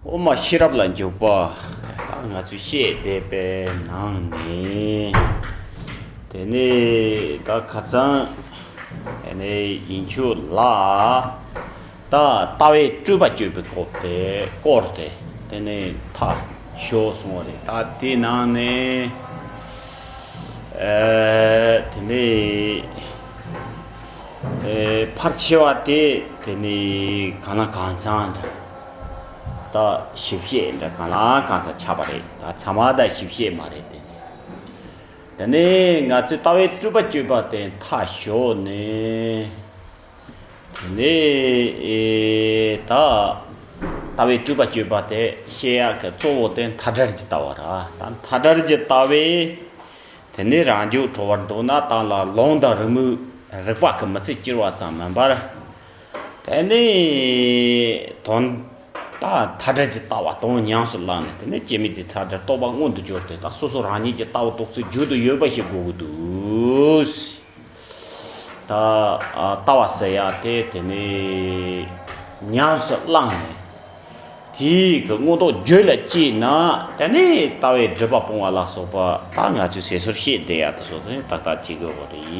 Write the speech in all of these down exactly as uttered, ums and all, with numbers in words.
དབུ་མ་ཤེས་རབ་ལ་འཇུག་པ། ད་ང་ཚོས་བཤད་བསྡད་པའི་ནང་ནས། དེ་ནས་ད་ཁ་སང་། དེ་ནས་ཡིན་ཆོས་ལ། ད་ལྟ་བའི་སྤྲོས་པ་གཅོད་པའི་སྐོར་དེ་སྐོར་དེ། དེ་ནས་ཐག་ཞོག་སོང་བ་རེད། ད་དེའི་ནང་ནས། ཨ། དེ་ནས། ཨེ། ཕལ་ཆེ་བ་དེ་དེ་ནི་གང་ལ་གང་འཚམ་འདྲ། ད་ཞིབ་བཤད་འདྲ་གང་ལ་གང་འཚམ་ཆགས་པ་རེད། ད་ཚང་མ་ད་ཞིབ་བཤད་མ་རེད་དེ། དེ་ནས་ང་ཚོས་ལྟ་བའི་སྤྲོས་པ་གཅོད་པ་དེ་མཐའ་ཞོག་ནས། དེ་ནས་ཨེ། ད་ལྟ་བའི་སྤྲོས་པ་གཅོད་པ་དེ་བཤད་ཡག་གི་གཙོ་བོ་དེ་མཐའ་བྲལ་གྱི་ལྟ་བ་ར། ད་མཐའ་བྲལ་གྱི་ལྟ་བའི། དེ་ནས་རང་རྒྱུད་གྲོལ་བར་འདོད་ན་དང་ལ་ལུང་དང་རིགས་མོས་རིགས་པ་གི་མི་ཚེ་སྐྱེལ་བ་ཙམ་མིན་པར། དེ་ནས་དོན་དག་མཐའ་བྲལ་གྱི་ལྟ་བ་དོན་ཉམས་སུ་བླངས་ནས། དེ་ནས་སྐྱེ་མེད་ཀྱི་མཐའ་བྲལ་རྟོགས་པ་མངོན་དུ་གྱུར་ཏེ། ད་སོ་སོ་རང་ཉིད་ཀྱི་ལྟ་བ་རྟོགས་ཚུལ་རྒྱུད་དུ་ཡོད་པ་ཞིག་དགོས་ཀྱི་འདུག། ད་ལྟ་བ་ཟེར་ཡག་དེ་དེ་ནས་ཉམས་སུ་བླངས་ནས། དེའི་གི་མངོན་རྟོགས་རྒྱུད་ལ་སྐྱེས་ན། དེ་ནས་ལྟ་བའི་སྒྲིབ་པ་སྤོང་བ་ལ་སོགས་པ་ད་ང་ཚོས་ཟེར་སོར་བཤད་བསྡད་ཡག་དེ་ཚོ་དེ་ཏག་ཏག་བྱེད་དགོས་པ་རེད།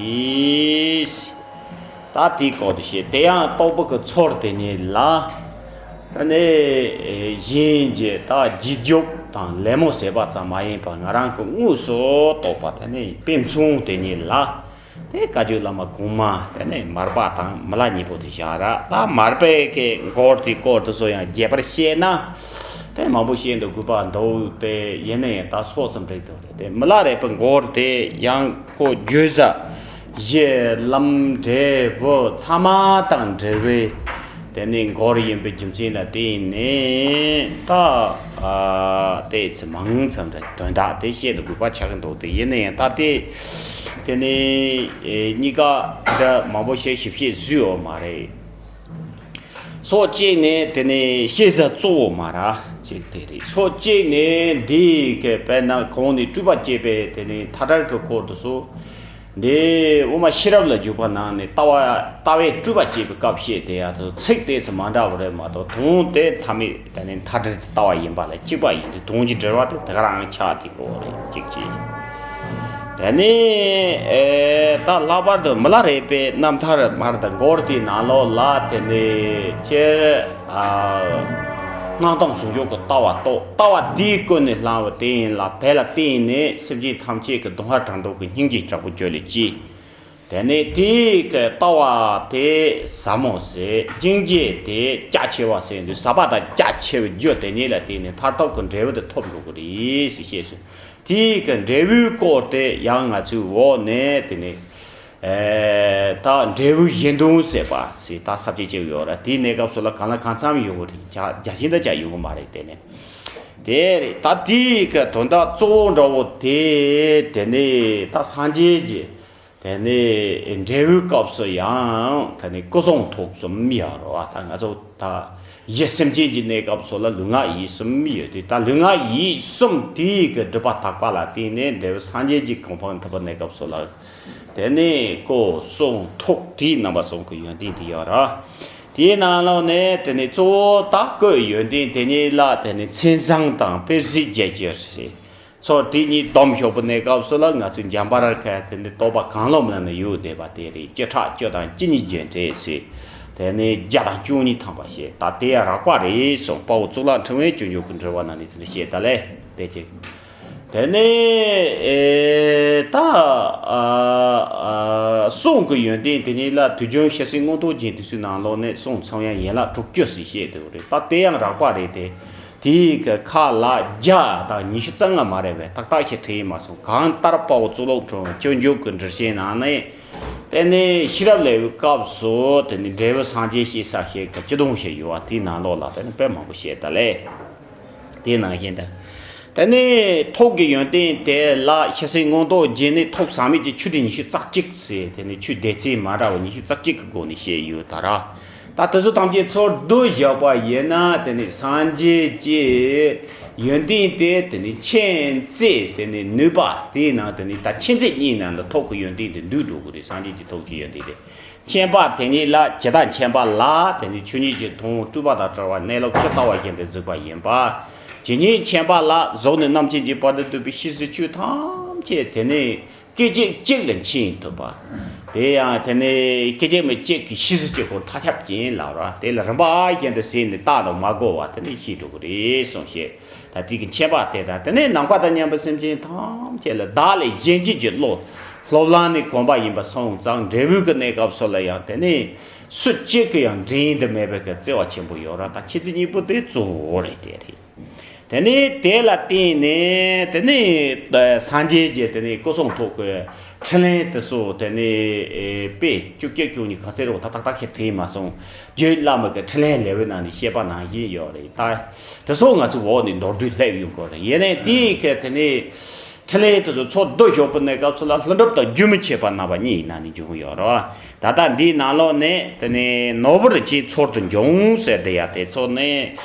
ད་དེའི་སྐོར་དུ་བཤད། དེ་ཡང་རྟོགས་པ་གི་ཚུལ་དེ་ཉིད་ལ། དེ་ནས་གཞན་གྱི་ད་རྗེས་འཇུག་དང་ལད་མོ་ཟེར་བ་ཙམ་མ་ཡིན་པར་ང་རང་གི་དངོས་སུ་རྟོགས་པ། དེ་ནས་དཔེ་མཚུངས་དེ་ཉིད་ལ། དེ་བཀའ་བརྒྱུད་བླ་མ་གོང་མ། དེ་ནས་མར་པ་དང་མི་ལ་གཉིས་པོ་དེ་བཞག་ར། ད་མར་པའི་གི་མགུར་དེ་སྐོར་དེ་ཚོ་ཡང་རྒྱས་པར་བཤད་ན། དེ་མང་པོ་བཤད་འདུག་དགོས་པ་འདུག་སྟེ། ཡིན་ན་ཡང་ད་སོགས་ཙམ་རེད་འདུག་རེད། དེ་མི་ལ་རས་པའི་མགུར་དེ་ཡང་ཁོ་བརྗོད་བྱ་གཞི་ལམ་འབྲས་བུ་ཚང་མ་དང་འབྲེལ་བའི། དེ་ནས་མགུར་ཡིན་པའི་རྒྱུ་མཚན་ལ་བརྟེན་ནས་ད། ཨ། ཏོག་ཙམ་མང་ཙམ་རེ་དོན་དག་དེ་བཤད་དུ་དགོས་པ་ཆགས་ཀྱི་འདུག་སྟེ། ཡིན་ན་ཡང་ད་དེ་དེ་ནས་ཨེ། གཉིས་ཀ་འདྲ་མང་པོ་བཤད་ཞིབ་བཤད་བཟོས་ཡོད་མ་རེད། ཕྱོགས་གཅིག་ནས་དེ་ནས་བཤད་བྱ་གཙོ་བོ་མ་ར་ཅིག་དེ་རེད། ཕྱོགས་གཅིག་ནས་འདི་གི་དཔེར་ན་གོང་ནས་སྤྲོས་པ་བཅད་པའི་དེ་ནས་མཐའ་བྲལ་གྱི་སྐོར་དུ་སོ། འདི་དབུ་མ་ཤེས་རབ་ལ་འཇུག་པ་ནང་ནས་ལྟ་བ་ལྟ་བའི་སྤྲོས་པ་བཅད་པའི་སྐབས་བཤད་དེ་ཡ། ཚིག་དེ་ཚོ་མ་འདྲ་བ་རེད་མ་གཏོགས། དོན་དེ་མཐའ་མེད་དེ་ནི་མཐའ་བྲལ་གྱི་ལྟ་བ་ཡིན་པ་ལ་གཅིག་པ་ཡིན་དུས། དོན་གྱི་འབྲེལ་བ་དེ་དེ་ག་རང་ཆགས་དེ་གོ་རེད། གཅིག་བྱས། དེ་ནས་ཨེ། ད་ལྷག་པར་དུ་མི་ལ་རས་པའི་རྣམ་ཐར་མར་དང་མགུར་དེའི་ནང་ལོགས་ལ་དེ་ནས་སྤྱིར། ཨ། སྔགས་དང་ཟུང་འཇུག་གི་ལྟ་བ་རྟོགས། ལྟ་བ་དེས་ཀུན་ནས་བསླང་བ་དེ་ཡིན་ལ། དེ་ལ་བརྟེན་ནས་སེམས་ཅན་ཐམས་ཅད་ཀྱི་སྡུག་བསྔལ་དྲག་དུག་གི་སྙིང་རྗེའི་དྲག་པོ་རྒྱུད་ལ་སྐྱེས། དེ་ནས་དེའི་གི་ལྟ་བ་དེ་ཟབ་མོ་ཟེར། སྙིང་རྗེ་དེ་རྒྱ་ཆེ་བ་ཟེར་དུས། ཟབ་པ་དང་རྒྱ་ཆེ་བའི་རྒྱུ་དེ་ཉིད་ལ་བརྟེན་ནས་མཐར་ཐུག་གི་འབྲས་བུ་དེ་ཐོབ་འགྲོ་གི་རེད་ཟེར་བཤད་སོང་། དེའི་གི་འབྲས་བུའི་སྐོར་དེ་ཡང་ང་ཚོའི་འོག་ནས་དེ་ནས། ཨེ། ད་འབྲས་བུ་གཞན་དོན་ཟེར་བ་ཟེར་ད་ས་བཅད་ཅིག་ཡོད་ར། དེའི་གནས་སྐབས་སུ་ལ་གང་ལ་གང་འཚམ་ཡོང་གི་རེད། རྒྱ་རྒྱ་ཆེན་ད་ཅག་ཡོང་གི་མ་རེད། དེ་ནས་དེ་རེད། ད་དེའི་གི་དོན་དག་གཙོ་བོ་འདྲ་བོ་དེ་དེ་ནས་ད་སངས་རྒྱས་ཀྱི་དེ་ནས་འབྲས་བུའི་སྐབས་སུ་ཡང་དེ་ནས་སྐུ་གསུང་ཐུགས་གསུམ་ཡོད་རེད་བ། ད་ང་ཚོ་ད་གཞི་སེམས་ཅན་གྱི་གནས་སྐབས་སུ་ལ་ལུས་ངག་ཡིད་གསུམ་ཡོད་དུས། ད་ལུས་ངག་ཡིད་གསུམ་དེའི་གི་སྒྲིབ་པ་དག་པ་ལ་བརྟེན་ནས་འབྲས་བུ་སངས་རྒྱས་ཀྱི་གོ་འཕང་ཐོབ་པའི་གནས་སྐབས་སུ་ལ། དེ་ནས་སྐུ་གསུང་ཐུགས་དེའི་རྣམ་པ་གསུམ་གྱི་ཡོན་ཏན་དེ་ཡོད་ར། དེའི་ནང་ལོགས་ནས་དེ་ནས་གཙོ་བོ་ད་སྐུའི་ཡོན་ཏན་དེ་ཉིད་ལ་དེ་ནས་མཚན་བཟང་དང་དཔེ་བྱད་བརྒྱད་ཅུ་རེད། ཚོགས་དེ་གཉིས་སྡོམ་ཞུགས་པའི་གནས་སྐབས་སུ་ལ་ང་ཚོས་འཇམ་དཔལ་ཁ་དེ་ནས་རྟོགས་པ་གང་ལོག་མེད་ན་ཡོད་བསྡད་པ་དེ་རེད། བཅུ་ཕྲག་བཅུ་དང་བཅུ་གཉིས་རྒྱན་འགྲེལ་ཟེར། དེ་ནས་བརྒྱ་དང་བཅུ་གཉིས་ཐམ་པ་བཤད། ད་དེ་ཡང་རགས་པ་རེད་གསུངས། དཔའ་བོ་གཙུག་ལག་ཕྲེང་བའི་སྤྱོད་འཇུག་གི་འགྲེལ་པ་ནང་ནས་དེ་འདྲ་བཤད་ད་ལེ། དེ་ཅིག་དེ་ནས་ཨེ། ད་ཨ་ཨ་གསུང་གི་ཡོན་ཏན་དེ་ཉིད་ལ་དུས་རྒྱུན་ཞེ་སའི་མངོན་རྟོགས་རྒྱན་དེ་ཚོའི་ནང་ལོགས་ནས་གསུང་ཚངས་དབྱངས་ཡན་ལག་དྲུག་ཅུ་ཟེར་བཤད་འདུག་རེད། ད་དེ་ཡང་རགས་པ་རེད་དེ། དེའི་གི་ཁ་ལ་བརྒྱ་དང་ཉི་ཤུ་རྩ་ལྔ་མ་རེད་པས། ཏག་ཏག་ཞིག་བྲིས་ཡིན་མ་སོང་། གང་ལྟར་དཔའ་བོ་གཙུག་ལག་ཕྲེང་བའི་སྤྱོད་འཇུག་གི་འགྲེལ་བཤད་ནང་ནས། དེ་ནས་ཤེས་རབ་ལེའུའི་སྐབས་སུ་དེ་ནས་འབྲས་བུ་སངས་རྒྱས་ཞེས་ས་ཞིག་གི་སྤྱི་སྡོམ་ཞིག་ཡོད་པ། དེའི་ནང་ལོགས་ལ་དེ་ནས་དཔེ་མང་པོ་བཤད་ད་ལེ། དེའི་ནང་བཞིན་དུ། དེ་ནས་ཐུགས་ཀྱི་ཡོན་ཏན་དེ་ལ་ཞེ་སའི་མངོན་རྟོགས་རྒྱན་ནས་ཐུགས་ཟག་མེད་ཀྱི་ཆོས་སྡེ་ཉི་ཤུ་རྩ་གཅིག་ཟེར། དེ་ནས་ཆོས་སྡེ་ཚན་མ་འདྲ་བ་ཉི་ཤུ་རྩ་གཅིག་གི་སྒོ་ནས་བཤད་ཡོད་ད་ར། ད་དེ་ཚོ་ཐམས་ཅད་ཚུར་བསྡུ་བཞག་པ་ཡིན་ན། དེ་ནི་སངས་རྒྱས་ཀྱི་ཡོན་ཏན་དེ་དེ་ནི་མཁྱེན་བརྩེ། དེ་ནི་ནུས་པ། དེའི་ནང་དེ་ནི་ད་མཁྱེན་བརྩེ་གཉིས་ནང་དུ་ཐུགས་ཀྱི་ཡོན་ཏན་དེ་འདུས་འགྲོ་གི་རེད། སངས་རྒྱས་ཀྱི་ཐུགས་ཀྱི་ཡོན་ཏན་དེ། མཁྱེན་པ་དེ་ཉིད་ལ། ཇི་ལྟར་མཁྱེན་པ་ལ་དེ་ནི་ཆོས་ཉིད་ཀྱི་དོན་སྤྲོས་པ་དང་བྲལ་བ་གནས་ལུགས་ཇི་ལྟ་བ་བཞིན་དུ་གཟིགས་པ་ཡིན་པ། ཇི་སྙེད་མཁྱེན་པ་ལ་གཟུགས་ནས་རྣམ་མཁྱེན་གྱི་བར་དུ་བསྡུས་པའི་ཤེས་བྱའི་ཆོས་ཐམས་ཅད་དེ་ནི་སྐད་ཅིག་གཅིག་ལ་མཁྱེན་ཐུབ་པ། དེ་ཡང་དེ་ནི་སྐད་ཅིག་མ་གཅིག་གི་ཤེས་བྱའི་ཆོས་ཀུན་མཐའ་ཁྱབ་ཅན་ལ་ར། དེ་ལ་རིམ་པ་བཞིན་དུ་ཟིན་ནས་རྟག་ཏུ་མ་གོ་བ་དེ་ནི་ཤེས་འགྲོ་གི་རེད་གསུངས་ཤིང་། ད་དེ་གི་མཁྱེན་པ་དེ་དང་དེ་ནས་ནམ་མཁའ་དང་མཉམ་པའི་སེམས་ཅན་ཐམས་ཅད་ལ་བདག་ལས་གཞན་གཅེས་ཀྱི་བློ་སློབ་ལམ་ནས་གོམས་པ་ཡིན་པ་སོང་ཙང་འབྲས་བུ་གི་གནས་སྐབས་སུ་ལ་ཡང་དེ་ནས་སུ་གཅིག་གིས་ཡང་འགྲན་ཡུལ་དུ་མེད་པའི་གི་བརྩེ་བ་ཆེན་པོ་ཡོད་ར། ད་མཁྱེན་བརྩེ་གཉིས་པོ་དེ་གཙོ་བོ་རེད། དེ་རེད། དེ་ནས་དེ་ལ་བརྟེན་ནས་དེ་ནས་སངས་རྒྱས་ཀྱི་དེ་ནས་སྐུ་གསུང་ཐུགས་ཀྱི་འཕྲིན་ལས་དེ་ཚོ་དེ་ནས་དཔེ་བཅུ་གཅིག་བཅུ་གཉིས་ག་ཚད་རེད་ད་ཏག་ཏག་ཞིག་བྲིས་མ་སོང་། རྒྱུད་བླ་མ་གི་འཕྲིན་ལས་ལེའུའི་ནང་ནས་བཤད་པ་ནང་བཞིན་ཡོད་རེད། ད་དེ་ཚོ་ང་ཚོ་འོག་ནས་མདོར་བསྡུས་སླེབས་ཡོང་གི་རེད། ཡིན་ནའི་དེའི་གི་དེ་ནས་འཕྲིན་ལས་དེ་ཚོ་ཚོགས་བསྡུ་ཞོག་པའི་གནས་སྐབས་སུ་ལ་ལྷུན་གྲུབ་དང་སྒྱུ་མའི་ཁྱད་པར་རྣམ་པ་གཉིས་ཡིན་ན་ནི་འབྱུང་གི་ཡོད་རེད། ད་ལྟ་འདིའི་ནང་ལོགས་ནས་དེ་ནས་ནོར་བུ་རིན་ཆེན་ཚོར་དུ་འབྱུང་ཟེར་དེ་ཡ་དེ་ཚོ་ནས་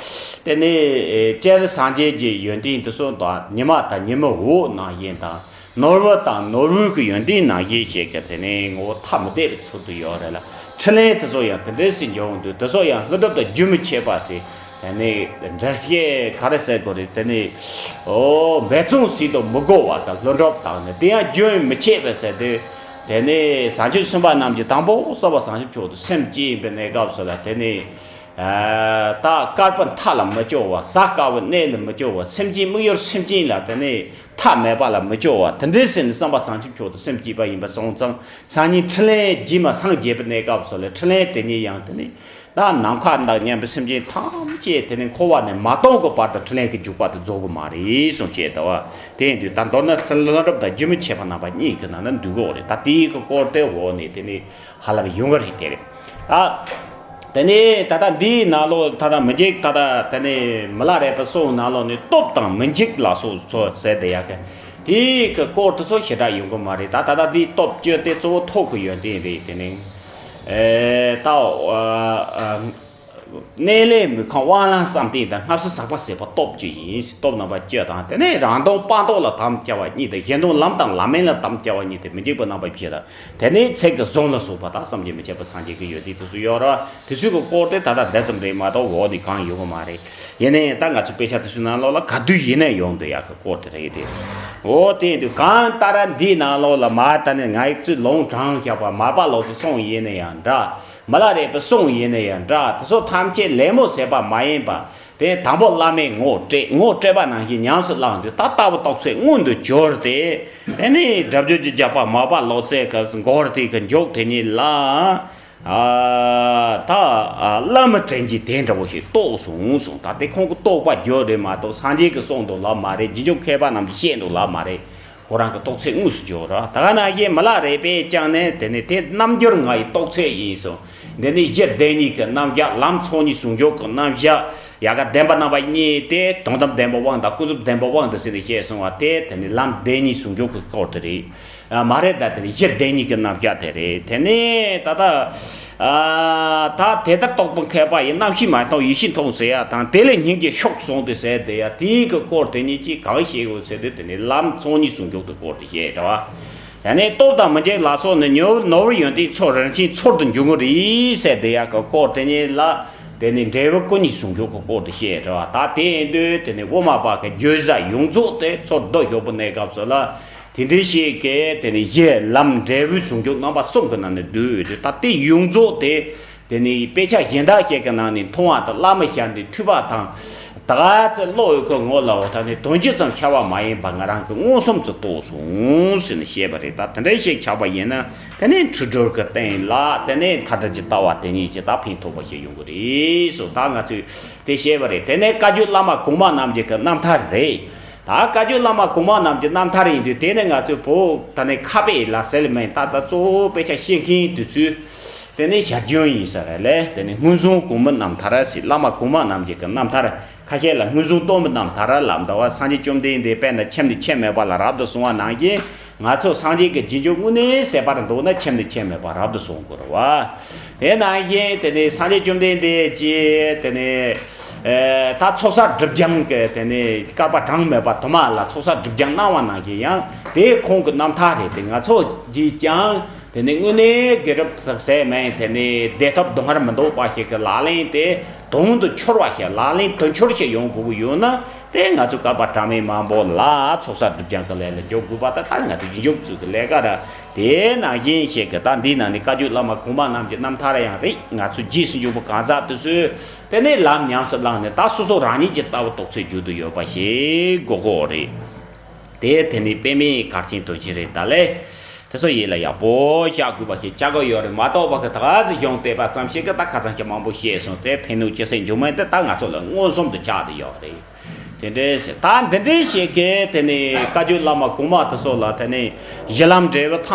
དེ་ནས་སྤྱིར་སངས་རྒྱས་ཀྱི་ཡོན་ཏན་དེ་ཚོ་དང་ཉི་མ་དང་ཉི་མའི་འོད་ནང་བཞིན་དང་། ནོར་བུ་དང་ནོར་བུའི་གི་ཡོན་ཏན་ནང་བཞིན་ཞིག་གི་དེ་ནས་ངོ་བོ་ཐ་མི་དད་པའི་ཚུལ་དུ་ཡོད་རེད་ལ། འཕྲིན་ལས་དེ་ཚོ་ཡང་དེ་འདྲ་ཞིག་འབྱུང་འདུག་དེ་ཚོ་ཡང་ལྷུན་གྲུབ་དང་སྒྱུ་མའི་ཁྱད་པར་ཟེར། དེ་ནས་འགྲེལ་བཤད་ག་རེ་ཟེར་དགོས་རེད། དེ་ནས་འོ་འབད་བརྩོན་བྱེད་དུ་མི་དགོས་པ་དང་ལྷུན་གྲུབ་དང་ནི་དེ་ཡང་སྒྱུ་མའི་ཁྱད་པར་ཟེར་དུས། དེ་ནས་བྱང་ཆུབ་སེམས་དཔའ་རྣམས་ཀྱིས་དང་པོ་བསམ་པ་བྱང་ཆུབ་མཆོག་ཏུ་སེམས་བསྐྱེད་པའི་གནས་སྐབས་སུ་ལ་དེ་ནས། ད་དཀར་པོ་མཐའ་ལ་མི་སྐྱོ་བ། གཟའ་དཀར་པོ་གནས་ལ་མི་སྐྱོ་བ། སེམས་ཅན་དམིགས་ཡུལ་སེམས་ཅན་ལ་དེ་ནས་མཐའ་མེད་པ་ལ་མི་སྐྱོ་བ། དེ་འདྲའི་ཟིན་བསམ་པ་བྱང་ཆུབ་མཆོག་ཏུ་སེམས་བསྐྱེད་པ་ཡིན་པ་སོང་ཙང་སང་ཉིན་འཕྲིན་ལས་རྗེས་མ་སངས་རྒྱས་པའི་གནས་སྐབས་སུ་ལ་འཕྲིན་ལས་དེ་ཉིད་ཡང་དེ་ནས་ད་ནམ་མཁའ་དང་མཉམ་པའི་སེམས་ཅན་ཐམས་ཅད་དེ་ནས་འཁོར་བ་ནས་མ་སྟོངས་གི་བར་དུ་འཕྲིན་ལས་ཀྱི་འཇུག་པ་དེ་རྫོགས་གི་མ་རེད་གསུངས་བཤད་དོ། དེ་ཡིན་དུས་ད་མདོར་ན་ལྷུན་གྲུབ་དང་སྒྱུ་མའི་ཁྱད་པར་རྣམ་པ་གཉིས་ཀྱི་ནང་ན་འདུས་གོ་རེད། ད་དེའི་གི་སྐོར་དེ་འོག་ནས་དེ་ནས་ཧ་ལམ་ཡོང་གི་རེད། དེ་རེད། ད། དེ་ནས་ད་ལྟ་འདིའི་ནང་ལོགས་ད་ལྟ་མི་འཇིགས་ད་ལྟ་དེ་ནས་མི་ལ་རས་པའི་གསུང་ནང་ལོགས་ནས་སྟོབས་དང་མི་འཇིགས་ལ་སོགས་ཚོ་ཟེར་དེ་ཡག་གི། དེའི་གི་སྐོར་དེ་ཚོ་ཞེ་དྲག་ཡོང་གི་མ་རེད། ད་ད་ལྟ་འདིའི་སྟོབས་བཅུ་དེ་གཙོ་བོ་ཐུགས་ཀྱི་ཡོན་ཏན་རེད། དེ་ནས་ཨེ་ད་ཨ་ཨ་གནས་ལས་མི་ཁོམ་དབང་ལམ་བསམ་གཏན་དང་སྔ་ཕྱི་ཟག་པ་ཟད་པ་སྟོབས་བཅུ་ཡིན། སྟོབས་རྣམ་པ་བཅུ་དང་དེ་ནས་རང་སྟོང་སྤངས་རྟོགས་ལ་དམ་བཅའ་བ་གཉིས་དང་གཞན་སྟོང་ལམ་དང་ལམ་མིན་ལ་དམ་བཅའ་བ་གཉིས་དེ་མི་འཇིགས་པའི་རྣམ་པ་བཞི་དང་། དེ་ནས་ཚིག་གི་གཟུངས་ལ་སོགས་པ་དག་བསམ་གྱིས་མི་ཁྱབ་པའི་སངས་རྒྱས་ཀྱི་ཡོན་ཏན་དེ་ཚོ་ཡོད་ར། དེ་ཚོའི་གི་སྐོར་དེ་ད་ལྟ་འདི་ཙམ་རེད་མ་གཏོགས་འོག་ནས་གང་ཡོང་གི་མ་རེད། ཡིན་ནའི་ད་ང་ཚོ་དཔེ་ཆ་དེ་ཚོའི་ནང་ལོགས་ལ་ག་དུས་ཡིན་ནའི་ཡོང་འདོད་ཡག་གི་སྐོར་དེ་རེད་དེ། འོ་དེ་ཡིན་དུས་གང་ལྟར་འདིའི་ནང་ལོགས་ལ་མ་ད་ནི་ང་ཡི་ཚོས་ལུང་དྲངས་བཞག་པ་མར་པ་ལོ་ཚོ་སོང་ཡིན་ན་ཡང་འདྲ། མི་ལ་རས་པའི་གསུང་ཡིན་ན་ཡང་འདྲ། དེ་ཚོ་ཐམས་ཅད་ལད་མོ་ཟེར་པ་མ་ཡིན་པ། དེ་དང་པོ་བླ་མས་ངོ་སྤྲད། ངོ་སྤྲད་པ་ནང་བཞིན་ཉམས་སུ་བླངས་དུས་ད་ལྟ་བུ་རྟོགས་ཚད་མངོན་དུ་གྱུར་ཏེ། དེ་ནས་སྒྲ་བསྒྱུར་གྱི་རྒྱག་པ་མར་པ་ལོ་ཚོའི་གི་མགོར་དེ་གི་མཇུག་དེ་ཉིད་ལ། ཨ་ད་ཨ་བླ་མ་དྲན་གྱི་དེ་འདྲ་བོ་ཞིག་རྟོགས་སོང་གསུངས། ད་དེ་ཁོང་གི་རྟོགས་པ་བརྗོད་རེད་མ་གཏོགས་སངས་རྒྱས་ཀྱིས་གསུངས་འདུག་ལབ་མ་རེད། རྗེས་འཇུག་མཁས་པ་རྣམས་ཀྱིས་བཤད་འདུག་ལབ་མ་རེད། ཁོ་རང་གི་རྟོགས་ཚད་དངོས་སུ་འཇོག་ར། ད་ག་ནང་བཞིན་མི་ལ་རས་པས་ཀྱང་ནི་དེ་ནི་དེ་རྣམ་འགྱུར་ང་ཡི་རྟོགས་ཚད་ཡིན་གསུངས། འདི་ནི་གཞི་བདེན་གཉིས་ཀྱི་རྣམ་གཞག་ལམ་ཚོགས་གཉིས་ཟུང་འཇུག་གི་རྣམ་གཞག་ཡལ་ག་བདེན་པ་རྣམ་པ་གཉིས་ཏེ་དོན་དམ་བདེན་པ་དབང་དང་ཀུན་རྫོབ་བདེན་པ་དབང་དུ་ཟིན་ནས་བཤད་སོང་བ་དེ་དེ་ནི་ལམ་བདེན་གཉིས་ཟུང་འཇུག་གི་སྐོར་དེ་རེད། ཨ་མ་རེད། ད་དེ་ནི་གཞི་བདེན་གཉིས་ཀྱི་རྣམ་གཞག་དེ་རེད། དེ་ནི་ད་ལྟ་ཨ་ད་དེ་ལྟར་རྟོགས་པ་མཁས་པ་ཡི། རྣམ་ཤེས་མ་མཐོང་ཡེ་ཤེས་མཐོང་ཟེར་ཡ་དང་དེ་ལས་སྙིང་རྗེ་ཤུགས་བཟུང་སྟེ་ཟེར་དེ་ཡ་དེའི་གི་སྐོར་དེ་ཉིད་ཀྱིས་གང་བཤད་དགོས་ཟེར་དུས་དེ་ནི་ལམ་ཚོགས་གཉིས་ཟུང་འཇུག་ཏུ་སྐོར་དུ་བཤད་འདྲ་བ། ཡང་ན་སྟོབས་དང་མི་འཇིགས་ལ་སོགས་ནི་ཉོན་ནོར་བུའི་ཡོན་ཏན་ཚོགས་རིན་ཆེན་ཚོར་དུ་འབྱུང་གི་རེད་ཟེར་དེ་ཡག་གི་སྐོར་དེ་ཉིད་ལ་དེ་ནི་འབྲས་བུ་ཀུན་གཉིས་ཟུང་འཇུག་གི་སྐོར་དུ་བཤད་འདྲ་བ། ད་དེ་ཡིན་དུས་དེ་ནི་དབུ་མ་པ་གི་བརྗོད་བྱ་ཡོངས་རྫོགས་དེ་ཚོར་བསྡུ་ཞོག་པའི་གནས་སྐབས་སུ་ལ་དེ་འདྲའི་ཞིག་གི་དེ་ནི་གཞི་ལམ་འབྲས་བུའི་ཟུང་འཇུག་རྣམ་པ་གསུམ་གྱི་ནང་ནས་བསྡུས་ཡོད་དུས་ད་དེ་ཡོངས་རྫོགས་དེ། དེ་ནི་དཔེ་ཆ་གཞན་དག་ཞིག་གི་ནང་ནས་མཐོང་བ་དང་བླ་མ་ཞལ་ནས་ཐོས་པ་དང་། ད་ག་ཚོད་ཀློག་ཡོད་ཁོ་ངོ་ལ་འོ་ད་ནི་དོན་སྤྱི་ཙམ་ཤར་བ་མ་ཡིན་པ་ང་རང་གི་མངོན་སུམ་དུ་རྟོགས་སོང་ཟེར་ནས་བཤད་པ་རེད། ད་དེ་འདྲ་ཞིག་ཆགས་པ་ཡིན་ན་དེ་ནས་འཁྲུལ་སྒྲོལ་གྱི་སྟེང་ལ་དེ་ནས་མཐའ་བྲལ་གྱི་ལྟ་བ་དེ་ཉིད་ཀྱིས་ད་ཕན་ཐོགས་པ་ཞིག་ཡོང་གི་རེད་ཟེར། ད་ང་ཚོས་དེ་བཤད་པ་རེད། དེ་ནས་བཀའ་བརྒྱུད་བླ་མ་གོང་མ་རྣམས་ཀྱི་གི་རྣམ་ཐར་རེད། ད་བཀའ་བརྒྱུད་བླ་མ་གོང་མ་རྣམས་ཀྱི་རྣམ་ཐར་ཡིན་དུས་དེ་ནི་ང་ཚོའི་བོད་ད་ནི་ཁ་དཔེ་ལ་ཟེར་ལ་མིན། ད་ལྟ་གཙོ་བོ་དཔེ་ཆ་ཤེས་མཁན་དེ་ཚོས་དེ་ནི་ཞར་བྱུང་ཡིན་ས་རེད་ལས། དེ་ནི་སྔོན་བྱུང་གོང་མའི་རྣམ་ཐར་ཟེར། བླ་མ་གོང་མ་རྣམས་ཀྱི་གི་རྣམ་ཐར། ཁ་ཤས་ལ་སྔོན་བྱུང་སྟོད་སྨད་རྣམ་ཐར་ལབ་འདུག་བ། སངས་རྒྱས་བཅོམ་ལྡན་འདས་དཔེར་ན་ཁྱིམ་ནས་ཁྱིམ་མེད་པ་ལ་རབ་ཏུ་བྱུང་བ་ནང་བཞིན། ང་ཚོ་སངས་རྒྱས་ཀྱི་རྗེས་འཇུག་དངོས་གནས་ཟེར་བར་འདུག་ན་ཁྱིམ་ནས་ཁྱིམ་མེད་པ་རབ་ཏུ་བྱུང་དགོས་རེད་བ། དེ་ནང་བཞིན་དེ་ནས་སངས་རྒྱས་བཅོམ་ལྡན་འདས་ཀྱིས་དེ་ནས་ཨེ་ད་ཚོགས་བསགས་སྒྲིབ་སྦྱང་གི་དེ་ནས་བསྐལ་པ་གྲངས་མེད་པ་དུ་མ་ལ་ཚོགས་བསགས་སྒྲིབ་སྦྱང་གནང་བ་ནང་བཞིན་ཡང་དེ་ཁོང་གི་རྣམ་ཐར་རེད། དེ་ང་ཚོ་གིས་ཀྱང་། དེ་ནས་དངོས་གནས་དགེ་སྒྲུབ་ཟེར་མིན་དེ་ནས་བདེ་ཐོབ་སྡུག་བསྔལ་མི་འདོད་པ་ཞིག་གི་ལག་ལེན་དེ་དོན་དུ་འཁྱོལ་བ་ཞིག་ལག་ལེན་དོན་འཁྱོལ་ཞིག་ཡོང་དགོས་ཀྱི་ཡོད་ན། དེ་ང་ཚོས་བསྐལ་པ་གྲངས་མེད་མང་པོ་ལ་ཚོགས་བསགས་སྒྲིབ་སྦྱང་གི་ལས་ལ་འཇུག་དགོས་པ་དང་། ད་ང་ཚོས་རྗེས་འཇུག་ཚུལ་གྱི་ལས་ཀ་ར། དེ་ནང་བཞིན་ཞིག་གི་ད་འདིའི་ནང་ནས་བཀའ་བརྒྱུད་བླ་མ་གོང་མ་རྣམས་ཀྱི་རྣམ་ཐར་ཡང་རེད། ང་ཚོས་རྗེས་སུ་འཇུག་པ་གང་ཟག་དེ་ཚོས་དེ་ནས་ལམ་ཉམས་སུ་བླངས་ནས། ད་སོ་སོ་རང་ཉིད་ཀྱི་ལྟ་བ་རྟོགས་ཚད་མཇུག་ཏུ་ཡོད་པ་ཞིག་དགོས་ཀྱི་རེད། དེ་དེ་ནི་དཔེ་མེད་གལ་ཆེན་དོན་ཆེན་རེད། ད་ལས་དེ་ཚོ་ཡིད་ལ་ཡག་པོ་བཞག་དགོས་པ་ཞིག་ཆགས་ཀྱི་ཡོད་རེད། མ་གཏོགས་པ་གི་ད་ག་ཚོད་གཞུང་བལྟས་པ་ཙམ་ཞིག་གིས་ད་ཁ་སང་ཁྱེད་མང་པོ་བཤད་སོང་། དེ་ཕན་གནོད་ཅི་སེ་འབྱུང་མིན་དེ་ད་ང་ཚོ་ལ་མངོན་སུམ་དུ་ཆགས་བསྡད་ཡོད་རེད། དེ་འདྲའི་ཞིག་ད་འདི་འདྲའི་ཞིག་གིས་དེ་ནི་བཀའ་བརྒྱུད་བླ་མ་གོང་མ་དེ་ཚོ་ལ་དེ་ནི་གཞི་ལམ་འབྲས་བུ་ཐ་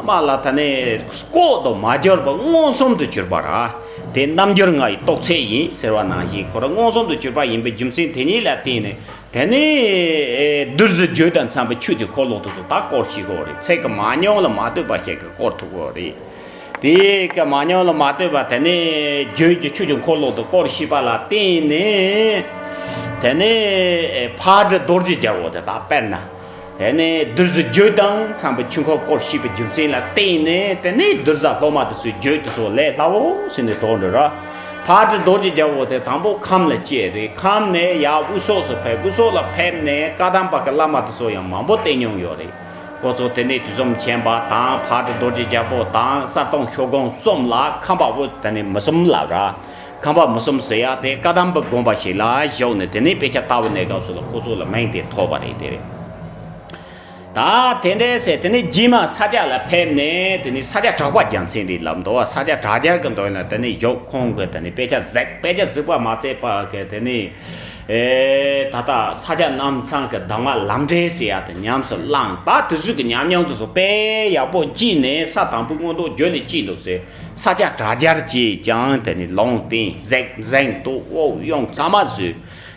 མ་ལ་དེ་ནི་ལྐོག་ཏུ་མ་གྱུར་པ་མངོན་སུམ་དུ་གྱུར་པ་ར། དེ་རྣམ་འགྱུར་ལྔ་ཡི་རྟོགས་ཚད་ཡིན་ཟེར་བ་ནང་བཞིན། ཁོ་རང་མངོན་སུམ་དུ་གྱུར་པ་ཡིན་པའི་རྒྱུ་མཚན་དེ་ཉིད་ལ་བརྟེན་ནས། དེ་ནས་བདུད་རྩི་བརྗོད་དང་འཚམས་པའི་ཆོས་ཀྱི་འཁོར་ལོ་དེ་ཚོ་ད་བསྐོར་ཤེས་ཀྱི་ཡོད་རེད། ཚིག་གི་མ་ཉམས་ལ་མ་ལྟོས་པ་ཞིག་གིས་བསྐོར་ཐུབ་ཀྱི་ཡོད་རེད། དེ་གི་མ་ཉམས་ལ་མ་ལྟོས་པ་དེ་ནས་བརྗོད་ཀྱི་ཆོས་ཀྱི་འཁོར་ལོ་དེ་བསྐོར་ཤེས་པ་ལ་བརྟེན་ནས། དེ་ནས་ཕག་གྲུ་རྡོ་རྗེ་རྒྱལ་པོ་དེ་ད་དཔེར་ན། དེ་ནས་བདུད་རྩི་བརྗོད་དང་འཚམས་པའི་ཆོས་འཁོར་བསྐོར་ཤེས་པའི་རྒྱུ་མཚན་ལ་བརྟེན་ནས། དེ་ནས་བདུད་རྩི་སློབ་མ་དེ་ཚོས་བརྗོད་དེ་ཚོ་ལས་སླ་བོ་ཟེར་ནས་གྲོགས་འདྲི་ར། ཕག་གྲུ་རྡོ་རྗེ་རྒྱལ་པོ་དེ་དང་པོ་ཁམས་ལ་སྐྱེས་རེད། ཁམས་ནས་ཡར་དབུས་ཕྱོགས་སུ་ཕེབས། དབུས་ཕྱོགས་ལ་ཕེབས་ནས་བཀའ་གདམས་པ་གི་བླ་མ་དེ་ཚོ་ཡང་མང་པོ་བསྟེན་མྱོང་ཡོད་རེད། ཁོ་ཚོ་དེ་ནས་དུས་གསུམ་མཁྱེན་པ་དང་། ཕག་གྲུ་རྡོ་རྗེ་རྒྱལ་པོ་དང་གསལ་སྟོང་ཆོས་སྒོམ་གསུམ་ལ་ཁམས་པ་བོ་དེ་ནས་མི་གསུམ་ལབ་ར། ཁམས་པ་མི་གསུམ་ཟེར་ཡ་དེ་བཀའ་གདམས་པ་སྒོམ་པ་ཞིག་ལ་བཞུགས་ནས། དེ་ནས་དཔེ་ཆ་ལྟ་བུ་གནས་སྐབས་སུ་ལ་ཁོ་ཚོ་ལ་མིང་དེ་ཐོབ་པ་རེད། དེ་རེད། ད་དེ་འདྲའི་ཟེར། དེ་ནས་རྗེས་མ་ས་སྐྱ་ལ་ཕེབས་ནས། དེ་ནས་ས་སྐྱ་གྲགས་པ་རྒྱལ་མཚན་རེད་ལབ་འདུག་ས་སྐྱ་གྲགས་རྒྱལ་གྱི་མདུན་ལ་དེ་ནས་བཞུགས། ཁོང་གིས་དེ་ནས་དཔེ་ཆ་གཟིགས། དཔེ་ཆ་གཟིགས་པ་མ་ཚད་པ་གི་དེ་ནས། ཨེ། ད་ལྟ་ས་སྐྱ་གནམ་ཚང་གི་གདམས་ངག་ལམ་འབྲས་ཟེར་ཡ་དེ་ཉམས་སུ་བླངས། ད་དེ་ཚོ་གི་ཉམས་མྱོང་དེ་ཚོ་དཔེ་ཡག་པོ་བགྱིས་ནས། ས་དང་པོའི་མངོན་རྟོགས་རྒྱུད་ལ་སྐྱེས་འདུག་ཟེར། ས་སྐྱ་གྲགས་རྒྱལ་གྱིས་ཀྱང་དེ་ནས་ལུང་བསྟན། གཟིགས་གཟིགས་འདུག་དབུགས་དབྱུང་ཚང་མ་བཟོས།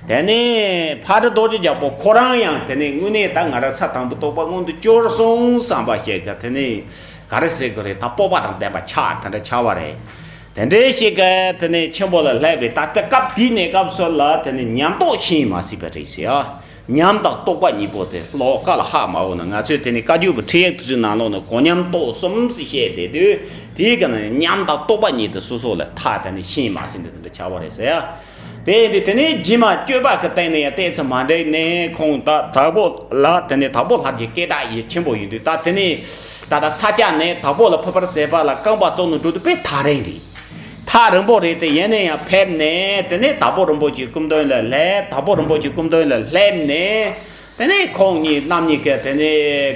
དེ་ནས་ཕག་གྲུ་རྡོ་རྗེ་རྒྱལ་པོ་ཁོ་རང་ཡང་དེ་ནས་དངོས་གནས་ད་ང་རང་ས་དང་པོའི་རྟོགས་པ་མངོན་དུ་གྱུར་སོང་བསམ་པ་ཞིག་གི་དེ་ནས་ག་རེ་ཟེར་དགོས་རེད། ད་སྤོབས་པ་དང་ལྡན་པ་ཆགས། དེ་འདྲ་ཆགས་པ་རེད། དེ་འདྲའི་ཞིག་གིས་དེ་ནས་ཆེན་པོ་ལ་སླེབས་རེད། ད་ལྟ་སྐབས་དེའི་གནས་སྐབས་སུ་ལ་དེ་ནས་ཉམས་རྟོགས་ཤེས་མ་སྲིད་པ་རེད་ཟེར་ཡ། ཉམས་དང་རྟོགས་པ་གཉིས་པོ་དེ་ལོགས་ཀ་ལ་ཧ་མ་གོ་ན། ང་ཚོས་དེ་ནས་བཀའ་བརྒྱུད་པའི་ཁྲིད་ཡིག་དེ་ཚོའི་ནང་ལོགས་ནས་གོ་ཉམས་རྟོགས་གསུམ་ཟེར་བཤད་བསྡད་དུས། དེའི་ག་ནས་ཉམས་དང་རྟོགས་པ་གཉིས་དེ་སོ་སོ་ལ་ཐ་དེ་ནས་ཤེས་མ་ཟིན་ཏེ་དེ་འདྲ་ཆགས་པ་རེད་ཟེར་ཡ། དེ་ཡིན་དུས་དེ་ནས་རྗེས་མ་སྤྱོད་པ་གི་སྟེང་ནས་ཡང་ཏོག་ཙམ་མ་འགྲིག་ནས། ཁོང་ད་དྭགས་པོ་ལ་དེ་ནས་དྭགས་པོ་ལྷ་རྗེ་སྐད་གྲགས་ཡིད་ཆེན་པོ་ཡིན་དུས། ད་དེ་ནས་ད་ལྟ་ས་སྐྱ་ནས་དྭགས་པོ་ལ་ཕེབས་པར་ཟེར་བ་ལ་རྐང་པ་བཙུགས་ནས་འགྲོ་དུས་དཔེ་ཐག་རིང་རེད། ཐག་རིང་པོ་རེད་དེ། ཡིན་ན་ཡང་ཕེབས་ནས་དེ་ནས་དྭགས་པོ་རིན་པོ་ཆེའི་སྐུ་མདུན་ལ་སླེབས། དྭགས་པོ་རིན་པོ་ཆེའི་སྐུ་མདུན་ལ་སླེབས་ནས། དེ་ནས་ཁོང་གཉིས་རྣམ་གཉིས་ཀྱིས་དེ་ནས་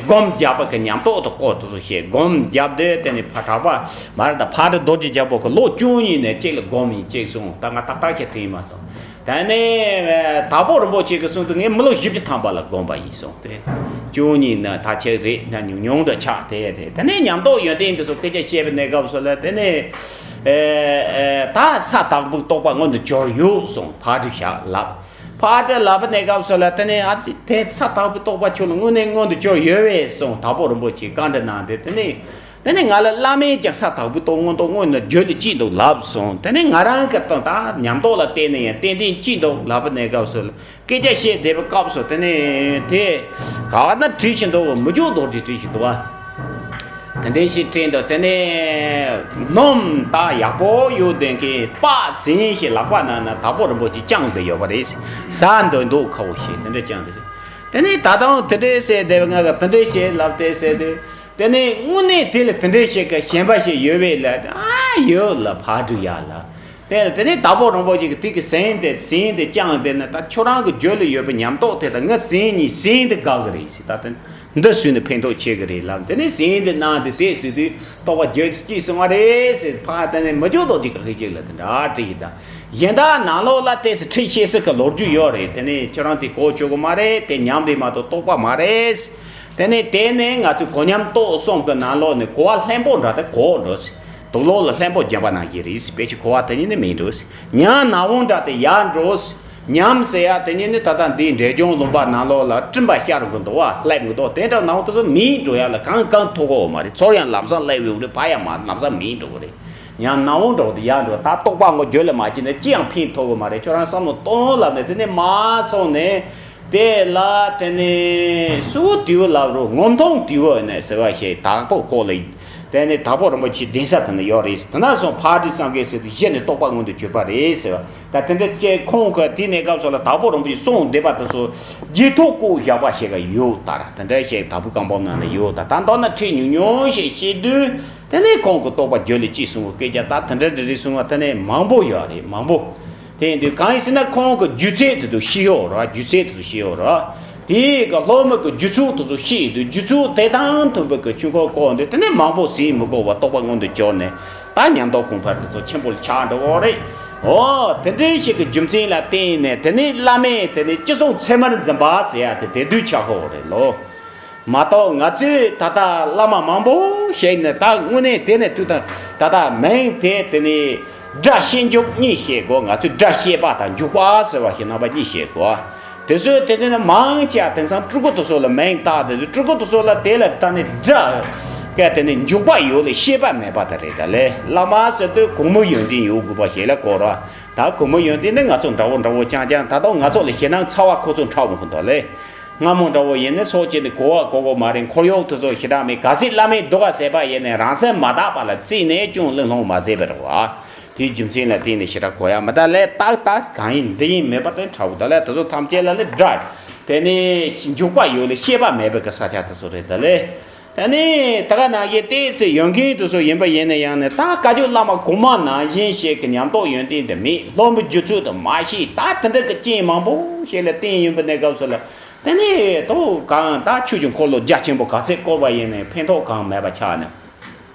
སྒོམ་བརྒྱབ་པ་གི་ཉམས་རྟོགས་དེ་སྐོར་དེ་ཚོ་བཤད། སྒོམ་བརྒྱབ་དུས་དེ་ནས་ཕ་གྲགས་པ་མ་རེད། ད་ཕག་གྲུ་རྡོ་རྗེ་རྒྱལ་པོ་གིས་ལོ་བཅུ་གཉིས་ནས་གཅིག་ལ་སྒོམ་ཡིན་གཅིག་གསུངས། ད་ང་ཏག་ཏག་ཞིག་དྲན་མ་སོང་། དེ་ནས་དྭགས་པོ་རིན་པོ་ཆེ་གིས་གསུངས་དུས་ངས་མི་ལོ་བཞི་བཅུ་ཐམ་པ་ལ་སྒོམ་པ་ཡིན་གསུངས་ཏེ། བཅུ་གཉིས་ནི་ད་ཆེ་རེད། ད་ཉུང་ཉུང་འདྲ་ཆགས་དེ་རེད། དེ་ནས་ཉམས་རྟོགས་ཡོན་ཏན་དེ་ཚོ་སྐད་ཆ་བཤད་པའི་གནས་སྐབས་སུ་ལ། དེ་ནས་ཨེ་ཨེ་ད་ས་དྭགས་པོའི་རྟོགས་པ་མངོན་དུ་གྱུར་ཡོད་གསུངས། ཕག་གྲུས་ཞལ་ལབ། ཕག་གྲུས་ལབ་པའི་གནས་སྐབས་སུ་ལ། དེ་ནས་ཨ་ཙི། དེ་ས་དྭགས་པོའི་རྟོགས་པ་ཁྱོད་ལ་དངོས་གནས་མངོན་དུ་གྱུར་ཡོད་པས་གསུངས། དྭགས་པོ་རིན་པོ་ཆེས་བཀའ་འདྲི་གནང་སྟེ། དེ་ནས་དེ་ནས་ང་ལ་བླ་མས་ཀྱང་ས་དྭགས་པོའི་རྟོགས། མངོན་རྟོགས་མངོན་དུ་རྒྱུད་ལ་སྐྱེས་འདུག་ལབ་སོང་། དེ་ནས་ང་རང་གི་དང་ད་ཉམས་རྟོགས་ལ་བརྟེན་ནས་ཡང་ཏན་ཏན་སྐྱེས་འདུག་ལབ་པའི་གནས་སྐབས་སུ་ལ། སྐད་ཆ་བཤད་བསྡད་པའི་སྐབས་སུ་དེ་ནས་དེ་ག་བ་ན་བྲིས་བཞིན་འདུག་མི་ལྕོགས་རྡོ་རྗེས་བྲིས་བཞིན་འདུག་བ། དེ་འདྲའི་ཞིག་བྲིས་འདུག་དེ་ནས་སྣུམ་ད་ཡག་པོ་ཡོད་དོན་གྱི་པགས་ཟན་ཞིག་ལག་པ་ནང་ན་དྭགས་པོ་རིན་པོ་ཆེས་བཅངས་བསྡད་ཡོད་པ་རེད། ཟ་འདོད་འདུག་ཁ་བོ་ཞིག་དེ་འདྲ་བཅངས་བསྡད། དེ་ནས་ད་དུང་དེ་འདྲའི་བཤད་བསྡད་པའི། ང་ག་དེ་འདྲའི་བཤད་ལབ་དེ་ཟེར་དུས། དེ་ནས་དངོས་གནས་དེ་ལ་དེ་འདྲའི་ཞིག་གི་ཞེན་པ་ཞིག་ཡོད་པས་ལ། ཨ་ཡོད་ལ་ཕག་གྲུ་ཡ་ལ། དེ་དེ་ནས་དྭགས་པོ་རིན་པོ་ཆེ་གིས་དེ་གི་ཟན་དེ་ཟན་དེ་བཅངས་བསྡད་ན། ད་ཁྱོད་རང་གི་རྒྱུད་ལ་ཡོད་པའི་ཉམས་རྟོགས་དེ་དང་ངའི་ཟན་གཉིས་ཟན་དེ་དགའ་གི་རེད་ཟེར། ད་དེ་འདི་ཟོས་ན་ཕན་ཐོགས་ཆེ་གི་རེད་ལབ། དེ་ནས་ཟན་དེ་གནང་སྟེ་དེ་ཟོས་དུས་རྟོགས་པ་རྒྱུད་སྐྱེས་སོང་བ་རེད་ཟེར། ཕར་དེ་ནས་མི་ལྕོགས་རྡོ་རྗེས་ག་གི་ཅིག་ལ་དེ་འདྲ་བྲིས་ཡིན། ད་གཞན་དག་ནང་ལོགས་ལ་དེ་ཟེར་ཁྲིད་ཤེས་སྲིད་གི་ལོ་རྒྱུས་ཡོད་རེད། དེ་ནས་ཁྱོད་རང་དེ་གོ་ཆོད་གི་མ་རེད། དེ་ཉམས་རེད་མ་གཏོགས་རྟོགས་པ་མ་རེད། དེ་ནས་དེ་ནས་ང་ཚོའི་གོ་ཉམས་རྟོགས་གསུམ་གི་ནང་ལོགས་ནས་གོ་བ་ལྷན་པོ་འདྲ་དེ་གོ་འགྲོ་ཟེར། དུག་ལོག་ལ་ལྷན་པོ་བརྒྱབ་པ་ནང་བཞིན་རེད་ཟེར། དཔེ་ཆ་གོ་བ་དེ་ཉིད་ནི་མིན་འགྲོ་ཟེར། ཉམས་ནག་པོ་འདྲ་དེ་ཡལ་འགྲོ་ཟེར། ཉམས་ཟེར་ཡ་དེ་ཉིད་ནི་ད་ལྟ་འདིའི་འབྲས་ལྗོངས་ལུང་པ་ནང་ལོགས་ལ་སྤྲིན་པ་ཤར་གི་འདུག་བ། སླེབས་གི་འདུག་དེ་འདྲ་ནག་པོ་དེ་ཚོ་མིད་འགྲོ་ཡ་ལ་གང་གང་ཐུག་གི་ཡོད་མ་རེད། ཚུར་ཡང་ལམ་སང་སླེབས་ཡོང་རེད། ཕར་ཡང་མ་ལམ་སང་མིད་འགྲོ་གི་རེད། ཉམས་ནག་པོ་འདྲ་བོ་དེ་ཡལ་འགྲོ། ད་རྟོགས་པ་ངོ་རྒྱུད་ལ་མ་སྐྱེས་ན་ཅི་ཡང་ཕན་ཐོགས་གི་མ་རེད། ཁྱོད་རང་བསམ་བློ་གཏོང་ལབ་ནས། དེ་ནས་མར་སོང་ནས། དེ་ལ་དེ་ནས་སུ་དེའུ་ལབ་རུང་ངོ་མཐོང་དེའུ་ནས་ཟེར་བ་ཞིག་དྭགས་པོ་ཁོ་ལ་ དེ་ནས་དྭགས་པོ་རིན་པོ་ཆེ་གདན་ས་དེ་ན་ཡོད་རེད། དེ་ན་སོང་ཕར་དེ་ཙམ་གས་ཟེར་དུས་གཞི་ནས་རྟོགས་པ་མངོན་དུ་གྱུར་པ་རེད་ཟེར་བ། ད་དེ་འདྲ་ཅེས་ཁོང་གི་དེ་གནས་སྐབས་སུ་ལ་དྭགས་པོ་རིན་པོ་ཆེ་གསུང་བདེ་བ་དེ་ཚོ་རྗེས་ཐོག་བཀོད་བཞག་པ་ཞིག་ཡོད་ད་ར། དེ་འདྲ་ཞིག་དྭགས་པོའི་བཀའ་འབུམ་ནང་ན་ཡོད་ད། ད་མདོར་ན་ཁྲིད་ཉུང་ཉུང་ཞིག་བཤད་དུས་དེ་ནས་ཁོང་གི་རྟོགས་པ་རྒྱུད་ལ་སྐྱེས་གསུང་བའི་སྐད་ཆ་ད་དེ་འདྲ་འདྲ་རེ་གསུང་བ་དེ་ནས་མང་པོ་ཡོད་རེད། མང་པོ། དེ་ཡིན་དུས་གང་ཡིན་ཟེར་ན་ཁོང་གི་རྒྱུད་ཚད་དེ་ཚོ་ཤེས་ཡོད་ར། རྒྱུད་ཚད་དེ་ཚོ་ཤེས་ཡོད་ར། དེའི་གི་སློབ་མ་གི་རྒྱུད་ཚོགས་དེ་ཚོ་ཤེས་ཡོད་དུས་རྒྱུད་ཚོགས་དེ་དང་མཐུན་པའི་གི་ཆོས་འཁོར་བསྐོར་འདུག་དེ་ནས་མང་པོ་ཟིན་མི་དགོས་པ་རྟོགས་པ་མངོན་དུ་གྱུར་ནས་ད་ཉམས་རྟོགས་གོང་འཕེལ་དེ་ཚོ་ཆེན་པོ་ལ་ཆགས་འགྲོ་གི་རེད། འོ་དེ་འདྲའི་ཞིག་གི་རྒྱུ་མཚན་ལ་བརྟེན་ནས་དེ་ནས་བླ་མས་དེ་ནས་ཅི་གསུང་ཚད་མར་འཛིན་པ་ཟེར་ཡ་དེ་དེ་དུས་ཆགས་ཀྱི་ཡོད་རེད་ལོ། མ་གཏོགས་ང་ཚོས་ད་ལྟ་བླ་མ་མང་པོ་ཞིག་ནས་ད་དངོས་གནས་དེ་ནས་དུས་དང་ད་ལྟ་མིང་དེ་དེ་ནས་སྒྲ་ཤེས་འཇུག་གཉིས་ཤེས་དགོས། ང་ཚོས་སྒྲ་ཤེས་པ་དང་འཇུག་པ་ཟེར་བ་ཞིག་རྣམ་པ་གཉིས་ཤེས་དགོས། དེ་ཚོས་དེ་ཚོ་ནི་མང་ཆེ་བ་དེང་སང་སྤྲུལ་སྐུ་དེ་ཚོ་ལ་མིང་བཏགས་དེ་སྤྲུལ་སྐུ་དེ་ཚོ་ལ་དེ་ལ་ད་ནི་སྒྲ་སྐད་དེ་ནི་འཇུག་པ་ཡོད་ལ་ཤེས་པ་མེད་པ་དེ་རེད་ད་ལེ། བླ་མ་ཟེར་དུས་གོང་མའི་ཡོན་ཏན་ཡོད་དགོས་པ་ཞིག་ལ་གོ་ར། ད་གོང་མའི་ཡོན་ཏན་ནི་ང་ཚོ་འདྲ་བོ་འདྲ་བོ་རྐྱང་རྐྱང་ད་དུང་ང་ཚོ་ལ་ཞེད་སྣང་ཚ་བ་ཁོ་ཚོ་འཁྲབ་འོང་གི་འདུག་ལེ། སྔ་མོ་འདྲ་བོ་ཡིན་ན་སྲོག་གཅོད་ནས་གོ་བ་གོ་གོ་མ་རེད། འཁོར་གཡོག་དེ་ཚོ་ཞེ་དྲག་མེད། གལ་སྲིད་བླ་མས་སྡུག་ག་ཟས་པ་ཡིན་ནའི་རང་སེམས་མ་དག་པ་ལ་བརྩིས་ནས་ཅུང་གླེང་སློང་མ་བྱས་པ་རེད་བ། དེའི་རྒྱུ་མཚན་ལ་བརྟེན་ནས་ཞེ་དྲག་གོ་ཡ་མི་ད་ལས་ཏག་ཏག་གང་ཡིན་འདི་ཡིན་མེད་པ་དེ་འདྲ་བོ་ད་ལས་དེ་ཚོ་ཐམས་ཅད་ལ་ནི་དགྲ། དེ་ནས་འཇུག་པ་ཡོད་ལ་ཤེས་པ་མེད་པའི་གི་ས་ཆ་དེ་ཚོ་རེད་ད་ལས། ད་ནི་ད་ག་ནང་བཞིན་ཏོག་ཙམ་ཡོད་མཁན་དེ་ཚོ་ཡིན་པ་ཡིན་ན་ཡང་ནི་ད་བཀའ་བརྒྱུད་བླ་མ་གོང་མ་ནང་བཞིན་ཞིག་གི་ཉམས་རྟོགས་ཡོན་ཏན་དེ་མེད། སློབ་མའི་རྒྱུད་ཚོགས་དེ་མ་ཤེས། ད་དེ་འདྲ་གི་རྐྱེན་མང་པོ་ཞིག་ལ་བརྟེན་ཡིན་པའི་གནས་སྐབས་སུ་ལ། དེ་ནས་དོ་གང་ད་ཆོས་ཀྱི་འཁོར་ལོ་རྒྱ་ཆེན་པོ་ག་ཚད་བསྐོར་བ་ཡིན་ནའི་ཕན་ཐོགས་གང་མེད་པ་ཆགས་ནས།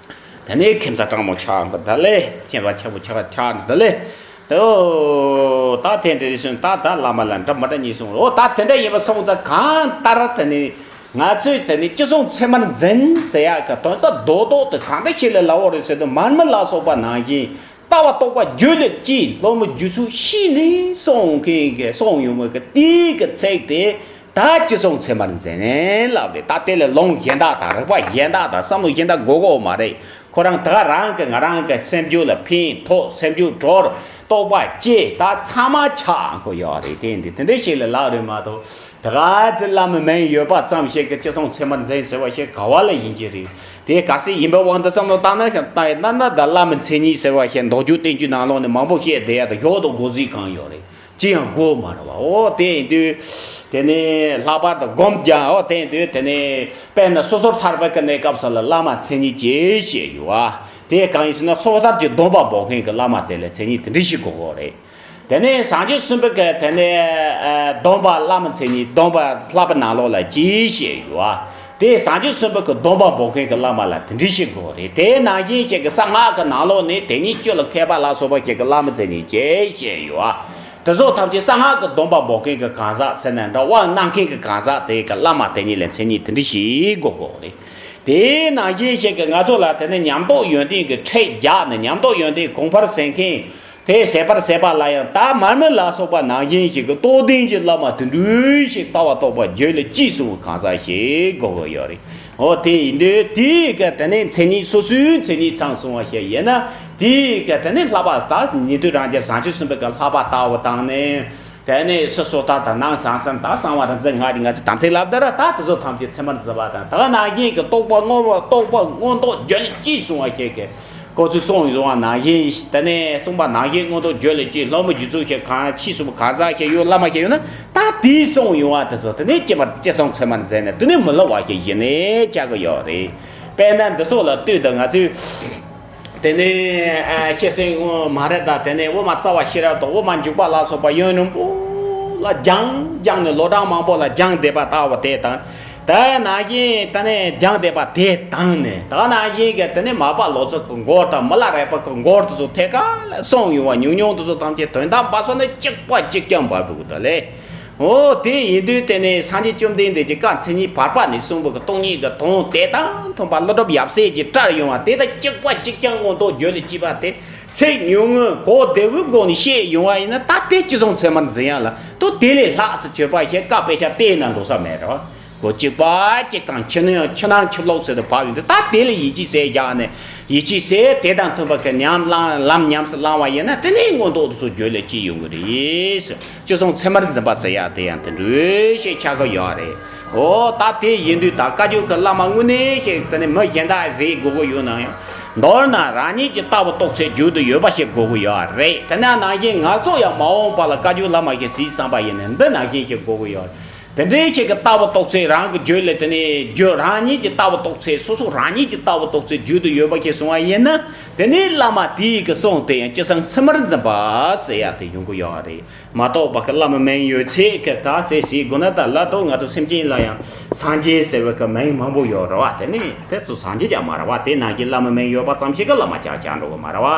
དེ་ནས་ཁྱིམ་ཚང་གྲང་མོ་ཆགས་འགོ་ད་ལེ། ཁྱིམ་པ་ཆེན་པོ་ཆགས་ཆགས་འགོ་ད་ལེ། དོ་ད་དེ་འདྲ་རེད་སོང་། ད་ད་བླ་མ་ལ་འདྲ་མི་འདྲ་གཉིས་སོང་རོ། ད་དེ་འདྲ་ཡིན་པ་སོང་ཙང་གང་ལྟར་དེ་ནས་ང་ཚོས་དེ་ནས་ཅི་གསུང་ཚད་མར་འཛིན་ཟེར་ཡག་གི་དོན་རྩ་རྡོག་རྡོག་དེ་གང་འདྲ་ཞིག་ལ་ལབ་འོ་རེད་ཟེར་དུས་མར་མེ་ལ་སོགས་པ་ནང་བཞིན། ལྟ་བ་རྟོགས་པ་རྒྱུད་ལ་སྐྱེས། སློབ་མའི་རྒྱུད་ཚོགས་ཤེས་ནས་གསུང་མཁན་གྱི་གསུང་ཡོང་བའི་གི་དེའི་གི་ཚིག་དེ་ད་ཅི་གསུང་ཚད་མར་འཛིན་ལབ་རེད། ད་དེ་ལ་ལུང་གཞན་དག་དང་རིགས་པ་གཞན་དག་དང་བསམ་བློ་གཞན་དག་དགོས་གོ་མ་རེད། ཁོ་རང་ད་ག་རང་གི་ང་རང་གི་སེམས་རྒྱུད་ལ་ཕན་ཐོགས། སེམས་རྒྱུད་གྲོལ། རྟོགས་པ་སྐྱེ། ད་ཚང་མ་ཆགས་འགྲོ་ཡོད་རེད། དེ་འདི་དེ་འདྲ་ཞིག་ལ་ལབ་རེད་མ་གཏོགས། ད་ག་ཚོད་བླ་མའི་མིང་ཡོད་པ་ཙམ་ཞིག་གིས་ཅི་གསུང་ཚད་མར་འཛིན་ཟེར་བ་ཞིག་ག་བ་ལ་ཡིན་གྱི་རེད། དེ་གལ་སྲིད་ཡིན་པའི་དབང་དུ་བསམ་བློ་བཏང་ན་ཡང་ད་ཡིན་ན་ན་ད་བླ་མའི་མཚན་ཉིད་ཟེར་བ་ཞིག་མདོ་རྒྱུད་བསྟན་བཅོས་ནང་ལོགས་ནས་མང་པོ་བཤད་བསྡད་ཡ་དང་ཞོག་དང་དགོས་གཟིགས་གང་ཡོད་རེད། ཅི་ཡང་དགོས་མ་རེད་བ། འོ་དེ་ཡིན་དུས་དེ་ནས་ལྷག་པར་དུ་སྒོམ་རྒྱག་འོ་དེ་ཡིན་དུས་དེ་ནས་དཔེར་ན་སོ་སོར་ཐར་པའི་གི་གནས་སྐབས་སུ་ལ་བླ་མ་མཚན་ཉིད་ཅེས་བཤད་ཡོད་བ། དེ་གང་ཡིན་ཟེར་ན་སོ་ཐར་གྱི་སྡོམ་པ་འབོག་མཁན་གྱི་བླ་མ་དེ་ལ་མཚན་ཉིད་དེ་འདྲ་ཞིག་དགོས་གོ་རེད། དེ་ནས་བྱང་ཆུབ་སེམས་དཔའི་གི་དེ་ནས་ཨ་སྡོམ་པ་བླ་མའི་མཚན་ཉིད་སྡོམ་པ་བསླབ་པའི་ནང་ལོགས་ལ་ཅི་བཤད་ཡོད་ཨ། དེ་བྱང་ཆུབ་སེམས་དཔའི་གི་སྡོམ་པ་འབོག་མཁན་གྱི་བླ་མ་ལ་དེ་འདྲ་ཞིག་དགོས་རེད། དེ་ནང་བཞིན་ཞིག་གི་གསང་སྔགས་ཀྱི་ནང་ལོགས་ནས་དེ་ཉིད་སྤྱོད་ལ་མཁས་པ་ལ་སོགས་པ་ཞིག་གི་བླ་མའི་མཚན་ཉིད་ཅེས་བཤད་ཡོད་ཨ། དེ་ཚོ་ཐམས་ཅད་གསང་སྔགས་ཀྱི་སྡོམ་པ་འབོག་མཁན་གྱི་གང་ཟག་ཟེར་ན་འདྲ་བ་གནང་མཁན་གྱི་གང་ཟག་དེ་གི་བླ་མ་དེ་ཉིད་ལ་མཚན་ཉིད་དེ་འདྲ་ཞིག་དགོས་དགོས་རེད། དེ་ནང་བཞིན་ཞིག་གི་ང་ཚོ་ལ་དེ་ནས་ཉམས་རྟོགས་ཡོན་ཏན་གྱི་ཁྲིད་རྒྱག་ནས་ཉམས་རྟོགས་ཡོན་ཏན་གོང་འཕེལ་ཟེར་མཁན། དེ་ཟད་པར་ཟད་པ་ལ་ཡང་ད་མར་མེ་ལ་སོགས་པ་ནང་བཞིན་ཞིག་གི་རྟོགས་ལྡན་གྱི་བླ་མ་དེ་འདྲ་ཞིག་ལྟ་བ་རྟོགས་པ་རྒྱུད་ལ་སྐྱེས་སོང་བའི་གང་ཟག་ཞིག་དགོས་ཀྱི་ཡོད་རེད། འོ་དེ་ཡིན་དུས་དེའི་གི་དེ་ནས་མཚན་ཉིད་སོ་སོའི་མཚན་ཉིད་ཚང་སོང་བ་ཞིག་ཡིན་ན་དེའི་གི་དེ་ནས་བསླབ་པ་ད་ཉན་ཐོས་རང་རྒྱལ་བྱང་ཆུབ་སེམས་དཔའི་གི་བསླབ་པ་ལྟ་བུ་དང་ནི། དེ་ནས་སོ་སོ་ཐར་དང་ནང་བྱང་སེམས་དང་གསང་བ་རིག་འཛིན་སྔགས་ཀྱི་ང་ཚོས་དམ་ཚིག་ལབ་ད་ར་ད་དེ་ཚོ་ཐམས་ཅད་ཚད་མར་འཛིན་པ་དང་ད་ག་ནང་བཞིན་གྱི་རྟོགས་པ་མངོན་པ་རྟོགས་པ་མངོན་རྟོགས་རྒྱུད་ལ་སྐྱེས་སོང་བ་ཞིག་གི་ཁོ་ཚོས་གསུངས་ཡོང་བ་ནང་བཞིན་དེ་ནས་གསུངས་པ་ནང་བཞིན་མངོན་རྟོགས་རྒྱུད་ལ་སྐྱེས་སློབ་མའི་རྒྱུད་ཚོགས་ཞིག་གང་ཤེས་སོང་བ་གང་ཟག་ཞིག་ཡོད་བླ་མ་ཞིག་ཡོད་ན་ད་དེས་གསུངས་ཡོང་བ་དེ་ཚོ་དེ་ནས་ཅི་མར་ཅི་གསུང་ཚད་མར་འཛིན་ནས་དེ་ནས་མི་སླུ་བ་ཞིག་གཞི་ནས་ཆགས་ཀྱི་ཡོད་རེད། དཔེར་ན་འདི་སོགས་ལ་ལྟོས་དང་ང་ཚོས། དེ་ནས་ཨ་ཤེས་སེང་དབུ་མ་རེད་ད། དེ་ནས་དབུ་མ་རྩ་བ་ཤེས་རབ་དང་དབུ་མ་འཇུག་པ་ལ་སོགས་པ་ཡུན་རིང་པོ་ལ་སྦྱངས་སྦྱངས་ནས་ལོ་གྲངས་མང་པོ་ལ་སྦྱངས་བསྡད་པ་ལྟ་བུ་དེ་དང་། དེ་ནང་བཞིན་དེ་ནས་སྦྱངས་བསྡད་པ་དེ་དང་ནས་དེ་ནང་བཞིན་གྱི་དེ་ནས་མར་པ་ལོ་ཙཱ་གི་མགུར་དང་མི་ལ་རས་པ་གི་མགུར་དེ་ཚོ་ཐད་ཀར་ལ་གསུངས་ཡོང་བ་ཉུང་ཉུང་དེ་ཚོ་ཐམས་ཅད་དོན་དམ་པ་སོགས་ནི་གཅིག་པ་གཅིག་རྐྱང་འབབ་འདུག་ད་ལས། འོ་དེ་ཡིན་དུས་དེ་ནས་སངས་རྒྱས་བཅོམ་ལྡན་འདས་ཀྱི་བཀའ་མཚན་ཉིད་བར་པ་ནས་གསུངས་པའི་གི་སྟོང་ཉིད་ཀྱི་དོན་དེ་དང་མཐུན་པ་ཀླུ་སྒྲུབ་ཡབ་སྲས་ཀྱིས་བཀྲལ་ཡོང་བ་དེ་དང་གཅིག་པ་གཅིག་རྐྱང་མངོན་རྟོགས་རྒྱུད་ལ་སྐྱེས་པ་དེ་ཚིག་ཉུང་ངུ་གོ་བདེ་བོའི་སྒོ་ནས་བཤད་ཡོང་བ་ཡིན་ན་ད་དེ་ཅི་གསུང་ཚད་མར་འཛིན་ཡ་ལ་དོ་དེ་ལས་ལྷག་ཙམ་གྱུར་པ་ཞིག་བཀའ་དཔེ་ཆ་བལྟས་ན་འགྲོ་ས་མེད་རེད་བ། གོ་གཅིག་པ་གཅིག་དང་ཕྱི་ནང་ཕྱི་ནང་ཕྱི་ལོགས་ཟེར་དུ་བབ་ཡོང་དུས། ད་དེ་ལ་ཡིད་ཆེས་ཟེར་རྒྱག་ནས། ཡིད་ཆེས་ཟེར་དེ་དང་མཐུན་པ་གི་ཉམས་བླང་ལམ་ཉམས་སུ་བླང་བ་ཡིན་ན། དེ་ནས་མངོན་རྟོགས་དེ་ཚོ་རྒྱུད་ལ་སྐྱེ་ཡོང་གི་རེད། ཅི་གསུང་ཚད་མར་འཛིན་པ་ཟེར་ཡག་དེ་ཡང་དེ་འདྲ་ཞིག་ཆགས་ཀྱི་ཡོད་རེད། འོ་ད་དེ་ཡིན་དུས་ད་བཀའ་བརྒྱུད་ཀྱི་བླ་མ་དངོས་གནས་ཤིག་དེ་ནས་མི་གཞན་དག་རེད་དགོས་ཀྱི་ཡོད་ན་ཡང་། མདོར་ན་རང་ཉིད་ཀྱི་ལྟ་བ་རྟོགས་ཚད་རྒྱུད་དུ་ཡོད་པ་ཞིག་དགོས་ཀྱི་ཡོད་རེད། དེ་ནས་ནང་བཞིན་ང་ཚོ་ཡང་མ་འོངས་པ་ལ་བཀའ་བརྒྱུད་བླ་མ་ཞིག་གཟིགས་བསམ་པ་ཡིན་ན་འདི་ནང་བཞིན་ཞིག་དགོས་ཀྱི་ཡོད་རེད། དེ་འདྲའི་ཞིག་གི་ལྟ་བ་རྟོགས་ཚད་རང་གི་རྒྱུད་ལ། དེ་ནས་རྒྱུད་རང་ཉིད་ཀྱི་ལྟ་བ་རྟོགས་ཚད། སོ་སོ་རང་ཉིད་ཀྱི་ལྟ་བ་རྟོགས་ཚད་རྒྱུད་དུ་ཡོད་པ་ཞིག་སོང་བ་ཡིན་ན། དེ་ནས་བླ་མ་དེའི་གི་གསུང་དེ་ཡང་ཅི་གསུང་ཚད་མར་འཛིན་པ་ཟེར་ཡག་དེ་ཡོང་གི་ཡོད་རེད། མ་གཏོགས་པ་གི་བླ་མའི་མིང་ཡོད་ཚད་ཀྱི་ད་ཟེར་ཞིག་དགོས་ན། ད་ལ་དོ་ང་ཚོ་སེམས་ཅན་ལ་ཡང་སངས་རྒྱས་ཟེར་བའི་གི་མིང་མང་པོ་ཡོད་རེད་བ། དེ་ནས་དེ་ཚོ་སངས་རྒྱས་ཀྱང་མ་རེད་བ། དེ་ནང་གི་བླ་མའི་མིང་ཡོད་པ་ཙམ་ཞིག་གི་བླ་མ་ཆགས་ཆགས་འགྲོ་གི་མ་རེད་བ།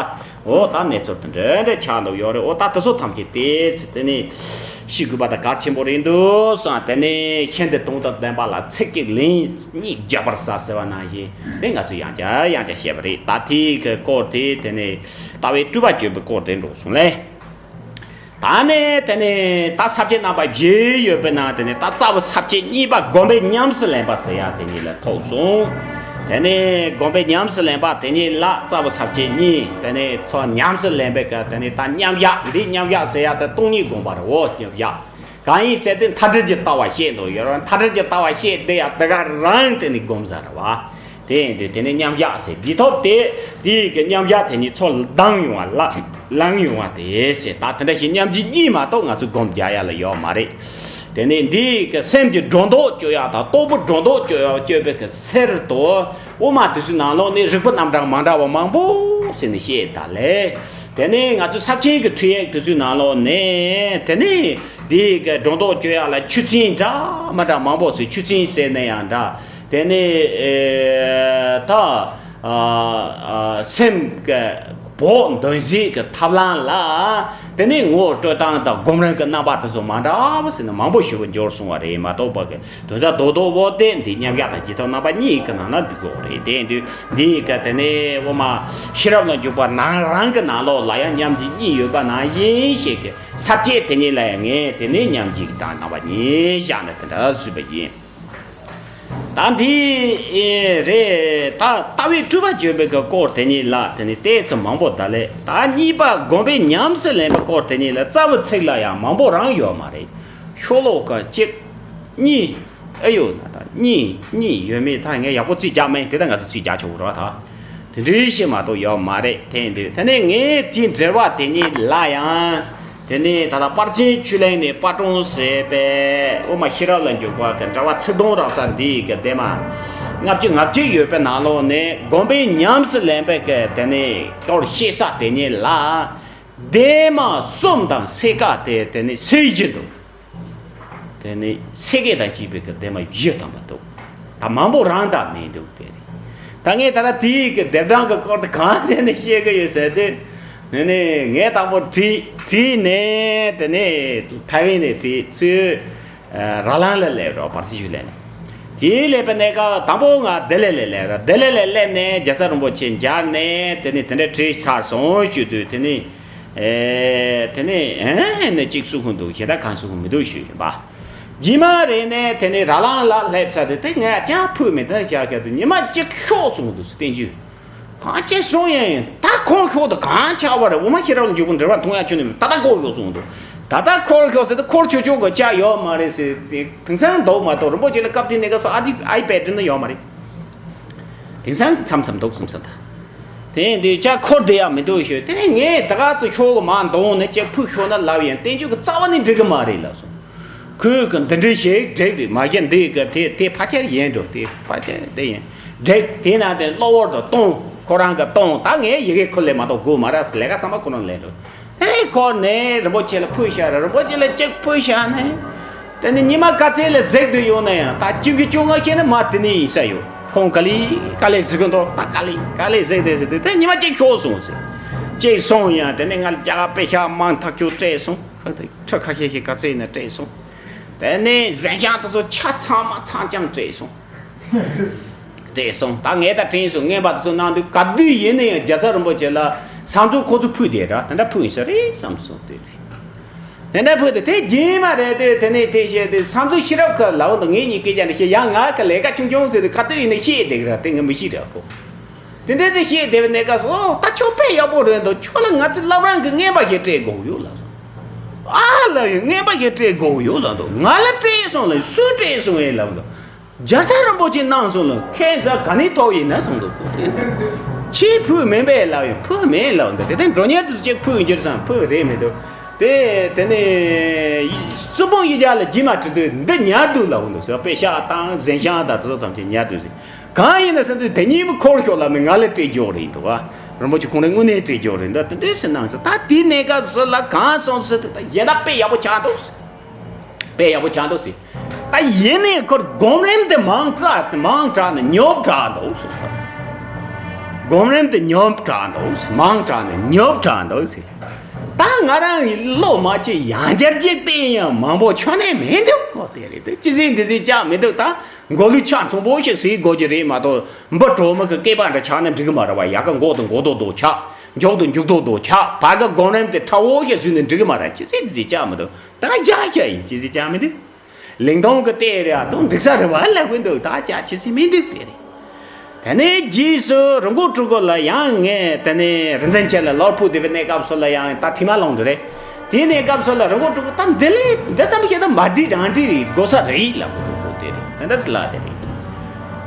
འོ་ད་གནས་ཚུལ་དེ་འདྲ་འདྲ་ཆགས་འདུག་ཡོད་རེད། འོ་ད་དེ་ཚོ་ཐམས་ཅད་དེ་ཚེ་དེ་ནས་ཤེས་དགོས་པ་ད་གལ་ཆེན་པོ་རེད་འདུག་བསམ། དེ་ནས་ཤིན་ཏུ་དོན་དང་ལྡན་པ་ལ་ཚིག་གཅིག་ལན་གཉིས་རྒྱག་པར་ཟ་ཟེར་བ་ནང་བཞིན་དེ་ང་ཚོས་ཡང་བསྐྱར་ཡང་བསྐྱར་བཤད་པ་རེད། ད་དེའི་གི་སྐོར་དེ། དེ་ནས་ལྟ་བའི་སྤྲུལ་པ་བརྗོད་པའི་སྐོར་དེ་འགྲོ་སོང་ལེ། ད་ནས་དེ་ནས་ད་ས་བཅད་རྣམ་པ་བཞི་ཡོད་པའི་ནང་དེ་ནས་ད་རྩ་བ་ས་བཅད་གཉིས་པ་སྒོམ་པས་ཉམས་སུ་ལེན་པ་ཟེར་ཡག་དེ་ཉིད་ལ་ཐུག་སོང་། དེ་ནས་སྒོམ་པས་ཉམས་སུ་ལེན་པ་དེ་ཉིད་ལ་རྩ་བ་ས་བཅད་གཉིས། དེ་ནས་ཚོ་ཉམས་སུ་ལེན་པའི་གི་དེ་ནས་ད་མཉམ་གཞག་འདི། མཉམ་གཞག་ཟེར་ཡག་དེ་སྟོང་ཉིད་སྒོམ་པ་རེད། འོ་མཉམ་གཞག་གང་ཡིན་ཟེར་དུས་མཐའ་བྲལ་གྱི་ལྟ་བ་བཤད་འདུག་ཡོད་རེད། མཐའ་བྲལ་གྱི་ལྟ་བ་བཤད་བསྡད་ཡག་དེ་ག་རང་དེ་ནས་སྒོམ་ཟེར་བ། དེ་ཡིན་དུས་དེ་ནས་མཉམ་གཞག་ཟེར་འདི་ཐོབ་སྟེ། དེའི་གི་མཉམ་གཞག་དེ་ཉིད་ཚུར་ལྡང་ཡོང་བ་ལ་ལང་ཡོང་བ་དེ་ཟེར། ད་དེ་འདྲ་ཞིག་མཉམ་གཞག་གཉིས་མ་གཏོགས་ང་ཚོས་སྒོམ་རྒྱག་ཡ་ལ་ཡོད་མ་རེད། དེ་ནས་འདིའི་གི་སེམས་ཀྱི་སྒྲོ་འདོགས་གཅོད་ཡ་དང་རྟོག་པའི་སྒྲོ་འདོགས་གཅོད་ཡ་གཅོད་པའི་གི་ཚུལ་དུ། དབུ་མ་དེ་ཚོའི་ནང་ལོགས་ནས་རིགས་པ་རྣམ་གྲངས་མ་འདྲ་བ་མང་པོ་ཟེར་ནས་བཤད་ད་ལེ། དེ་ནས་ང་ཚོས་ས་ཆེན་གྱི་ཁྲིད་ཡིག་དེ་ཚོའི་ནང་ལོགས་ནས། དེ་ནས་འདིའི་གི་སྒྲོ་འདོགས་གཅོད་ཡ་ལ་ཆོས་ཚན་འདྲ་མ་འདྲ་མང་པོ་ཟེར། ཆོས་ཚན་ཟེར་ན་ཡང་འདྲ། དེ་ནས་ཨེ་ད་ཨ་ཨ་སེམས་ཀྱི་བོགས་འདོན་བྱེད་ཀྱི་ཐབས་ལམ་ལ། དེ་ནས་ངོ་སྤྲོད་སྟངས་དང་སྒོམ་རིམ་གྱི་རྣམ་པ་དེ་ཚོ་མ་འདྲ་བ་ཟེར་ན་མང་པོ་ཞིག་འབྱོར་སོང་བ་རེད། མ་གཏོགས་པ་གི་དོན་དག་རྡོག་རྡོག་བོ་དེ་འདི་མཉམ་གཞག་དང་རྗེས་ཐོབ་རྣམ་པ་གཉིས་ཀྱི་ནང་ན་འདུ་གི་རེད། དེ་ཡིན་དུས་འདི་ག་དེ་ནས་དབུ་མ་ཤེས་རབ་ལ་འཇུག་པ་ནང་རང་གི་ནང་ལོགས་ལ་ཡང་མཉམ་གཞག་གཉིས་ཡོད་པ་ནང་བཞིན་ཞིག་གི་ས་བཅད་དེ་ཉིད་ལ་ཡང་ངས་དེ་ནས་མཉམ་གཞག་དང་རྣམ་པ་གཉིས་བཞག་ནས་དེ་འདྲ་བཟོས་པ་ཡིན། ད་འདི་རེད། ད་ལྟ་བའི་སྤྲུལ་པ་བརྗོད་པའི་གི་སྐོར་དེ་ཉིད་ལ་དེ་ནས་ཏོག་ཙམ་མང་པོ་ད་ལེ། ད་གཉིས་པ་སྒོམ་པས་ཉམས་སུ་ལེན་པའི་སྐོར་དེ་ཉིད་ལ་རྩ་བའི་ཚིག་ལ་ཡང་མང་པོ་རང་ཡོད་མ་རེད། ཤོ་ལོ་ཀ་གཅིག་གཉིས། ཨེ་ཡོད་ན་ད་གཉིས་གཉིས་ཡོད་མེད་ད་ངས་ཡག་པོ་རྩིས་རྒྱག་མེད། དེ་ད་ང་ཚོ་རྩིས་རྒྱག་ཆོག་གི་རེད་བ། ད་དེ་འདྲའི་ཞིག་མ་གཏོགས་ཡོད་མ་རེད། དེ་ཡིན་དུས་དེ་ནས་ངས་དེའི་འགྲེལ་པ་དེ་ཉིད་ལ་ཡང་། དེ་ནས་ད་ལྟ་དཔལ་ཆེན་ཆོས་གླིང་ནས་དཔལ་སྤྲུལ་ཟེར་པའི་དབུ་མ་ཤེས་རབ་ལ་འཇུག་པ་གི་འགྲེལ་པ་ཚིག་དོན་རབ་གསལ་འདི་གི་ལྡེབ་མ་ལྔ་བཅུ་ང་གཅིག་ཡོད་པའི་ནང་ལོགས་ནས་སྒོམ་པས་ཉམས་སུ་ལེན་པའི་གི་དེ་ནས་སྐོར་བཤད་ས་དེ་ཉིད་ལ། ལྡེབ་མ་གསུམ་དང་ཕྱེད་ཀ་དེ་དེ་ནས་ཚིག་བཞི་འདུག་དེ་ནས་ཚིག་བརྒྱད་དང་བཅས་པའི་གི་ལྡེབ་མ་བཞི་ཐམ་པ་འདུག་ད་མང་པོ་རང་དང་མི་འདུག་དེ་རེད། ད་ངས་ད་ལྟ་དེའི་གི་ལྡེབ་གྲངས་གི་སྐོར་དེ་གང་དེ་ནས་བཤད་གི་ཡོད་ཟེར་དུས། དེ་ནས་ངས་དང་པོ་བྲིས་བྲིས་ནས་དེ་ནས་ཐའེ་ཝན་ནས་བྲིས་ཚུར་ར་ལང་ལ་སླེབས་རོགས། བར་སི་ཤུ་ལན་ནས། དེའི་སླེབས་པའི་གནས་སྐབས་དང་པོ་ང་ལྡི་ལི་ལ་སླེབས་རོགས། ལྡི་ལི་ལ་སླེབས་ནས་རྒྱལ་ཚབ་རིན་པོ་ཆེ་མཇལ་ནས་དེ་ནས་དེ་འདྲ་བྲིས་ཚར་སོང་ཞུ་དུས། དེ་ནས་ཨེ་དེ་ནས་ཨེ་ནས་གཅིག་གསུང་གི་འདུག་གཞན་དག་གང་གསུང་གི་མི་འདུག་ཞུས་ཡིན་པ། རྗེས་མ་རེ་ནས་དེ་ནས་ར་ལང་ལ་སླེབས་ཚར་དུས། དེ་ངས་ཅང་ཕུད་མི་འདུག་བཞག་ཁ་དུས་ཉི་མ་གཅིག་ཤོག་གསུང་གི་འདུག་བསྟན་རྒྱུ། གང་ཅི་གསུང་ཡིན། ད་ཁོང་ཤོག་ཏུ་གང་ཆགས་པ་རེད། དབུ་མ་ཤེས་རབ་ལ་འཇུག་པའི་འགྲེལ་པ་མཐོང་ཡ་ཁྱོན་ནས་མེད། ད་ལྟ་ཁོར་ཤོག་གསུང་འདུག་ད་ལྟ་ཁོར་ཤོག་ཟེར་དུས་ཁོར་ཆོག་ཆོག་གི་ཆ་ཡོད་མ་རེད་ཟེར་ཏེ། དེང་སང་འདུག་མ་གཏོགས་རིན་པོ་ཆེ་ལ་སྐབས་དེ་ནས་སྐབས་སུ་ཨ་དི་ཨའི་པེ་ཌི་ནི་ཡོད་མ་རེད། དེང་སང་མཚམས་མཚམས་འདུག་བསམ་སོང་ད། དེ་ཡིན་དུས་ཅག་ཁོར་བསྡད་ཡག་མི་འདུག་ཞུ། དེ་ནས་ངས་ད་ག་ཚོད་ཤོག་གི་མ་འདོང་ནས་ཅིག་ཕུད་ཤོག་ན་ལབ་ཡིན། བསྟན་རྒྱུ་གི་རྩ་བ་ནས་འགྲིག་གི་མ་རེད་ལབ་སོང་། ཁོས་གི་འདི་འདྲ་ཞིག་བསྒྲིགས་འདུག་མ་གཞི་འདི་གི་དེ་དེ་ཕལ་ཆེར་ཡིན་འགྲོ། དེ་ཕལ་ཆེར་དེ་ཡིན་བསྒྲིགས། དེ་ན་དེ་གློ་བུར་དུ་གཏོང་། ཁོ་རང་གི་གཏོང་། ད་ངས་ཡི་གེ་ཁུར་ལས་མ་གཏོགས་དགོས་མ་རེད་ཟེར། ལས་ཀ་ཚང་མ་ཁོ་རང་ལས་འགྲོ། དེ་ཁོ་ནས་རིན་པོ་ཆེ་ལ་ཕུལ་བཞག་ར། རིན་པོ་ཆེ་ལ་གཅིག་ཕུལ་བཞག་ནས། དེ་ནས་ཉི་མ་ག་ཚོད་ལ་གཟིགས་དུས་ཡོང་ན་ཡང་ད་བཅུ་དགུ་བཅོ་ལྔ་ཤེས་ན་མ་དེ་ནས་ཡིན་ས་ཡོད། ཁོང་ག་ལེ་ག་ལེ་གཟིགས་གི་འདུག་ད་ག་ལེ་ག་ལེ་གཟིགས་དེ་གཟིགས་དེ་དེ་ཉི་མ་གཅིག་ཤོག་སོང་ཟེར། གཅིག་སོང་ཡང་དེ་ནས་ང་ལ་རྒྱ་གར་པེ་ཤ་མང་ཐག་ཆོད་སྤྲད་སོང་། ཁ་དེ་ཁྲི་ཁ་ཤས་ཤིག་ག་ཚོད་ཡིན་ན་སྤྲད་སོང་། དེ་ནས་གཟན་ཤམ་དེ་ཚོ་ཆ་ཚང་མ་ཚང་རྐྱང་སྤྲད་སོང་། སྤྲད་སོང་། ད་ངས་ད་དྲན་སོང་། རྔན་པ་དེ་ཚོ་གནང་དུས་ག་དུས་ཡིན་ན་ཡང་རྒྱལ་ཚབ་རིན་པོ་ཆེ་ལ་ས་མཚོ་ཁོ་ཚོ་ཕུལ་བསྡད་ར། དེ་འདྲ་ཕུལ་ཡིན་ས་རེད་བསམ་སོང་། དེ་རེད། དེ་འདྲ་ཕུད་དེ་དེ་རྗེས་མ་རེད་དེ། དེ་ནས་དེ་བཤད་དེ་བསམ་ཚུལ་ཤེས་རབ་ཁ་ལ་འོ་འདུག་ངེད་གཉིས་སྐད་ཆ་འདྲ་བཤད་ཡང་ང་གི་ལས་ཀ་ཆུང་ཆུང་ཟེར་དུས་ཁ་ཏོན་ཡིན་ན་བཤད་བསྡད་གི་ར། དེ་ངས་མི་ཤེས་ར་ཁོ། དེ་འདྲ་དེ་བཤད་བསྡད་པའི་གནས་སྐབས་སུ། ཨོ་ད་ཁྱོད་དཔེ་ཡག་པོ་རེད་འདུག་ཁྱོད་ལ་ང་ཚོའི་བླ་བྲང་གི་རྔན་པ་ཞིག་སྤྲད་དགོས་ཡོད་ལབ་སོང་། ཨ་ལབ་ཡོད། རྔན་པ་ཞིག་སྤྲད་དགོས་ཡོད་ལབ་འདུག་ང་ལ་སྤྲད་སོང་ལབ། སུས་སྤྲད་སོང་ཨེ་ལབ་འདུག་རྒྱལ་ཚབ་རིན་པོ་ཆེ་གནང་སོང་ལ། ཁྱེད་ཚོ་ག་ནས་ཐོབ་ཡིན་ན་གསུངས་འདུག་ཁྱེད་ཕུད་མིན་པས་ལབ་ཡོད། ཕུད་མིན་ལབ་འདུག་དེ་དེ་མགྲོན་གཉེར་དུ་ཅིག་ཕུད་འགྱུར་སང་ཕུད་རེད་མི་འདུག་དེ་དེ་ནས་སུ་པང་ཡིག་རྒྱ་ལ་རྗེས་མ་དྲི་དུས་འདི་ཉར་འདུག་ལབ་འདུག་ཟེར། པེ་ཤག་དང་གཟན་ཤག་དང་དེ་ཚོ་ཐམས་ཅད་ཉར་འདུག་ཟེར། གང་ཡིན་ན་ཟེར་དུས་དེ་གཉིས་པོ་འཁོར་ཤོག་ལབ་ནས་ང་ལ་སྤྲད་རྒྱུ་རེད་འདུག་ཨ། རིན་པོ་ཆེ་ཁོང་རང་དངོས་གནས་སྤྲད་རྒྱུ་རེད་འདུག་དེ་འདྲས་ཟེར་གནང་སོང་། ད་དེའི་གནས་སྐབས་སུ་ལ་གང་སོང་ཟེར་དུས་ད་གཞན་དག་དཔེ་ཡག་པོ་ཆགས་འདུག་དཔེ་ཡག་པོ་ཆགས་འདུག་ཟེར། ད་ཡིན་ནའི་ཁོར་སྒོམ་རིམ་དེ་མང་དྲགས་མང་དྲགས་ནས་ཉོབ་དྲགས་འདུག་ཟེར། ད་སྒོམ་རིམ་དེ་ཉོབ་དྲགས་འདུག་ཟེར། མང་དྲགས་ནས་ཉོབ་དྲགས་འདུག་ཟེར། ད་ང་རང་གི་བློ་མ་ཆེ་ཡང་བསྐྱར་གཅིག་བསྟན་ཡང་མང་པོ་ཆོ་ནས་མི་འདུག་གོ། དེ་རེད་དེ་ཅི་ཟིན་འདི་ཟིན་ཅག་མི་འདུག་ད་མགོ་ལུས་ཕྱག་མཚུངས་པོ་ཞིག་ཟིག་དགོས་ཀྱི་རེད་མ་གཏོགས། འབུ་གྲོག་མི་གི་སྐེད་པ་འདྲ་ཆགས་ན་འགྲིག་གི་མ་རེད་བ། ཡ་ག་མགོ་དང་མགོ་ཏོག་ཏོ་ཆགས། མཇུག་ཏུ་མཇུག་ཏོག་ཏོ་ཆགས། བར་ག་སྒོམ་རིམ་དེ་ཁྲ་བོ་ཞིག་བཟོས་ནས་འགྲིག་གི་མ་རེད། ཅི་ཟིག་ཅི་ཟིག་ཅག་མི་འདུག་ད་བཞག་བཞག་ཡིན། ཅི་ཟིག་ཅག་མི་འདུག་ལིང་ཏོང་གི་ལྟས་རེད་ཨ། དུང་འགྲིག་ས་རེད་བ་ལབ་གི་འདུག་ད་ཅག་ཅི་ཟིག་མི་འདུག་དེ་རེད། དེ་ནས་རྗེས་སུ་རི་མགོ་གྲུ་གུ་ལ་ཡང་ངས་དེ་ནས་རིག་འཛིན་ཆེ་ལ་ལོར་ཕུག་བསྡད་པའི་གནས་སྐབས་སུ་ལ་ཡང་ད་དྲི་མ་ལངས་འདུག་རེད། དེའི་གནས་སྐབས་སུ་ལ་རི་མགོ་གྲུ་གུ་ད་འདི་ལས་འདི་ཙམ་ཞིག་ད་མ་འགྲིག་རང་འགྲིག་རེད། དགོས་ས་རེད་ལབ་གི་འདུག་དེ་རེད། དེ་འདྲ་ཟེར་ལབ་དེ་རེད།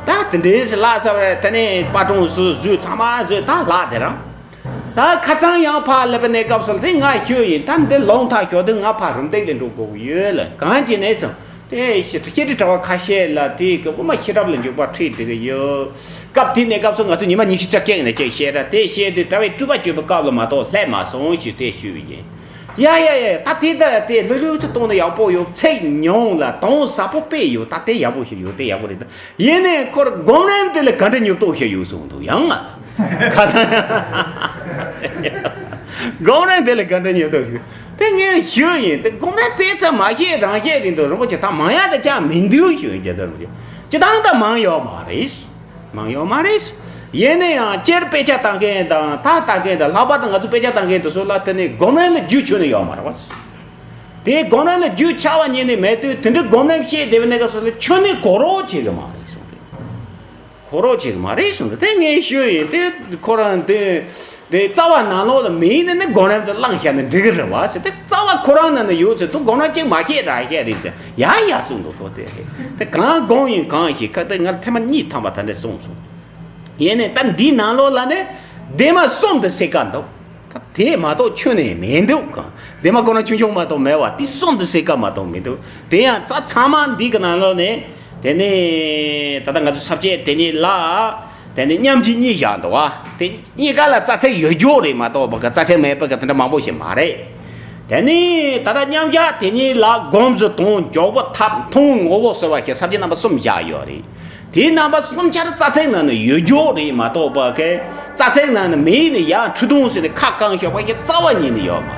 ད་དེ་འདྲའི་ཟེར་ལབ་ས་བར་དེ་ནས་པར་སྐྲུན་བཟོས་བཟོས་ཚང་མ་བཟོས་ད་ལགས་དེ་རང་། ད་ཁ་སང་ཡང་ཕར་སླེབས་པའི་གནས་སྐབས་སུ་དེ་ང་ཤོད་ཡིན། ད་འདི་ལོང་ཐག་ཤོད་དུས་ང་ཕར་རུམ་བཏེག་ལས་འགྲོ་དགོས་ཀྱི་ཡོད་ལ། གང་བྱས་ནས་སོང་དེ་བཤད་ཁྲི་བྲག་པ་ཁ་ཤས་ལ་དེའི་སྐབས་དབུ་མ་ཤེས་རབ་ལ་འཇུག་པ་ཁྲིད་བསྡད་ཀྱི་ཡོད། སྐབས་དེའི་གནས་སྐབས་སུ་ང་ཚོ་ཉི་མ་ཉི་ཤུ་རྩ་བརྒྱད་ཡིན་ན་ཅིག་བཤད་ར། དེ་བཤད་དུས་ད་བའི་སྤྲུལ་པ་བསྐྱོད་པའི་སྐབས་ལ་མ་གཏོགས་སླེབས་མ་སོང་ཞུས་དེ་ཞུས་པ་ཡིན། ཡ་ཡ་ཡ། ད་དེ་ད་དེ་ལྷོད་ལྷོད་ཅིག་གཏོང་ན་ཡག་པོ་ཡོད། ཚིག་ཉུང་ལ་དོན་ཟབ་པོ་དཔེ་ཡོད། ད་དེ་ཡག་པོ་ཞིག་ཡོད། དེ་ཡག་པོ་རེད། ད་ཡིན་ནའི་ཁོར་སྒོམ་རིམ་དེ་ལ་ག་འདྲ་ཉོབ་ཏོ་ཞིག་ཡོད་གསུངས་འདུག་ཡང་ང་ལ་ཁ་ཐང་སྒོམ་རིམ་དེ་ལ་ག་འདྲ་ཉོབ་ཏོ་ཞིག་དེ་ངས་ཞུས་ཡིན། དེ་སྒོམ་རིམ་དེ་ཚ་མ་ཤེས་རང་ཤེས་རེད་འདུག་རིན་པོ་ཆེ་ད་མང་ཡག་དེ་ཅང་མི་འདུག་ཞུས་ཡིན། རྒྱལ་ཚབ་རིན་པོ་ཆེ་སྤྱིར་བཏང་ད་མང་ཡོད་མ་རེད། མང་ཡོད་མ་རེད། ཡིན་ན་ཡང་སྤྱིར་དཔེ་ཆ་ལྟ་མཁན་དང་ད་ལྟ་མཁན་དང་ལྷག་པར་དུ་ང་ཚོ་དཔེ་ཆ་ལྟ་མཁན་དེ་ཚོ་ལ་དེ་ནི་སྒོམ་རིམ་ལ་རྒྱུས་ཆོད་ནས་ཡོད་མ་རེད་བ། དེ་སྒོམ་རིམ་ལ་རྒྱུས་ཆགས་པ་ཉིད་ནས་མེད་དུས་དེ་འདྲའི་སྒོམ་རིམ་བཤད་བསྡད་པའི་གནས་སྐབས་སུ་ལ་ཆོས་ནི་གོ་རོགས་བྱེད་གི་མ་རེད་གསུངས་ཏེ། གོ་རོགས་བྱེད་གི་མ་རེད་གསུངས་ཏེ། དེ་ངས་ཞུས་ཡིན། དེ་ཁོ་རང་དེ། དེ་རྩ་བ་ནང་ལོགས་ལ་མེད་ནས་ནི་སྒོམ་རིམ་དེ་བླངས་བཞག་ན་འགྲིག་གི་རེད་བ་ཟེར། དེ་རྩ་བ་ཁོ་རང་ནང་ན་ཡོད་ཟེར། དུ་སྒོམ་རིམ་གཅིག་མ་བཤད་ར་བཤད་རེད་ཟེར། ཡ་ཡ་གསུངས་འདུག་གོ། དེ་རེད། དེ་གང་སྒོམ་ཡིན་གང་ཞིག་ཁ་དེ་ང་ཐེངས་མ་གཉིས་ཐམ་པ་ད་འདྲ་གསུངས་སོང་། ཡིན་ནས་ད་འདིའི་ནང་ལོགས་ལ་ནི་ལྡན་མ་གསུམ་དུ་སྲེད་ཀ་འདུག་ད་དེ་མ་གཏོགས་ཆོས་ནི་མི་འདུག་ག་ལྡན་མ་ཁོ་རང་ཆུང་ཆུང་མ་གཏོགས་མེད་བ། དེ་གསུམ་དུ་སྲེད་ཀ་མ་གཏོགས་མི་འདུག་དེ་ཡང་རྩ་ཚང་མ་འདི་གི་ནང་ལོགས་ནས། དེ་ནས་ད་ལྟ་ང་ཚོ་ས་བཅད་དེ་ཉིད་ལ། དེ་ནས་མཉམ་རྗེས་གཉིས་བཞག་འདུག་བ། དེ་གཉིས་ཀ་ལ་རྩ་ཚིག་ཡོད་རྒྱུ་རེད་མ་གཏོགས་པ་གི་རྩ་ཚིག་མེད་པ་གི་དེ་འདྲ་མང་པོ་ཞིག་མ་རེད། དེ་ནས་ད་ལྟ་མཉམ་བཞག་དེ་ཉིད་ལ་སྒོམ་གཟུགས་དང་མགྱོགས་པོ་ཐབས་མཐོང་ངོ་བོ་ཟེར་བ་ཞིག་ས་བཅད་རྣམ་པ་གསུམ་བཞག་ཡོད་རེད། དེའི་རྣམ་པ་གསུམ་ཆར་རྩ་ཚིག་ནང་ནས་ཡོད་རྒྱུ་རེད་མ་གཏོགས་པ་གི་རྩ་ཚིག་ནང་ནས་མེད་ནས་ཡང་འཁྲུལ་སྡོམ་ཟེར་ནས་ཁ་བཀང་ཤོག་པ་ཞིག་རྩ་བ་ཉིད་ནས་ཡོད་མ་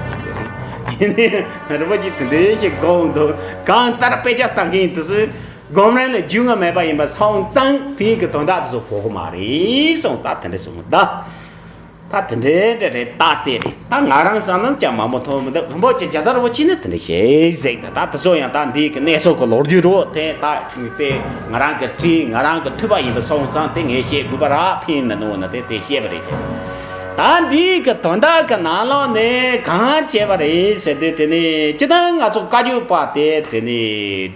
རེད། དེ་རེད། རིན་པོ་ཆེ་དེ་འདྲའི་ཞིག་དགོངས་འདུག་གང་ལྟར་དཔེ་ཆ་ལྟ་མཁན་དེ་ཚོས་སྒོམ་རིམ་ལ་རྒྱུས་མངའ་མེད་པ་ཡིན་པ་སོང་ཙང་དེའི་གི་དོན་དག་དེ་ཚོ་གོ་གི་མ་རེད་གསུངས། ད་དེ་འདྲ་གསུངས་ད། ད་དེ་འདྲའི་འདྲ་རེད། ད་དེ་རེད། ད་ང་རང་བསམ་ན་ཅང་མང་པོ་མཐོང་མི་འདུག་རིན་པོ་ཆེ་རྒྱལ་ཚབ་རིན་པོ་ཆེ་ནི་དེ་འདྲ་བཤད་ཟེར། ད་ད་དེ་ཚོ་ཡང་ད་འདིའི་གི་གནས་ཚུལ་གི་ལོ་རྒྱུས་རོ། དེ་ད་དེ་ང་རང་གི་བྲིས་ང་རང་གི་ཐོས་པ་ཡིན་པ་སོང་ཙང་དེ་ངས་བཤད་དགོས་པ་རག་ཕན་ནི་ནོ་ན་དེ་དེ་བཤད་པ་རེད་དེ། ད་འདིའི་གི་དོན་དག་གི་ནང་ལོགས་ནས་གང་བྱས་པ་རེད་ཟེར་དུས་དེ་ནི་སྤྱིར་བཏང་ང་ཚོ་བཀའ་བརྒྱུད་པ་དེ་དེ་ནི་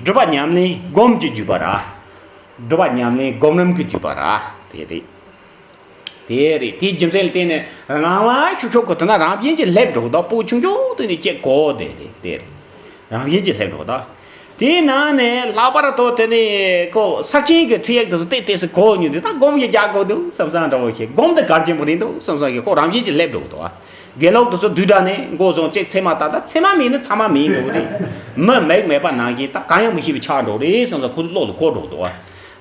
སྒྲུབ་པ་ཉམས་ལེན་སྒོམ་གྱི་བརྒྱུད་པ་ར། སྒྲུབ་པ་ཉམས་ལེན་སྒོམ་རིམ་གྱི་བརྒྱུད་པ་ར། དེ་རེད། དེ་རེད། དེའི་རྒྱུ་མཚན་ལ་བརྟེན་ནས་རང་དབང་ཤུགས་ཤུགས་གོ་ཐུབ་ན་རང་བཞིན་གྱིས་སླེབས་འགྲོ་གི་འདུག་སྤུ་གུ་ཆུང་ཆུང་དུས་ནས་ཅིག་གོ་དེ་རེད། དེ་རེད། རང་བཞིན་གྱིས་སླེབས་འགྲོ་གི་འདུག་དེའི་ནང་ནས་ལྷག་པར་དུ་དེ་ནི་ཁོ་ས་ཆེན་གྱི་ཁྲིད་ཡིག་དེ་ཚོ་ཏེ་ཏེ་སི་གོ་ཉུལ་དུས་ད་སྒོམ་ཞིག་རྒྱག་དགོས་འདུག་བསམ་བསམ་འདྲ་བོ་ཞིག་སྒོམ་དེ་གལ་ཆེན་པོ་རེད་འདུག་བསམ་བསམ་ཞིག་ཁོ་རང་བཞིན་གྱིས་སླེབས་འགྲོ་གི་འདུག་དགེ་ལུགས་དེ་ཚོ་བསྡུས་གྲྭ་ནས་མགོ་བཟུང་གཅིག་ཚད་མ་ད་ལྟ་ཚད་མ་མིན་ན་ཚད་མ་མིན་འགྲོ་གི་རེད། མི་མེད་མེད་པ་ནང་བཞིན་ད་གང་ཡང་མི་ཤེས་པའི་ཆགས་འགྲོ་རེད་བསམ་བསམ་ཁོ་ཚོ་བློ་ལ་འཁོར་འགྲོ་གི་འདུག་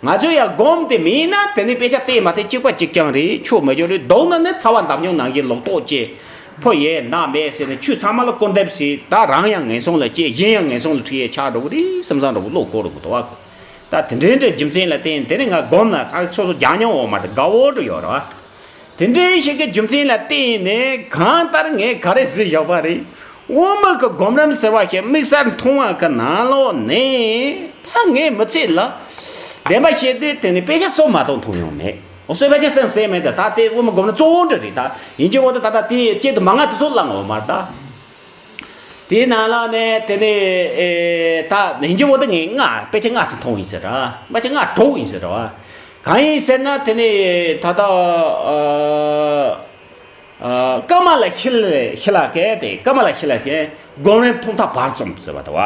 ང་ཚོས་ཡང་སྒོམ་དེ་མིན་ན་དེ་ནི་དཔེ་ཆ་བལྟས་མ་བལྟས་གཅིག་པ་གཅིག་རྐྱང་རེད། ཆོག་མེད་རྒྱུ་རེད། མདོར་ན་ནི་ཚ་བ་འདམ་མྱོང་ནང་གི་ལོག་རྟོག་བཅས་ཕོ་ཡས་ནག་མེད་ཟེར་ནས་ཆོས་ཚང་མ་ལ་སྐུར་འདེབས་བྱས། ད་རང་ཡང་ངན་སོང་ལ་སྐྱེ། གཞན་ཡང་ངན་སོང་ལ་ཁྲིད་ཡས་ཆགས་འགྲོ་གི་རེད་བསམ་བསམ་འདྲ་བོ་བློ་འཁོར་འགྲོ་གི་འདུག་བ། ད་དེ་འདྲའི་འདྲའི་རྒྱུ་མཚན་ལ་བརྟེན་དེ་ནི་ང་སྒོམ་ན་ད་སོ་སོ་རྒྱག་མྱོང་འོང་མ་དེ་དགའ་བོ་འགྲོ་ཡོད་རེད་བ། དེ་འདྲའི་ཞིག་གི་རྒྱུ་མཚན་ལ་བརྟེན་ནས་གང་ལྟར་ངས་ག་རེ་ཟེར་བཞག་པ་རེད། དབུ་མ་གི་སྒོམ་རིམ་ཟེར་བ་ཞིག་དམིགས་བསལ་མཐོང་བ་གི་ནང་ལོགས་ནས་ད་ངས་མི་ཚེ་ལ་བདེན་པ་བཤད་དུས་དེ་ནི་དཔེ་ཆ་སོགས་མ་གཏོགས་མཐོང་མྱོང་མེད། འོ་སོས་ཕལ་ཆེར་སེམས་གསལ་མེད་ད། ད་དེ་དབུ་མ་སྒོམ་རིམ་གཙོ་བོ་འདྲ་རེད་ད། ཡིན་གྱི་འོ་ད་ད་ད་དེ་སྐྱེད་དུ་མ་ང་དེ་ཚོ་བླངས་འོ་མར་ད། དེའི་ནང་ལ་ནས་དེ་ནས་ཨེ་ད་ཡིན་གྱི་འོ་ད་ངས་ལྔ་དཔེ་ཆ་ལྔ་ཙམ་མཐོང་ཡིན་ཟེར་ར། དཔེ་ཆ་ལྔ་དྲུག་ཡིན་ཟེར་ར། གང་ཡིན་ཟེར་ན་དེ་ནས་ད་ལྟ་ཨ། ཨ། ཀ་མ་ལ་ཤི་ལ་ཤི་ལ་ཀེ་དེ་ཀ་མ་ལ་ཤི་ལ་ཀེ་སྒོམ་རིམ་ཐུང་མཐའ་བར་གསུམ་ཟེར་བ་དང་བ།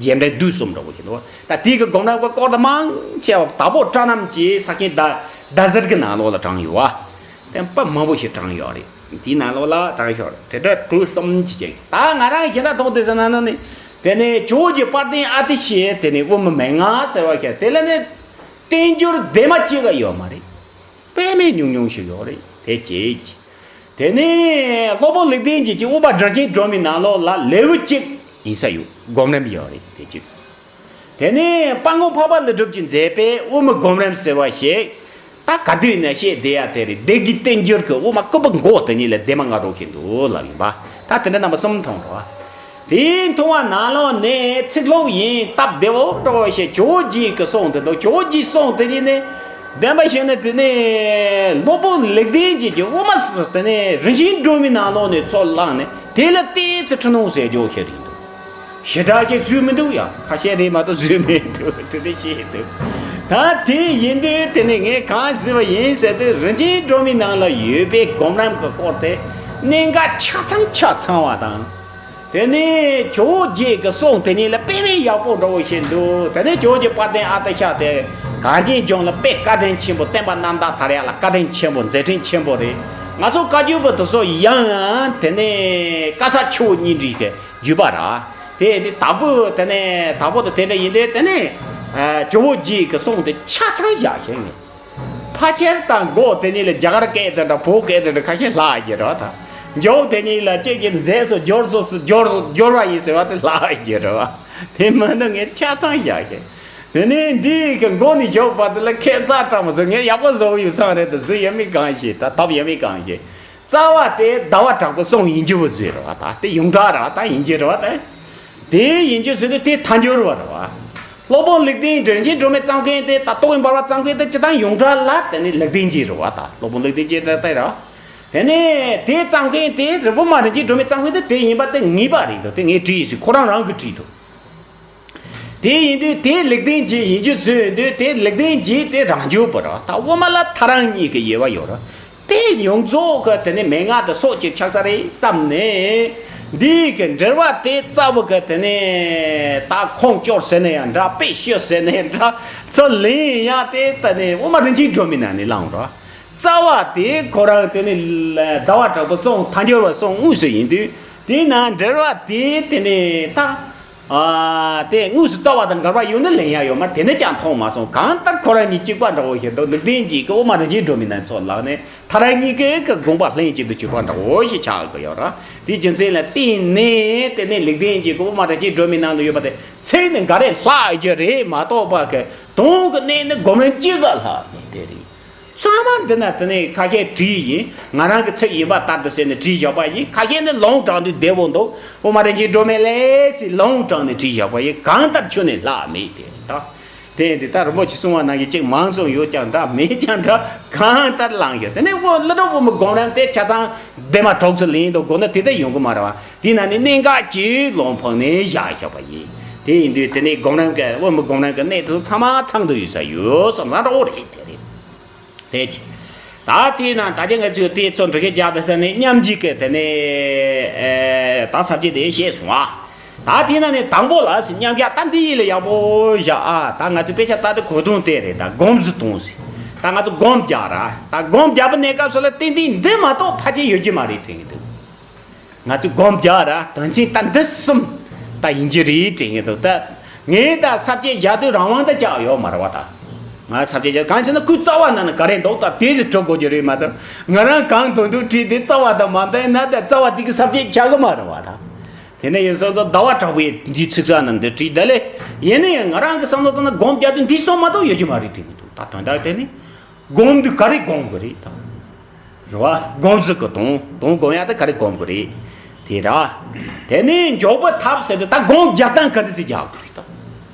རྗེས་འབྲེལ་བསྡུས་གསུམ་འདྲ་བོ་ཞིག་འདུག་ད་དེའི་གི་སྒོམ་རིམ་གི་སྐོར་དུ་མང་ཆེ་བ་དྭགས་པོ་བཀྲ་རྣམ་གྱི་ས་ཀྱི་ཟླ་ཟླ་ཟེར་གི་ནང་ལོགས་ལ་དྲངས་ཡོད་བ། དེ་དཔེ་མང་པོ་ཞིག་དྲངས་ཡོད་རེད། དེའི་ནང་ལོགས་ལ་དྲངས་ཡོད་རེད། དེ་འདྲ་དྲུག་གསུམ་ཅིག་བྱས། ད་ང་རང་གི་ད་མཐོང་དེ་ཟེར་ན་ནི་དེ་ནས་ཇོ་བོ་རྗེ་དཔལ་ལྡན་ཨ་ཏི་ཤའི་དེ་ནས་དབུ་མ་མན་ངག་ཟེར་བ་ཞིག་དེ་ལ་ནི་བསྟན་འགྱུར་དེ་མ་གཅིག་ག་ཡོད་མ་རེད། དཔེ་མེད་ཉུང་ཉུང་ཞིག་ཡོད་རེད། དེ་གཅིག་དེ་ནས་སློབ་དཔོན་ལེགས་ལྡན་འབྱེད་ཀྱི་དབུ་མ་སྒྲ་གཅན་སྒྲོལ་མའི་ནང་ལོགས་ལ་ལེའུ་གཅིག་ཡིན་ས་ཡོད། སྒོམ་རིམ་ཡོད་རེད། དེ་གཅིག་དེ་ནས་དཔལ་མགོན་འཕགས་པ་ཀླུ་སྒྲུབ་ཀྱིས་མཛད་པའི་དབུ་མའི་སྒོམ་རིམ་ཟེར་བ་ཞིག་ད་ག་དུས་ནས་བཤད་བསྡད་ཡ་དེ་རེད། སྡེ་དགེའི་བསྟན་འགྱུར་གྱི་དབུ་མ་སྐུད་པ་མགོ་དེ་ཉིད་ལ་ལྡེབ་མ་ལྔ་དྲུག་ཞིག་འདུག་ལབ་ཡིན་པ། ད་དེ་འདྲ་རྣམ་པ་གསུམ་མཐོང་རོགས། དེའི་མཐོང་བ་ནང་ལོགས་ནས་ཚིག་ལྷུག་ཡིན་སྟབས་བདེ་བོ་འགྲོ་བ་ཞེས་ཇོ་བོ་རྗེ་གི་གསུང་དེ་འདུག་ཇོ་བོ་རྗེའི་གསུང་དེ་ཉིད་ནི་བདེན་པ་བཤད་ན་དེ་ནི་སློབ་དཔོན་ལེགས་ལྡན་འབྱེད་ཀྱི་དབུ་མ་ཟེར་དེ་ནི་རིན་ཆེན་སྒྲོན་མའི་ནང་ལོགས་ནས་ཚུར་བླངས་ནས་དེ་ལ་ཏོག་ཙམ་འཁྲུལ་སྣང་ཟེར་རྒྱུ་ཞིག་རེད་འདུག་ཞེ་དྲག་ཞིག་བཟོས་མི་འདུག་ཡ། ཁ་ཤས་རེད་མ་གཏོགས་བཟོས་མི་འདུག་དེ་འདྲ་བཤད་འདུག་ད་དེ་ཡིན་དུས་དེ་ནི་ངས་གང་ཟེར་བ་ཡིན་ཟེར་དུས་རིན་ཆེན་སྒྲོན་མའི་ནང་ལ་ཡོད་པའི་སྒོམ་རིམ་གྱི་སྐོར་དེ་གནད་འགག་ཆ་ཚང་ཆ་ཚང་བ་དང་། དེ་ནས་ཇོ་བོ་རྗེ་གི་གསུང་དེ་ཉིད་ལ་དཔེ་མེད་ཡག་པོ་འདྲ་བོ་ཞིག་འདུག་དེ་ནས་ཇོ་བོ་རྗེ་དཔལ་ལྡན་ཨ་ཏི་ཤ་དེ་གངས་ཅན་ལྗོངས་ལ་དཔེ་བཀའ་དྲིན་ཆེན་པོ། བསྟན་པ་རྣམ་དག་དར་ཡག་ལ་བཀའ་དྲིན་ཆེན་པོ། མཛད་འཕྲིན་ཆེན་པོ་རེད། ང་ཚོ་བཀའ་བརྒྱུད་པ་དེ་ཚོ་ཡང་དེ་ནས་བཀའ་ས་ཆུ་བོ་གཉིས་འདྲེས་ཀྱི་བརྒྱུད་པ་ར། དེ་དེ་དྭགས་པོ་དེ་ནས་དྭགས་པོ་དེ་དེ་འདྲ་ཡིན་དུས་དེ་ནས་ཇོ་བོ་རྗེ་གི་གསུང་དེ་ཆ་ཚང་བཞག་ཤེས་ངེས། ཕལ་ཆེར་དང་མགོ་དེ་ཉིད་ལ་རྒྱ་གར་སྐད་དེ་འདྲ་བོད་སྐད་དེ་འདྲ་ཁ་ཤས་ལྷག་གི་རེད་བ་ད། མགྱོགས་དེ་ཉིད་ལ་ཅིག་གི་མཛེས་སུ་སྦྱོར་སོ་སུ་སྦྱོར་སྦྱོར་བ་ཡིན་ཟེར་བ་དེ་ལྷག་གི་རེད་བ། དེ་མ་ནི་ངས་ཆ་ཚང་བཞག་གི། དེ་ནས་འདི་གི་མགོ་ནས་མགྱོགས་བར་དུ་ལ་ཁྱད་མཚར་དྲགས་མ་བཟོ། ངས་ཡག་པོ་བཟོ་གི་ཡོད་བསམ་རེད་དེ་བཟོ་ཡ་མི་གང་ཞིག་ད་ཐབས་ཡ་མི་གང་ཞིག་རྩ་བ་དེ་ཟླ་བ་གྲགས་པའི་གསུང་ཡིན་རྒྱུ་བོ་ཟེར་བ་ད་དེ་ཡོངས་གྲགས་རེད་བ་ད་ཡིན་རྒྱུ་རེད་བ་ད། དེ་ཡིན་རྒྱུ་ཟེར་དུས་དེ་མཐའ་འཁྱོལ་བ་རེད་བ། སློབ་དཔོན་ལེགས་ལྡན་འབྱེད་རིན་ཆེན་སྒྲོན་མའི་བརྩམས་མཁན་དེ་ད་རྟོགས་པའི་འབར་བ་བརྩམས་མཁན་དེ་སྤྱི་བཏང་ཡོངས་གྲགས་ལ་དེ་ནི་ལེགས་ལྡན་འབྱེད་རེད་བ་ད། སློབ་དཔོན་ལེགས་ལྡན་འབྱེད་དེ་ལྟ་ར། དེ་ནས་དེ་བརྩམས་མཁན་དེ་རི་བོ་མ་རིན་ཆེན་སྒྲོན་མའི་བརྩམས་མཁན་དེ་དེ་ཡིན་པ་དེ་ངེས་པ་རེད་འདུག་དེ་ངས་བྲིས་ཡིན་ཟེར་ཁོ་རང་རང་གིས་བྲིས་འདུག་དེ་ཡིན་དུས་དེ་ལེགས་ལྡན་འབྱེད་ཡིན་རྒྱུ་བཟོས་ཡོད་དུས་དེ་ལེགས་ལྡན་འབྱེད་དེ་རང་འཇུག་པ་རེད་ད། དབུ་མ་ལ་ཐལ་རང་གཉིས་ཀྱི་དབྱེ་བ་ཡོད་རེད། དེ་ཡོངས་རྫོགས་ཀྱི་དེ་ནི་མན་ངག་དེ་སོགས་ཀྱི་ཆགས་ས་རེད་བསམ་ནས། འདི་གི་འགྲེལ་པ་དེ་རྩ་བ་གི་དེ་ནི་ད་ཁུངས་སྐྱོར་ཟེར་ན་ཡང་འདྲ། དཔེ་བཤད་ཟེར་ན་ཡང་འདྲ། ཚུར་ལེན་ཡང་དེ་དེ་ནི་དབུ་མ་རིན་ཆེན་སྒྲོན་མའི་ནང་ནས་བླངས་རོགས། རྩ་བ་དེ་ཁོ་རང་དེ་ནི་ཟླ་བ་གྲགས་པའི་གསུང་མཐའ་འཁྱོལ་བའི་གསུང་དངོས་སུ་ཡིན་དུས་དེའི་ནང་འགྲེལ་པ་དེ་དེ་ནི་ད། ཨ། དེ་དངོས་སུ་རྩ་བ་དང་འགལ་བ་ཡོད་ན་ལེན་ཡ་ཡོད་མ་དེ་ནས་ཀྱང་མཐོང་མ་སོང་། གང་ལྟར་ཁོ་རང་གཉིས་གཅིག་པ་འདྲ་བོ་ཞིག་འདུག་ལེགས་ལྡན་འབྱེད་ཀྱི་དབུ་མ་རིན་ཆེན་སྒྲོན་མའི་ནང་ཚུར་བླངས་ནས་ཐལ་རང་གཉིས་ཀའི་གི་དགོངས་པ་ལྷན་ཅིག་ཏུ་གྱུར་པ་འདྲ་བོ་ཞིག་ཆགས་ཀྱི་ཡོད་ར། དེའི་རྒྱུ་མཚན་ལ་བརྟེན་ནས་དེ་ནས་ལེགས་ལྡན་འབྱེད་ཀྱི་དབུ་མ་རིན་ཆེན་སྒྲོན་མའི་ནང་དུ་ཡོད་པ་དེ་ཚིག་ནི་འགའ་རེ་ལྷག་རྒྱུ་རེད་མ་གཏོགས་པ་གི་དོན་གྱི་གནད་ནི་སྒོམ་རིམ་གཅིག་ག་ལྷག་མེད་དེ་རེད། ཚང་མ་འདི་ན་དེ་ནས་ཁ་ཤས་བྲིས་ཡིན། ང་རང་གི་ཚིག་ཡིན་པ་ལྟར་དུ་ཟེར་ནས་བྲིས་བཞག་པ་ཡིན། ཁ་ཤས་ནི་ལུང་དྲངས་དུས་བདེ་བོ་འདུག་དབུ་མ་རིན་ཆེན་སྒྲོན་མེ་ལས་ཟེར་ལུང་དྲངས་ནས་བྲིས་བཞག་པ་ཡིན། གང་ལྟར་ཁྱོན་ནས་ལྷག་མེད་དེ་ད། དེ་འདི་ལྟར་རིན་པོ་ཆེ་གསུང་བ་ནང་བཞིན་གཅིག་མང་གསུང་ཡོད་ཀྱང་འདྲ་མེད་ཀྱང་འདྲ་གང་ལྟར་ལངས་ཡོད། དེ་ནས་དབུ་ཀླུ་སྒྲུབ་དབུ་མའི་སྒོམ་རིམ་དེ་ཆ་ཚང་བདེ་མ་གྲོགས་ཚོ་ལེན་འདུག་དགོས་ན་དེ་ལྟ་ཡོང་གི་མ་རེད་བ། དེ་ན་ནི་གནད་འགག་གི་ལུང་ཕུག་ནས་བཞག་བཞག་པ་ཡིན། དེ་ཡིན་དུས་དེ་ནས་སྒོམ་རིམ་གྱི་དབུ་མའི་སྒོམ་རིམ་གྱི་གནད་དེ་ཚོ་ཚང་མ་ཚང་དུ་ཡོད་ས་ཡོད་བསམ་ན་རོགས་རེད་དེ་རེད། དེ་ཅི། ད་དེས་ན་ད་ཆ་ང་ཚོས་དེ་ཚོ་འགྲེལ་བཤད་རྒྱག་པའི་ས་ནས་མཉམ་གཅིག་གི་དེ་ནས་ཨེ་ད་ས་བཅད་དེ་བཤད་སོང་ཨ། ད་དེས་ན་ནི་དང་པོ་ལ་སི་མཉམ་གཞག་ད་འདི་ཡིད་ལ་ཡག་པོ་བཞག་ཨ། ད་ང་ཚོའི་དཔེ་ཆ་ད་དེ་གོ་དོན་དེ་རེད། ད་སྒོམ་ཟེར་དོན་ཟེར། ད་ང་ཚོ་སྒོམ་རྒྱག་ར། ད་སྒོམ་རྒྱག་པའི་གནས་སྐབས་སུ་ལ་ཏན་ཏན་འདི་མ་གཏོགས་ཕལ་ཆེར་ཡོད་ཀྱི་མ་རེད་དྲན་གྱི་འདུག་ང་ཚོས་སྒོམ་རྒྱག་ར་དོན་ཆེན་ད་འདི་གསུམ་ད་ཡིན་གྱི་རེད་དྲན་གྱི་འདུག་ད་ངས་ད་ས་བཅད་བཞག་དུས་རང་དབང་ད་ཅག་ཡོད་མ་རེད་བ་ད། ང་ས་བཅད་བཞག་གང་བྱས་ན་ཁོའི་རྩ་བ་ནང་ན་ག་རེ་འདུག་ད་དེ་ལས་གྲུབ་དགོས་ཀྱི་རེད་མ་གཏོགས་ང་རང་གང་འདོད་འདོད་བྲིས་ཏེ་རྩ་བ་དང་མ་མཐུན་ན་ད་རྩ་བ་དེ་གི་ས་བཅད་ཆགས་གི་མ་རེད་བ་ད། དེ་ནས་ཡིན་སོང་ཙང་ཟླ་བ་གྲགས་པས་འདིའི་ཚིག་གསལ་ནང་འདི་བྲིས་ད་ལས་ཡིན་ན་ཡང་ང་རང་གི་བསམ་བློ་བཏང་ན་སྒོམ་རྒྱག་དུས་འདི་གསུམ་མ་གཏོགས་ཡོད་ཀྱི་མ་རེད་དྲན་གྱི་འདུག་ད་དོན་དག་དེ་ནི། སྒོམ་དུས་ག་རེ་སྒོམ་དགོས་རེད་དང་། རེད་བ། སྒོམ་ཟེར་གི་དང་དང་སྒོམ་ཡག་དེ་ག་རེ་སྒོམ་དགོས་རེད། དེ་ར། དེ་ནས་མགྱོགས་པོ་ཐབས་ཟེར་དུས་ད་སྒོམ་རྒྱག་སྟངས་ག་འདྲ་ཞིག་རྒྱག་དགོས་རེད་ད།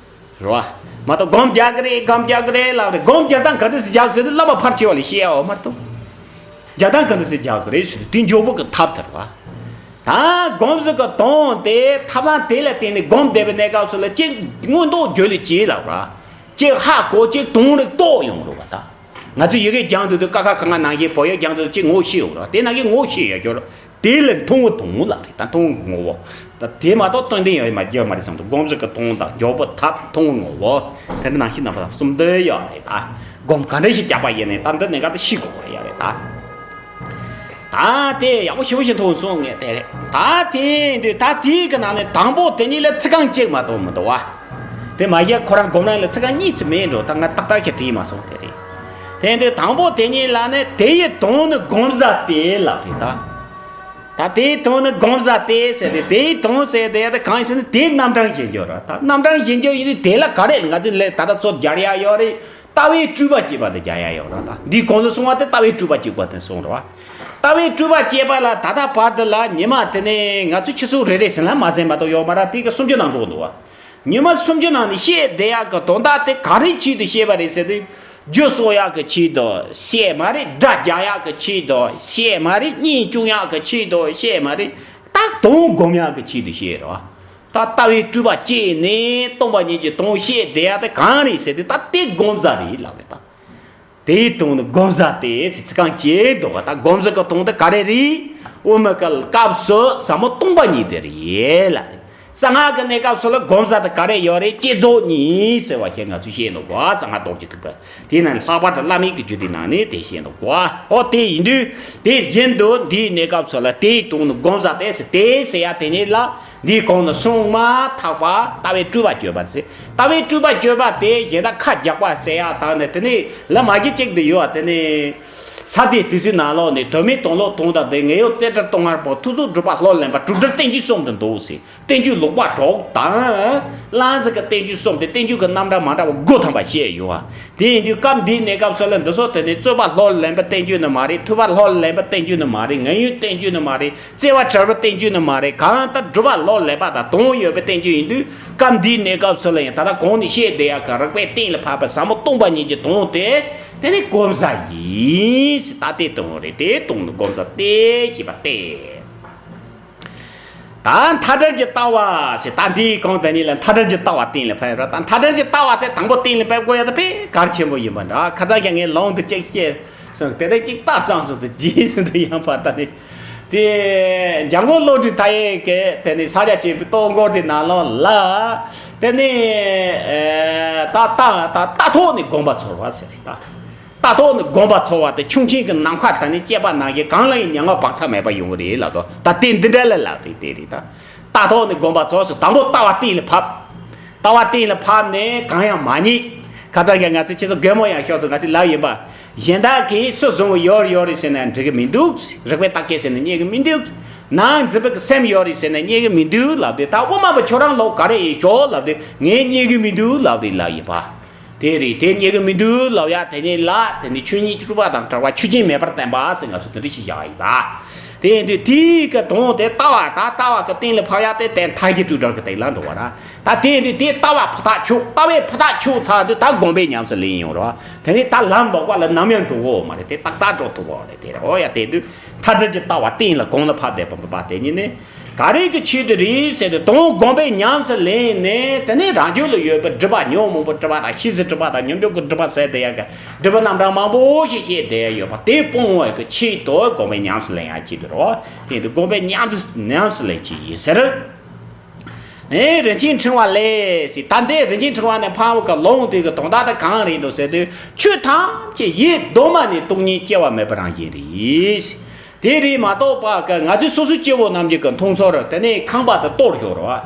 རེད་བ། མ་གཏོགས་སྒོམ་རྒྱག་གི་རེད་སྒོམ་རྒྱག་གི་རེད་ལབ་རེད། སྒོམ་རྒྱག་སྟངས་ག་འདྲ་ཞིག་རྒྱག་ཟེར་དུས་བླ་མ་ཕལ་ཆེ་བ་ལ་བཤད་ཡོད་མ་གཏོགས། རྒྱག་སྟངས་ག་འདྲ་ཞིག་རྒྱག་གི་རེད་ཟེར་དུས་དེ་མགྱོགས་པོ་གི་ཐབས་དེ་རེད་བ། ད་སྒོམ་གསུམ་གྱི་དོན་དེ་ཐབས་ལམ་དེ་ལ་བརྟེན་ནས་སྒོམ་བསྡད་པའི་གནས་སྐབས་སུ་ལ་གཅིག་མངོན་རྟོགས་སྦྱོར་ལས་སྐྱེ་ལབ་ར། གཅིག་ཧ་གོ་གཅིག་དོན་རེ་རྟོགས་ཡོང་རེད་བ་ད། ང་ཚོས་ཡི་གེ་སྦྱང་དུས་དུས་ཀ་ཁ་ག་ང་ནང་བཞིན་བོད་ཡིག་སྦྱང་དུས་དུས་གཅིག་ངོ་ཤེས་ཡོང་ར། དེ་ནང་བཞིན་ངོ་ཤེས་ཡོད་སྐྱོ་ར། དེ་ལ་མཐོང་བ་དོན་ལ་རེད་ད་མཐོང་བའི་ངོ་བོ། ད་དེ་མ་གཏོགས་སྟོན་དོན་ཡོད་མ་རྒྱུ་མ་རེད་བསམ་འདུག་སྒོམ་གསུམ་གྱི་དོན་དང་མགྱོགས་པོ་ཐབས་མཐོང་བའི་ངོ་བོ། དེ་འདྲ་ནང་བཞིན་རྣམ་པ་གསུམ་འདི་ཡོད་རེད་ད། སྒོམ་ག་འདྲ་ཞིག་རྒྱག་པ་ཡིན་ནའི་ད་འདི་གནད་འགག་ཏུ་ཤེས་དགོས་པ་ཡོད་རེད་ད། ད་དེ་ཡག་པོ་ཞེ་པོ་ཞིག་མཐོང་སོང་ངས་དེ་རེད་ད། དེ་འདི་ད་དེའི་གི་ནང་ནས་དང་པོ་དེ་གཉིས་ལ་ཚིག་རྐང་གཅིག་མ་གཏོགས་མི་འདུག་བ། དེ་མ་གཞི་ཁོ་རང་སྒོམ་རིང་ལ་ཚིག་རྐང་གཉིས་ཙམ་མེད་འགྲོ། ད་ང་ཏག་ཏག་ཞིག་བྲིས་མ་སོང་དེ་རེད། དེ་འདི་དང་པོ་དེ་གཉིས་ལ་ནི་དེ་ཡི་དོན་ནི་སྒོམ་བཟའ་སྟེ་ལབ་རེད་ད། ད་དེའི་དོན་ནི་སྒོམ་བཟའ་སྟེ་ཟེར་ཏེ། དེའི་དོན་ཟེར་དེ་ད་གང་ཡིན་ཟེར་ན་དེའི་རྣམ་གྲངས་ཤེས་རྒྱུ་རེད་ད། རྣམ་གྲངས་ཤེས་རྒྱུ་ཡིན་དུས་དེ་ལ་ག་རེ་ང་ཚོས་ལས་ད་ལྟ་ཚོ་སྦྱར་ཡ་ཡོད་རེད། ལྟ་བའི་སྤྲོས་པ་བཅད་པ་དེ་སྦྱར་ཡ་ཡོད་རེད་ད། འདིའི་གོང་དུ་སོང་བ་དེ་ལྟ་བའི་སྤྲོས་པ་བཅད་པ་དེ་སོང་རེད་བ། ལྟ་བའི་སྤྲོས་པ་བཅད་པ་ལ་ད་ལྟ་བར་དུ་ལ་ཉི་མ་དེ་ནས་ང་ཚོས་ཆུ་ཚོད་རེ་རེ་ཟིན་ལ་མ་ཟིན་མ་གཏོགས་ཡོད་མ་རེད། དེ་གི་སུམ་ཅུ་ནང་འགྲོ་འདུག་བ། ཉི་མ་སུམ་ཅུ་ནང་ནས་བཤད་བསྡད་ཡག་གི་དོན་དག་དེ་ག་རེ་ཆེད་དུ་བཤད་པ་རེད་ཟེར་དུས། རྒྱུ་གསོག་ཡག་གི་ཆེད་དུ་བཤད་མ་རེད། དགྲ་རྒྱག་ཡག་གི་ཆེད་དུ་བཤད་མ་རེད། གཉེན་སྐྱོང་ཡག་གི་ཆེད་དུ་བཤད་མ་རེད། ད་དོན་སྒོམ་ཡག་གི་ཆེད་དུ་བཤད་རེད་བ། ད་ལྟ་བའི་སྤྲོས་པ་བཅད་ནས་སྟོང་པ་ཉིད་ཀྱི་དོན་བཤད་བསྡད་ཡག་དེ་གང་རེད་ཟེར་དུས་ད་དེ་སྒོམ་བཟའ་རེད་ལབ་རེད་ད། དེའི་དོན་ནི་སྒོམ་བཟའ་སྟེ་ཚིག་རྐང་གཅིག་འདུག་ག་ད་སྒོམ་བཟའ་གི་དོན་དེ་ག་རེ་རེད། དབུ་མའི་སྐབས་སུ་ཟབ་མོ་སྟོང་པ་ཉིད་དེ་རེད་ལབ་རེད། གསང་སྔགས་ཀྱི་གནས་སྐབས་སུ་ལ་སྒོམ་བཟའ་དེ་ག་རེ་ཡོད་རེད། བསྐྱེད་རྫོགས་གཉིས་ཟེར་བ་ཞིག་ང་ཚོས་བཤད་འདུག་ག་གསང་སྔགས་རྡོ་རྗེ་ཐེག་པ་དེ་ནང་ལྷག་པར་དུ་བླ་མེད་ཀྱི་རྒྱུད་སྡེའི་ནང་ནས་དེ་བཤད་འདུག་ག་འོ་དེ་ཡིན་དུས་དེ་བཞིན་དུ་འདིའི་གནས་སྐབས་སུ་ལ་དེའི་དོན་ནི་སྒོམ་བཟའ་སྟེ་ཟེར་དེ་ཟེར་ཡ་དེ་ཉིད་ལ། འདིའི་གོང་ནས་གསུངས་མ་ཐག་པ་ལྟ་བའི་སྤྲོས་པ་གཅོད་པ་ཟེར། ལྟ་བའི་སྤྲོས་པ་གཅོད་པ་དེ་གཞན་དག་ཁ་རྒྱག་པ་ཟེར་ཡ་དང་ནི་དེ་ནི་ལ་མ་གི་གཅིག་ཏུ་ཡོད་པ་དེ་ནི། ས་དེའི་དུས་སུ་ནང་ལོགས་ནས་དོན་མེད་དོན་ལོག་དོན་དང་ལྡན། ངེས་ཡོད་རྩེ་གྲར་སྟོང་ངར་པོ། ཐུགས་རྗེ་སྒྲུབ་པ་ལྷུར་ལེན་པ། གྲུབ་འབྲས་བསྟན་བཅོས་གསུམ་དུ་འདུ་ཟེར། བསྟན་བཅོས་ལུགས་པ་དྲུག་དང་། གླང་ཟེར་གི་བསྟན་བཅོས་གསུམ་དེ་བསྟན་བཅོས་ཀྱི་རྣམ་གྲངས་མ་འདྲ་བ་དགུ་ཐམ་པ་བཤད་ཡོད་པ། དེ་ཡིན་དུས་སྐབས་འདིའི་གནས་སྐབས་སུ་ལ་འདི་ཚོ་དེ་ནི་རྩོད་པ་ལྷུར་ལེན་པ་བསྟན་བཅོས་ནི་མ་རེད། ཐུབ་པ་ལྷུར་ལེན་པ་བསྟན་བཅོས་ནི་མ་རེད། ངེས་ཡོད་བསྟན་བཅོས་ནི་མ་རེད། བརྩེ་བ་བྲལ་བ་བསྟན་བཅོས་ནི་མ་རེད། གང་ལྟར་སྒྲུབ་པ་ལྷུར་ལེན་པ་དང་དོན་ཡོད་པའི་བསྟན་བཅོས་ཡིན་དུས་སྐབས་འདིའི་གནས་སྐབས་སུ་ལ་ཡང་ད་ལྟ་གོང་ནས་བཤད་བསྡད་ཡག་གི་རིགས་པས་གཏན་ལ་ཕབ་པའི་ཟབ་མོ་སྟོང་པ་ཉིད་ཀྱི་དོན་དེ་དེ་ནི་སྒོམ་བཟའ་ཡིན་ཟེར་ད་དེ་དོན་རེད། དེ་དོན་ནི་སྒོམ་བཟའ་སྟེ་ཞེས་པ་སྟེ། ད་མཐའ་བྲལ་གྱི་ལྟ་བ་ཟེར། ད་འདིའི་གོང་དེ་ཉིད་ལ་མཐའ་བྲལ་གྱི་ལྟ་བ་གཏན་ལ་ཕབ་ར། ད་མཐའ་བྲལ་གྱི་ལྟ་བ་དེ་དང་པོ་གཏན་ལ་ཕབ་དགོས་ཡ་ད་དཔེ་གལ་ཆེན་པོ་ཡིན་པ་འདྲ། ཁ་སང་ཀྱང་ངས་ལུང་དུ་གཅིག་བཤད་སོང་། དེ་དེ་གཅིག་ལྟ་སང་སོང་དུ་རྗེས་སུ་འདི་ཡང་བར་ད་ནི་དེ་འཇམ་མགོན་བློ་གྲོས་མཐའ་ཡས་ཀྱི་དེ་ནི་ས་སྐྱ་ཆེན་པོའི་བསྟོད་འཁོར་དེ་ནང་ལོགས་ལ་དེ་ནི་ད་ལྟ་ད་ལྟ་ཐོག་ནས་སྒོམ་པ་ཚོར་བ་ཟེར་ད། ལྟ་ཐོག་ནས་སྒོམ་པ་ཚོར་བ་དེ་ཁྱུང་ཆེན་གྱི་ནམ་མཁའ་དང་ནི་བཅས་པ་ནང་བཞིན་གང་ལ་ཡང་མྱ་ངམ་བག་ཚ་མེད་པ་ཡོང་གི་རེད་ལབ་དོ། ད་དེ་འདི་འདྲ་ལ་ལབ་རེད། དེ་རེད་ད། ལྟ་ཐོག་ནས་སྒོམ་པ་ཚོར་སོང་། དང་པོ་ལྟ་བ་གཏན་ལ་ཕབ། ལྟ་བ་གཏན་ལ་ཕབ་ནས་གང་ཡང་མ་རྙེད། ཁ་ཚ་ཡང་ང་ཚོས་ཁྱེད་ཚོ་རྒན་མོ་ཡང་ཤོར་སོང་། ང་ཚོས་ལབ་ཡིན་པ། གཞན་དག་གིས་སུ་བཟུང་བ་ཡོད་རེད་ཡོད་རེད་ཟེར་ན་འགྲིག་གི་མི་འདུག་རིགས་པས་བརྟག་དཔྱད་ཟེར་ན་རྙེད་གི་མི་འདུག་ནང་འཛིན་པའི་སེམས་ཡོད་རེད་ཟེར་ན་རྙེད་གི་མི་འདུག་ལབ་དེ། ད་དབུ་མ་པ་ཁྱོད་རང་ལོག་ག་རེ་ཡིན་ཤོག་ལབ་དེ། ངས་རྙེད་གི་མི་འདུག་ལབ་དེ་ལབ་ཡིན་པ། དེ་རེད། དེ་རྙེད་གི་མི་འདུག་ལབ་ཡ་དེ་ནི་ལ་དེ་ནི་ཆོས་ཉིད་ཀྱི་སྤྲོས་པ་དང་བྲལ་བ་ཆོས་ཅན་མེད་པར་བསྟན་པ་ཟེར་ང་ཚོ་དེ་འདྲ་ཞིག་བཞག་ཡིན་པ། དེ་ཡིན་དུས་དེའི་གི་དོན་དེ་ལྟ་བ་ད་ལྟ་བ་གི་གཏན་ལ་ཕབ་ཡ་དེ་དེ་མཐའ་བཞི་སྤྲོས་བྲལ་གི་སྟེང་ལ་འགྲོ་བ་ར། ད་དེ་ཡིན་དུས་དེ་ལྟ་བ་ཕུ་ཐག་ཆོད། ལྟ་བའི་ཕུ་ཐག་ཆོད་ཚར་དུས་ད་སྒོམ་པས་ཉམས་སུ་ལེན་ཡོང་ར། དེ་ནི་ད་ལམ་ལོག་པ་ལ་ནམ་ཡང་འགྲོ་གི་ཡོད་མ་རེད། དེ་ཏག་ཏག་འགྲོ་ཐུབ་པ་རེད། དེ་རེད། འོ་ཡ་དེ་དུས་མཐའ་བྲལ་གྱི་ལྟ་བ་གཏན་ལ་གོང་ལ་ཕབ་བསྡད་པ་འབུམ་པ་དེ་ཉིད་ནི། ག་རེ་གི་ཆེད་དུ་རེད་ཟེར་ཏེ་དོན་སྒོམ་པས་ཉམས་སུ་ལེན་ནས་དེ་ནས་རང་རྒྱུད་ལ་ཡོད་པའི་སྒྲིབ་པ་ཉོན་མོངས་པའི་སྒྲིབ་པ་དང་ཤེས་བྱའི་སྒྲིབ་པ་དང་ཉོན་མོངས་ཀྱི་སྒྲིབ་པ་ཟེར་དེ་ཡང་གི་སྒྲིབ་པ་རྣམ་གྲངས་མང་པོ་ཞིག་བཤད་དེ་ཡང་ཡོད་པ་དེ་སྤོང་བའི་གི་ཆེད་དུ་སྒོམ་པས་ཉམས་སུ་ལེན་ཡང་ཆེད་དུ་རོ། དེ་ཡིན་དུས་སྒོམ་པས་ཉམས་སུ་ཉམས་སུ་ལེན་གྱི་ཡིན་ཟེར། ཨེ་རིན་ཆེན་ཕྲེང་བ་ལས་ཟེར། ད་འདི་རིན་ཆེན་ཕྲེང་བ་ནས་འཕངས་པ་གི་ལུང་དེ་གི་དོན་དག་དེ་གང་རེད་འདུག་ཟེར་དུས་ཆོས་ཐམས་ཅད་ཡེ་གདོད་མ་ནས་སྟོང་ཉིད་སྐྱེ་བ་མེད་པ་རང་བཞིན་རེད། དེ་རེད་མ་གཏོགས་པ་གི་ང་ཚོས་སོ་སོའི་སྐྱེ་བོ་རྣམས་ཀྱི་གི་མཐོང་ཚོར་དེ་ནས་ཁང་པ་དེ་གཏོར་ཤོར་བ།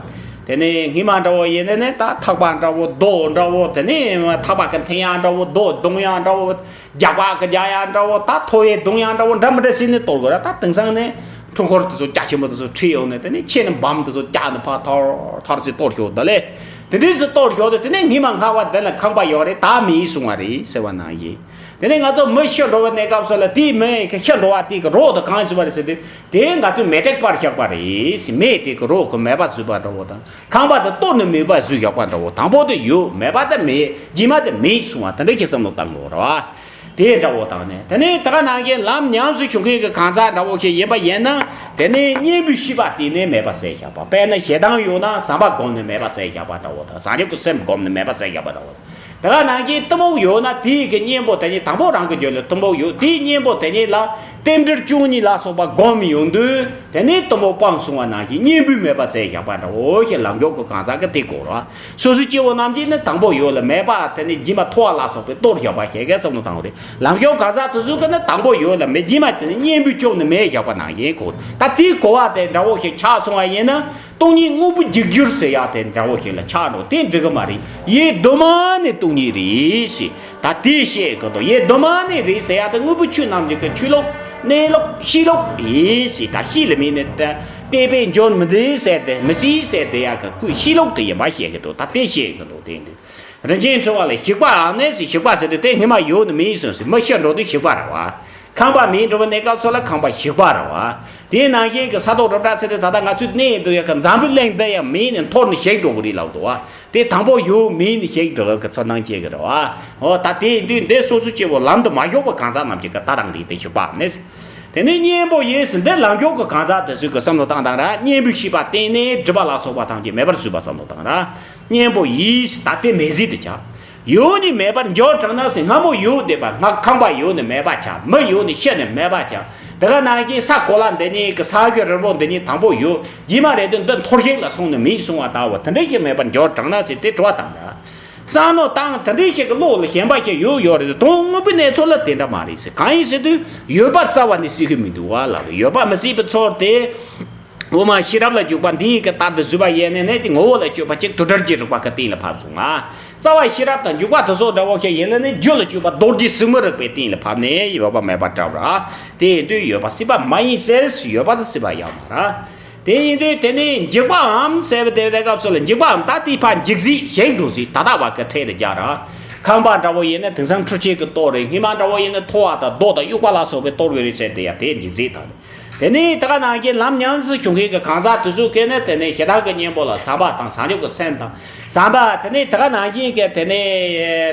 དེ་ནས་སྔས་མ་འདྲ་བོ་ཡིན་ནས་ད་ཐག་པ་འདྲ་བོ་རྡོ་འདྲ་བོ། དེ་ནས་ཐག་པ་གི་འཐེན་ཡ་འདྲ་བོ། རྡོ་རྡུང་ཡ་འདྲ་བོ། རྒྱག་པ་གི་རྒྱག་ཡ་འདྲ་བོ། ད་ཐོ་བས་རྡུང་ཡ་འདྲ་བོ་འདྲ་མི་འདྲ་ཟེར་ནས་གཏོར་དགོས་ར། ད་དེང་སང་ནས་འཕྲུལ་འཁོར་དེ་ཚོ་རྒྱ་ཆེན་པོ་དེ་ཚོ་ཁྲིད་ཡོང་ནས་དེ་ནས་ཁྱེད་ནས་འབམ་དེ་ཚོ་རྒྱག་ནས་ཕར་ཐར་ཐར་ཟེར་གཏོར་ཤོར་ད་ལས། དེ་འདྲས་སུ་གཏོར་ཤོར་དུས་དེ་ནས་སྔས་མ་སྔ་བ་འདི་ལ་ཁང་པ་ཡོད་རེད། ད་མེད་སོང་བ་རེད་ཟེར་བ་ནང་བཞིན། དེ་ནས་ང་ཚོ་མི་ཤི་འགྲོ་བའི་གནས་སྐབས་སུ་ལ་དེའི་མི་ཤི་འགྲོ་བ་དེ་གི་རོ་དེ་གང་བཟོས་པ་རེད་ཟེར་དུས། དེ་ང་ཚོས་མེ་དྲེག་པར་བཞག་པ་རེད། མེ་དེ་གི་རོ་གི་མེད་པ་བཟོས་པ་འདྲ་བོ་དང་། ཁང་པ་དེ་གཏོར་ནས་མེད་པ་བཟོས་བཞག་པ་འདྲ་བོ། དང་པོ་དེ་ཡོད། མེད་པ་དེ་མེད། རྗེས་མ་དེ་མེད་གསུང་བ་དེ་འདྲ་ཞིག་བསམ་བློ་བཏང་དགོས་རེད་བ། དེ་འདྲ་བོ་དང་ནས། དེ་ནས་ད་ག་ནང་བཞིན་ལམ་ཉམས་སུ་ཞུགས་མཁན་གྱི་གང་ཟག་འདྲ་བོ་ཞིག་ཡིན་པ་ཡིན་ན། དེ་ནས་གཉེན་པོའི་ཤེས་པ་དེ་ནས་མེད་པ་བསལ་བཞག་པ། དཔེར་ན་ཞེ་སྡང་ཡོད་ན་བསམ་པ་བསྒོམས་ནས་མེད་པ་བསལ་བཞག་པ་འདྲ་བོ་དང་། བྱང་ཆུབ་ཀྱི་སེམས་བསྒོམས་ནས་མེད་པ་བསལ་བཞག་པ་འདྲ་བོ་དང་། དེ་ག་ནང་བཞིན་གཏི་མུག་ཡོད་ན་དེའི་གི་གཉེན་པོ་དེ་ཉིད། དང་པོ་རང་གི་རྒྱུད་ལ་གཏི་མུག་ཡོད། དེའི་གཉེན་པོ་དེ་ཉིད་ལ་རྟེན་འབྲེལ་བཅུ་གཉིས་ལ་སོགས་པ་བསྒོམས་ཡོང་དུས། དེ་ནས་གཏི་མུག་སྤངས་སོང་བ་ནང་བཞིན་གཉེན་པོས་མེད་པ་བསལ་བཞག་པ་འདྲ་བོ་ཞིག་ལམ་མཆོག་གི་གང་ཟག་གི་དེ་གོ་ར། སོ་སོ་སྐྱེ་བོ་རྣམས་ཀྱིས་ནི་དང་པོ་ཡོད་ལ་མེད་པ་དེ་ནི་རྗེས་མ་ཐོབ་པ་ལ་སོགས་པའི་གཏོར་བཞག་པ་ཞིག་གི་བསམ་བློ་བཏང་བ་རེད། ལམ་མཆོག་གང་ཟག་དེ་ཚོ་གིས་ནི་དང་པོ་ཡོད་ལ་མེད། རྗེས་མ་དེ་ནི་གཉེན་པོས་བཅོམ་ནས་མེད་བཞག་པ་ནང་བཞིན་གོ། ད་དེའི་གོ་བ་དེ་འདྲ་བོ་ཞིག་ཆགས་སོང་བ་ཡིན་ན། སྟོང་ཉིད་དངོས་པོ་འཇིག་འགྱུར་ཟེར་ཡག་དེ་འདྲ་བོ་ཞིག་ལ་ཆགས་འགྲོ། དེ་འགྲིག་གི་མ་རེད། ཡེ་གདོད་མ་ནས་སྟོང་ཉིད་རེད་ཟེར། ད་དེ་བཤད་གི་འདུག་ཡེ་གདོད་མ་ནས་རེད་ཟེར་ཡག་དེ་དངོས་པོ་ཆོས་རྣམས་ཀྱི་ཆོས་ལུགས་གནས་ལུགས་ཤེས་ལུགས་ཡིན་ཟེར། ད་ཤེས་ལ་མིན་ནི་ད་བལྟས་པས་འགྱུར་མི་འདུག་ཟེར་ཏེ། མི་སྲིད་ཟེར་དེ་ཡག་གི་ཁོའི་ཤེས་ལུགས་དེ་ཡིན་པ་བཤད་གི་འདུག་ད་དེ་བཤད་གི་འདུག་དེ་འདི། རིན་ཆེན་འཁྲུལ་བ་ལ་ཞིག་པའམ་ནི་ཟེར། ཞིག་པ་ཟེར་དུས་དེ་སྔོན་མ་ཡོད་ནི་མིན་གསུངས་ཟེར། མི་ཤི་འགྲོ་དུས་ཞིག་པ་རེད་བ། ཁང་པ་མེད་འགྲོ་བའི་གནས་སྐབས་སུ་ལ་ཁང་པ་ཞིག་པ་རེད་བ། དེའི་ནང་བཞིན་གྱི་ས་ཐོག་རི་བྲག་ཟེར་དུས་ད་ལྟ་ང་ཚོས་གནས་འདུག་ཡག་གི་འཛམ་བུའི་གླིང་འདི་ཡང་མེད་ནས་འཐོར་ནས་ཞིག་འགྲོ་གི་རེད་ལབ་འདུག་བ། དེ་དང་པོ་ཡོད་མེད་ནས་ཞིག་འགྲོ་གི་ཚོར་སྣང་སྐྱེ་གི་རེད་བ། འོ་ད་དེ་ཡིན་དུས་འདི་སོ་སོ་སྐྱེ་བོ་ལམ་དུ་མ་ཞུགས་པའི་གང་ཟག་རྣམས་ཀྱི་གི་ལྟ་སྟངས་རེད། དེ་ཞིག་པའམ་ནི། དེ་ནི་གཉེན་པོ་ཡིན་ཟེར། འདི་ལམ་མཆོག་གི་གང་ཟག་དེ་ཚོས་གི་བསམ་བློ་བཏང་བཏང་ར། གཉེན་པོའི་ཤེས་པ་བརྟེན་ནས་སྒྲིབ་པ་ལ་སོགས་པ་ཐམས་ཅད་མེད་པར་བཟོས་པ་བསམ་བློ་བཏང་ར། གཉེན་པོ་ཡིས་ད་དེ་མེད་ཟིག་ཏུ་བྱ། ཡོད་ནི་མེད་པར་འགྱུར་དྲགས་ན་ཟེར། སྔ་མོ་ཡོད་བསྡད་པ་སྔ་ཁང་པ་ཡོད་ནི་མེད་པ་ཆགས། མི་ཡོད་ནི་ཤི་ནི་མེད་པ་ཆགས། དེ་ག་ནང་བཞིན་ས་གོ་ལ་འདི་ཉིད་ཀྱི་ས་གི་རི་བོ་འདི་ཉིད་དང་པོ་ཡོད། རྗེས་མ་རེད་དུས་འདི་འཐོར་ཞིག་ལ་སོང་ནི་མེད་གསུང་བ་ལྟ་བུ་དེ་འདྲ་ཞིག་མེད་པར་འགྱུར་དྲགས་ན་ཟེར། དེ་དྲི་བ་བཏང་ཡ། བསམ་བློ་བཏང་། དེ་འདྲའི་ཞིག་གི་བློ་ལ་ཞེན་པ་ཞིག་ཡོད་ཡོད་རེད། དོན་དངོས་པོའི་གནས་ཚུལ་ལ་དེ་འདྲ་མ་རེད་ཟེར། གང་ཡིན་ཟེར་དུས་ཡོད་པ་རྩ་བ་ནས་སྲིད་གི་མི་འདུག་བ་ལ། ཡོད་པ་མི་སྲིད་པའི་ཚོར་དེ། དབུ་མ་ཤེས་རབ་ལ་འཇུག་པ་འདི་ཡི་གི་ལྟར་དུ་བཟོད་པ་ཡེ་ནས་ནས་ཀྱི་ངོ་བོ་ལ་དཔྱོད་པ་གཅིག་དུ་སྒྲིལ་གྱི་རིགས་པ་གི་སྟེང་ལ་ཕབ་སོང་ང་། རྩ་བ་ཤེས་རབ་དང་འཇུག་པ་དེ་སོགས་འདྲ་བོ་ཞིག་ཡིན་ལ་ནི་རྒྱུད་ལ་དཔྱོད་པ་རྡོ་རྗེ་སྲིན་མོའི་རིགས་པའི་སྟེང་ལ་ཕབ་ནས་ཡོད་པ་མེད་པ་འདྲ་བ་ར། དེ་ཡིན་དུས་ཡོད་པ་སྲིད་པ་མ་ཡིན་ཟེར། ཡོད་པ་དེ་སྲིད་པ་ཡོད་མ་ར། དེ་ཡིན་དུས་དེ་ནས་འཇིག་པའམ་ཟེར་བའི་དེ་དེ་སྐབས་སུ་ལ་འཇིག་པའམ་ད་དེའི་ཕར་འཇིག་ཟིག་ཞིག་འགྲོ་ཟིག་ད་ལྟ་བ་གི་ཁྲལ་དུ་སྦྱར་ར། ཁང་པ་འདྲ་བོ་ཡིན་ན་དེང་སང་འཕྲུལ་ཆས་ཀྱི་གཏོར་རེད། སྔོན་མ་འདྲ་བོ་ཡིན་ན་ཐོ་བ་དང་རྡོ་དང་དབྱུག་པ་ལ་སོགས་པའི་གཏོར་གི་རེད་ཟེར་དེ་ཡང་དེ་འཇིག་ཟིག་དང་། དེ་ནས་ད་ག་ནང་བཞིན་ལམ་ཉམས་སུ་ཞུགས་མཁན་གྱི་གང་ཟག་དེ་ཚོ་གིས་ནི་དེ་ནས་ཞེ་སྡང་གི་གཉེན་པོ་ལ་བསམ་པ་དང་། བྱང་ཆུབ་ཀྱི་སེམས་དང་བསམ་པ། དེ་ནས་ད་ག་ནང་བཞིན་གྱི་དེ་ནས་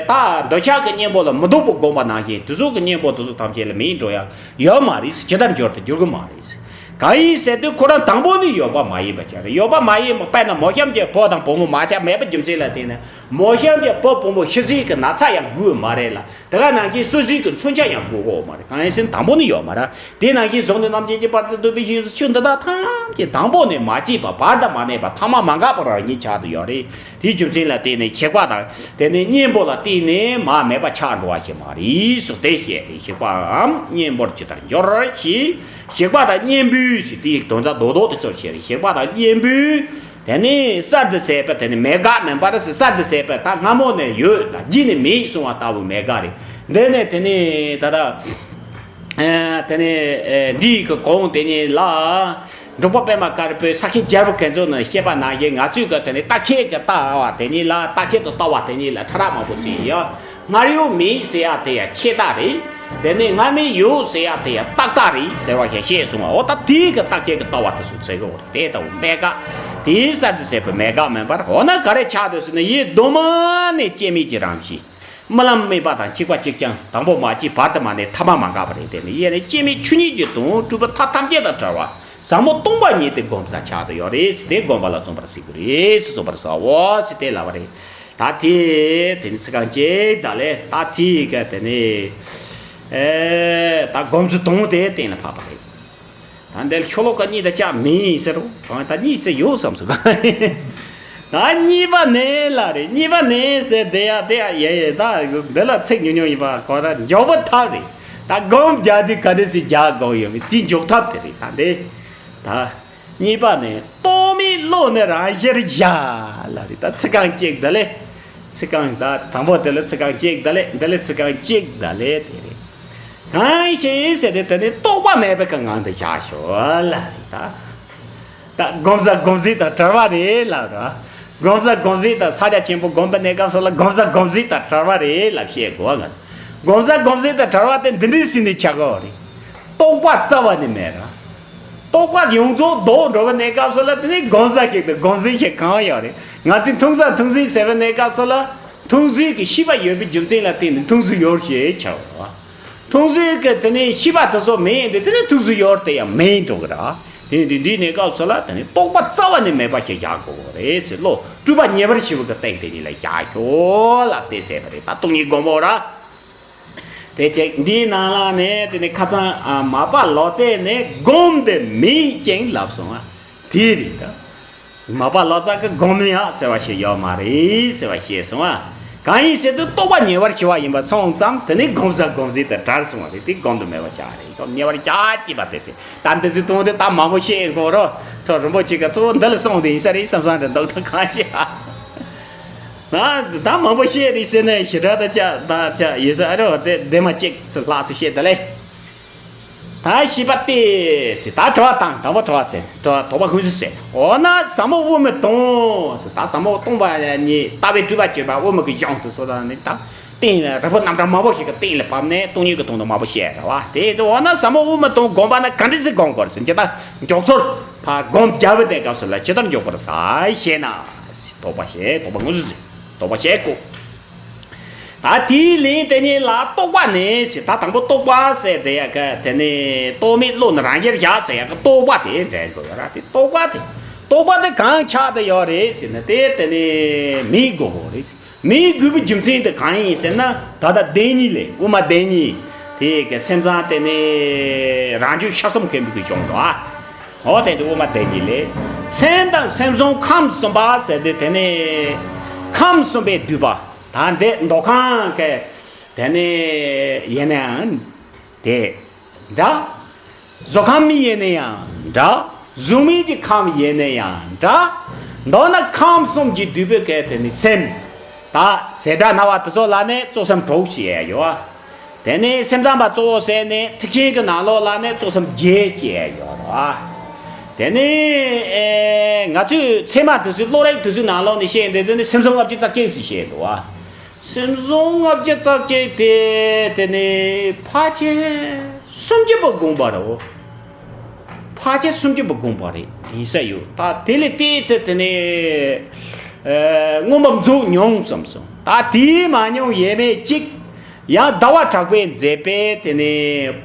ད་འདོད་ཆགས་ཀྱི་གཉེན་པོ་ལ་མི་ལྡོག་པའི་སྒོམ་པ་ནང་བཞིན་དེ་ཚོ་གི་གཉེན་པོ་དེ་ཚོ་ཐམས་ཅད་ལ་མེད་འགྲོ་ཡ་ཡོད་མ་རེད། ཇི་ལྟར་འགྱུར་དུ་འགྱུར་གི་མ་རེད། གང་ཡིན་ཟེར་དུས་ཁོ་རང་དང་པོ་ནས་ཡོད་པ་མ་ཡིན་པ་ཅིག་རེད། ཡོད་པ་མ་ཡིན་པ། དཔེར་ན་མོ་གཤམ་གྱི་བུ་དང་བུ་མོ་མ་ཆགས་མེད་པའི་རྒྱུ་མཚན་ལ་བརྟེན་ནས་མོ་གཤམ་གྱི་བུ་བུ་མོ་ཤི་ཟིག་གི་ན་ཚ་ཡང་འགོས་མ་རེད་ལ། དེ་ག་ནང་བཞིན་སོ་ཟིག་གི་མཚོན་ཆ་ཡང་འགོས་གོ་མ་རེད། གང་ཡིན་ཟེར་ན་དང་པོ་ནས་ཡོད་མ་རེད། དེ་ནང་བཞིན་གཟུགས་ནས་རྣམ་མཁྱེན་གྱི་བར་དུ་འདོད་པའི་ཞིང་སུ་ཆོས་འདི་དག་ཐམས་ཅད་དང་པོ་ནས་མ་སྐྱེས་པ་བར་དུ་མ་གནས་པ་ཐ་མ་མ་འགགས་པ་རང་ཉིད་ཆགས་དུ་ཡོད་རེད། དེའི་རྒྱུ་མཚན་ལ་བརྟེན་ནས་ཞིག་པ་དང་དེ་ནས་གཉེན་པོ་ལ་བརྟེན་ནས་མ་མེད་པ་ཆགས་འགྲོ་བ་ཞིག་མ་རེད་ཟེར་དེ་བཤད་དེ། ཞིག་པའམ་གཉེན་པོར་ཇི་ལྟར་འགྱུར་ཞེས། ཞིག་པ་དང་གཉེན་པོའི་ཞེས་དེའི་དོན་དག་རྡོག་རྡོག་དེ་ཚོར་བཤད་རེད། ཞིག་པ་དང་གཉེན་པོའི་དེ་ནས་གསར་དུ་ཟད་པ་དེ་ནི་མེད་དགག་མིན་པར་ཟེར། གསར་དུ་ཟད་པ་ད་སྔ་མོ་ནས་ཡོད་ལ་རྗེས་ནས་མེད་གསུང་བ་ལྟ་བུ་མེད་དགག་རེད། འདི་ནས་དེ་ནས་ད་ལྟ་ཨ་དེ་ནས་ཨ་འདིའི་གི་གོང་དེ་ཉིད་ལ་འབྲུག་པ་པདྨ་དཀར་པོའི་ས་ཆེན་རྒྱལ་པོ་མཁན་ཚོ་ནས་བཤད་པ་ནང་བཞིན་ང་ཚོས་གི་དེ་ནས་རྟག་ཆད་ཀྱི་ལྟ་བ་དེ་ཉིད་ལ། རྟག་ཆད་དུ་ལྟ་བ་དེ་ཉིད་ལ་ཕྲ་རགས་མང་པོ་ཟེར་ཡ། སྔར་ཡོད་མེད་ཟེར་ཡ་དེ་ཡང་ཆད་ལྟ་རེད། དེ་ནས་སྔར་མེད་ཡོད་ཟེར་ཡ་དེ་ཡང་རྟག་ལྟ་རེད་ཟེར་བ་ཞིག་བཤད་སོང་བ། འོ་ད་དེའི་གི་རྟག་ཆད་ཀྱི་ལྟ་བ་དེ་ཚོ་ཚེ་གི་འོ་དེ་ལྟ་བུ་མེད་དགག་དེའི་གསར་དུ་ཟད་པའི་མེད་དགག་མིན་པར། འོ་ན་ག་རེ་ཆགས་འདུག་ཟེར་ན། ཡེ་གདོད་མ་ནས་སྐྱེ་མེད་ཀྱི་རང་བཞིན། རྨི་ལམ་རྨིས་པ་དང་གཅིག་པ་གཅིག་རྐྱང་། དང་པོ་མ་སྐྱེས་བར་དུ་མ་གནས་ཐ་མ་མ་འགགས་པ་རེད། དེ་ནི་ཡེ་ནས་སྐྱེ་མེད་ཆོས་ཉིད་ཀྱི་དོན་སྤྲོས་པའི་མཐའ་ཐམས་ཅད་དང་བྲལ་བ་ཟབ་མོ་སྟོང་པ་ཉིད་དེ་སྒོམ་ས་ཆགས་དུ་ཡོད་རེད། དེ་སྒོམ་པ་ལ་བརྩོན་པར་བྱེད་དགོས་རེད་ཟེར་བསམ་པར་བྱའོ་ཟེར་དེ་ལབ་པ་རེད། ད་དེ་དེ་ནི་ཚིག་རྐང་གཅིག་ད་ལས་ད་དེ་ག་དེ་ནི་ཨེ་ད་སྒོམ་ཚུལ་དང་དེ་གཏན་ལ་ཕབ་པ་རེད། ད་འདིར་ཤོ་ལོ་ཀ་གཉིས་དང་ཅང་མེད་ཟེར་རོ། གང་ད་གཉིས་ཚེ་ཡོད་བསམ་སོང་། ད་གཉིས་པ་ནས་ལ་རེད། གཉིས་པ་ནས་ཟེར་དེ་ཡ་དེ་ཡ་ཡེ་ཡེ་ད་འདི་ལ་ཚིག་ཉུང་ཉུང་ཡིན་པ་གོ་ར་འཇོག་པ་ཐབས་རེད། ད་སྒོམ་རྒྱག་དུས་ག་འདྲ་ཟེར་རྒྱག་དགོས་ཡོད་མེད་ཅི་འཇོག་ཐབས་དེ་རེད། ད་འདི་ད་གཉིས་པ་ནས་རྟོག་མེད་བློ་ནི་རང་ཞིར་བཞག་ལ་རེད། ད་ཚིག་རྐང་གཅིག་ད་ལས། ཚིག་རྐང་ད་དང་པོ་དེ་ལ་ཚིག་རྐང་གཅིག་ད་ལས། འདི་ལ་ཚིག་རྐང་གཅིག་ད་ལས་དེ་རེད། གང་ཞིག་ཟེར་ཏེ་དེ་ནི་རྟོག་པ་མེད་པའི་གི་ངང་དུ་བཞག་ཤོག་ལ་རེད་ད། ད་སྒོམ་ས་སྒོམ་རྩིས་དང་བྲལ་བ་རེད་ལབ་ར། སྒོམ་ས་སྒོམ་རྩིས་དང་ས་ཆ་ཆེན་པོ་སྒོམ་པའི་གནས་སྐབས་སུ་ལ་སྒོམ་ས་སྒོམ་རྩིས་དང་བྲལ་བ་རེད་ལབ་བཤད་དགོས་ང་ཚོ། སྒོམ་བཟའ་སྒོམ་ཟས་དང་བྲལ་བ་དེ་འདི་འདྲའི་ཟིན་ནས་ཆགས་ཀྱི་ཡོད་རེད། རྟོགས་པ་རྩ་བ་ནས་མེད་ར། རྟོགས་པ་ཡོངས་རྫོགས་ལྡོག་འགྲོ་བའི་གནས་སྐབས་སུ་ལ་དེ་ནས་སྒོམ་བཟའ་ཞིག་དང་སྒོམ་ཟས་ཞིག་གང་ཡང་ཡོད་རེད། ང་ཚོས་མཐོང་བཟའ་མཐོང་ཟས་ཟེར་བའི་གནས་སྐབས་སུ་ལ། མཐོང་ཟས་ཀྱི་ཤེས་པ་ཡོད་པའི་རྒྱུ་མཚན་ལ་བརྟེན་ནས་མཐོང་ཟས་ཡོད་ཞེས་བྱ་བ། མཐོང་ཟས་ཀྱི་དེ་ནས་ཤེས་པ་དེ་ཚོ་མེད་ཡིན་དུས་དེ་ནས་མཐོང་ཟས་ཡོད་དེ་ཡང་མེད་འགྲོ་གི་ར། དེ་ཡིན་དུས་འདིའི་གནས་སྐབས་སུ་ལ་དེ་ནས་རྟོགས་པ་རྩ་བ་ནས་མེད་པ་ཞིག་བཞག་དགོས་པ་རེད་ཟེར། བློ་སྤྲོས་པ་ཉེ་བར་ཞི་བ་གི་སྟེང་དེ་ཉིད་ལ་བཞག་ཤོག་ལབ་དེ་ཟེར་བ་རེད། ད་སྟོང་ཉིད་སྒོམ་འོ་ར། དེ་ཅེག་འདིའི་ནང་ལ་ནས་དེ་ནས་ཁ་སང་ཨ་མ་པ་ལོ་ཙཱ་ནས་སྒོམ་དེ་མེད་ཅིང་ལབ་སོང་ཨ། དེ་རེད་ད། མ་པ་ལོ་ཙཱ་གི་སྒོམ་ཡག་ཟེར་བ་ཞིག་ཡོད་མ་རེད་ཟེར་བ་ཤེས་སོང་ཨ། གང་ཡིན་ཟེར་དུས་རྟོགས་པ་ཉེ་བར་ཞི་བ་ཡིན་པ་སོང་ཙང་དེ་ནས་སྒོམ་བཟའ་སྒོམ་ཟས་དེ་བྲལ་སོང་བ་རེད། དེ་སྒོམ་དུ་མེད་པ་ཆགས་རེད། སྒོམ་ཉེ་བར་བཞག་ཅེས་པ་དེ་ཟེར། ད་འདི་ཚོའི་དོན་དེ་ད་མང་པོ་བཤད་དགོས་རོ། ཚོ་རིན་པོ་ཆེ་གི་གཙོ་བོ་འདི་ལ་སོང་དེ་ཡིན་ས་རེད་བསམ་བསམ་དེ་འདུག་ད་གང་ཤེས་ཨ། ད་ད་མང་པོ་བཤད་རེད་ཟེར་ནས་ཞེ་དྲག་ད་ཅག་ད་ཅག་ཡོད་ས་ཨ་རོ། དེ་དེ་མ་གཅིག་ཚེ་ལྷག་ཚེ་བཤད་ད་ལེ། ད་ཤེས་པ་སྟེ་ཟེར། ད་དྲི་བ་དང་དང་པོ་དྲི་བ་ཟེར། དྲི་བ་དོགས་པ་ཀུན་སོང་ཟེར། འོ་ན་ཟབ་མོ་དབུ་མའི་དོན་ཟེར། ད་ཟབ་མོ་སྟོང་པ་ཉིད་ལྟ་བའི་སྤྲོས་པ་གཅོད་པ་དབུ་མ་གི་གཞུང་དེ་ཚོ་དང་ནི་ད་གཏན་ལ་རིགས་པ་རྣམ་གྲངས་མང་པོ་ཞིག་གི་སྟེང་ལ་བབས་ནས་སྟོང་ཉིད་ཀྱི་དོན་དུ་མང་པོ་བཤད་རེད་བ། དེ་འོ་ན་ཟབ་མོ་དབུ་མའི་དོན་སྒོམ་པ་ན་ག་འདྲ་ཞིག་སྒོམ་དགོས་ཟེར། ཇི་ལྟར་མགྱོགས་ཚོར་ཕར་སྒོམ་རྒྱབ་པའི་གནས་སྐབས་སུ་ལ་ཇི་ལྟར་མགྱོགས་པར་ཟ་ཞེ་ན། དོགས་པ་བཤད། དོགས་པ་ཀུན་སོང་ཟེར། དོགས་པ་བཤད་དགོས། ད་དེའི་ལན་དེ་ཉིད་ལ་རྟོགས་པ་ནི་ཟེར། ད་དང་པོ་རྟོགས་པ་ཟེར་དེ་ཡ་ག་དེ་ནི་རྟོག་མེད་བློ་ནི་རང་རྒྱལ་བཞག་ཟེར་ཡ་ག་རྟོགས་པ་དེ་འདྲ་དགོས་ཡོད་ར། དེ་རྟོགས་པ་དེ་རྟོགས་པ་དེ་གང་ཆགས་དེ་ཡོད་རེད་ཟེར་ན་དེ་དེ་ནི་མེད་དགོས་དགོས་རེད་ཟེར། མེད་དགོས་པའི་རྒྱུ་མཚན་དེ་གང་ཡིན་ཟེར་ན། ད་ལྟ་བདེན་གཉིས་ལས་དབུ་མ་བདེན་གཉིས་དེ་ག་སེམས་ཙམ་དེ་ནི་རང་རྒྱུད་ཤར་གསུམ་མཁན་པོ་གི་གཞུང་དུ་ཨ། འོ་དེ་འདི་དབུ་མ་བདེན་གཉིས་ལས། སེམས་དང་སེམས་བྱུང་ཁམས་གསུམ་པ་ཟེར་དུས་དེ་ནི་ཁམས་གསུམ་པའི་འདུས་པ། ད་འདི་མདོ་ཁམས་ཀྱི་དེ་ནི་ཡིན་ནའང་དེ་འདྲ། གཟུགས་ཁམས་ཡིན་ན་ཡང་འདྲ། གཟུགས་མེད་ཀྱི་ཁམས་ཡིན་ན་ཡང་འདྲ། མདོར་ན་ཁམས་གསུམ་གྱི་འདུས་པའི་སྐད་དེ་ནི་སེམས། ད་ཟེ་སྒྲ་སྣང་བ་དེ་ཚོ་ལ་ནི་གཙོ་སེམས་དྲུག་ཞེས་ཡོད། དེ་ནས་སེམས་ཙམ་པ་གཙོ་བོ་ཟེར་ནས་ཐེག་ཆེན་གྱི་ནང་ལོགས་ལ་ནི་གཙོ་སེམས་བརྒྱད་ཅེས་ཡོད་རེད་བ། དེ་ནས་ཨེ་ང་ཚོས་ཚད་མ་དེ་ཚོའི་བློ་རིག་དེ་ཚོའི་ནང་ལོགས་ནས་བཤད་འདོད་དོན་ནི་སེམས་བྱུང་ལྔ་བཅུ་རྩ་གཅིག་ཟེར་བཤད་འདུག་བ། སེམས་བྱུང་ལྔ་བཅུ་རྩ་གཅིག་དེ་དེ་ནི་ཕལ་ཆེར་སུམ་ཅུ་པ་དགོངས་པ་རེད། ཕལ་ཆེར་སུམ་ཅུ་པ་དགོངས་པ་རེད་ཡིན་ས་ཡོད། ད་དེ་ལས་བལྟས་ཚེ་དེ་ནི་ཨེ་མངོན་པ་རྫོགས་མྱོང་བསམ་སོང་། ད་དེའི་མ་མྱོང་ཡས་མས་གཅིག་ཡང་ཟླ་བ་གྲགས་པས་མཛད་པའི་དེ་ནས་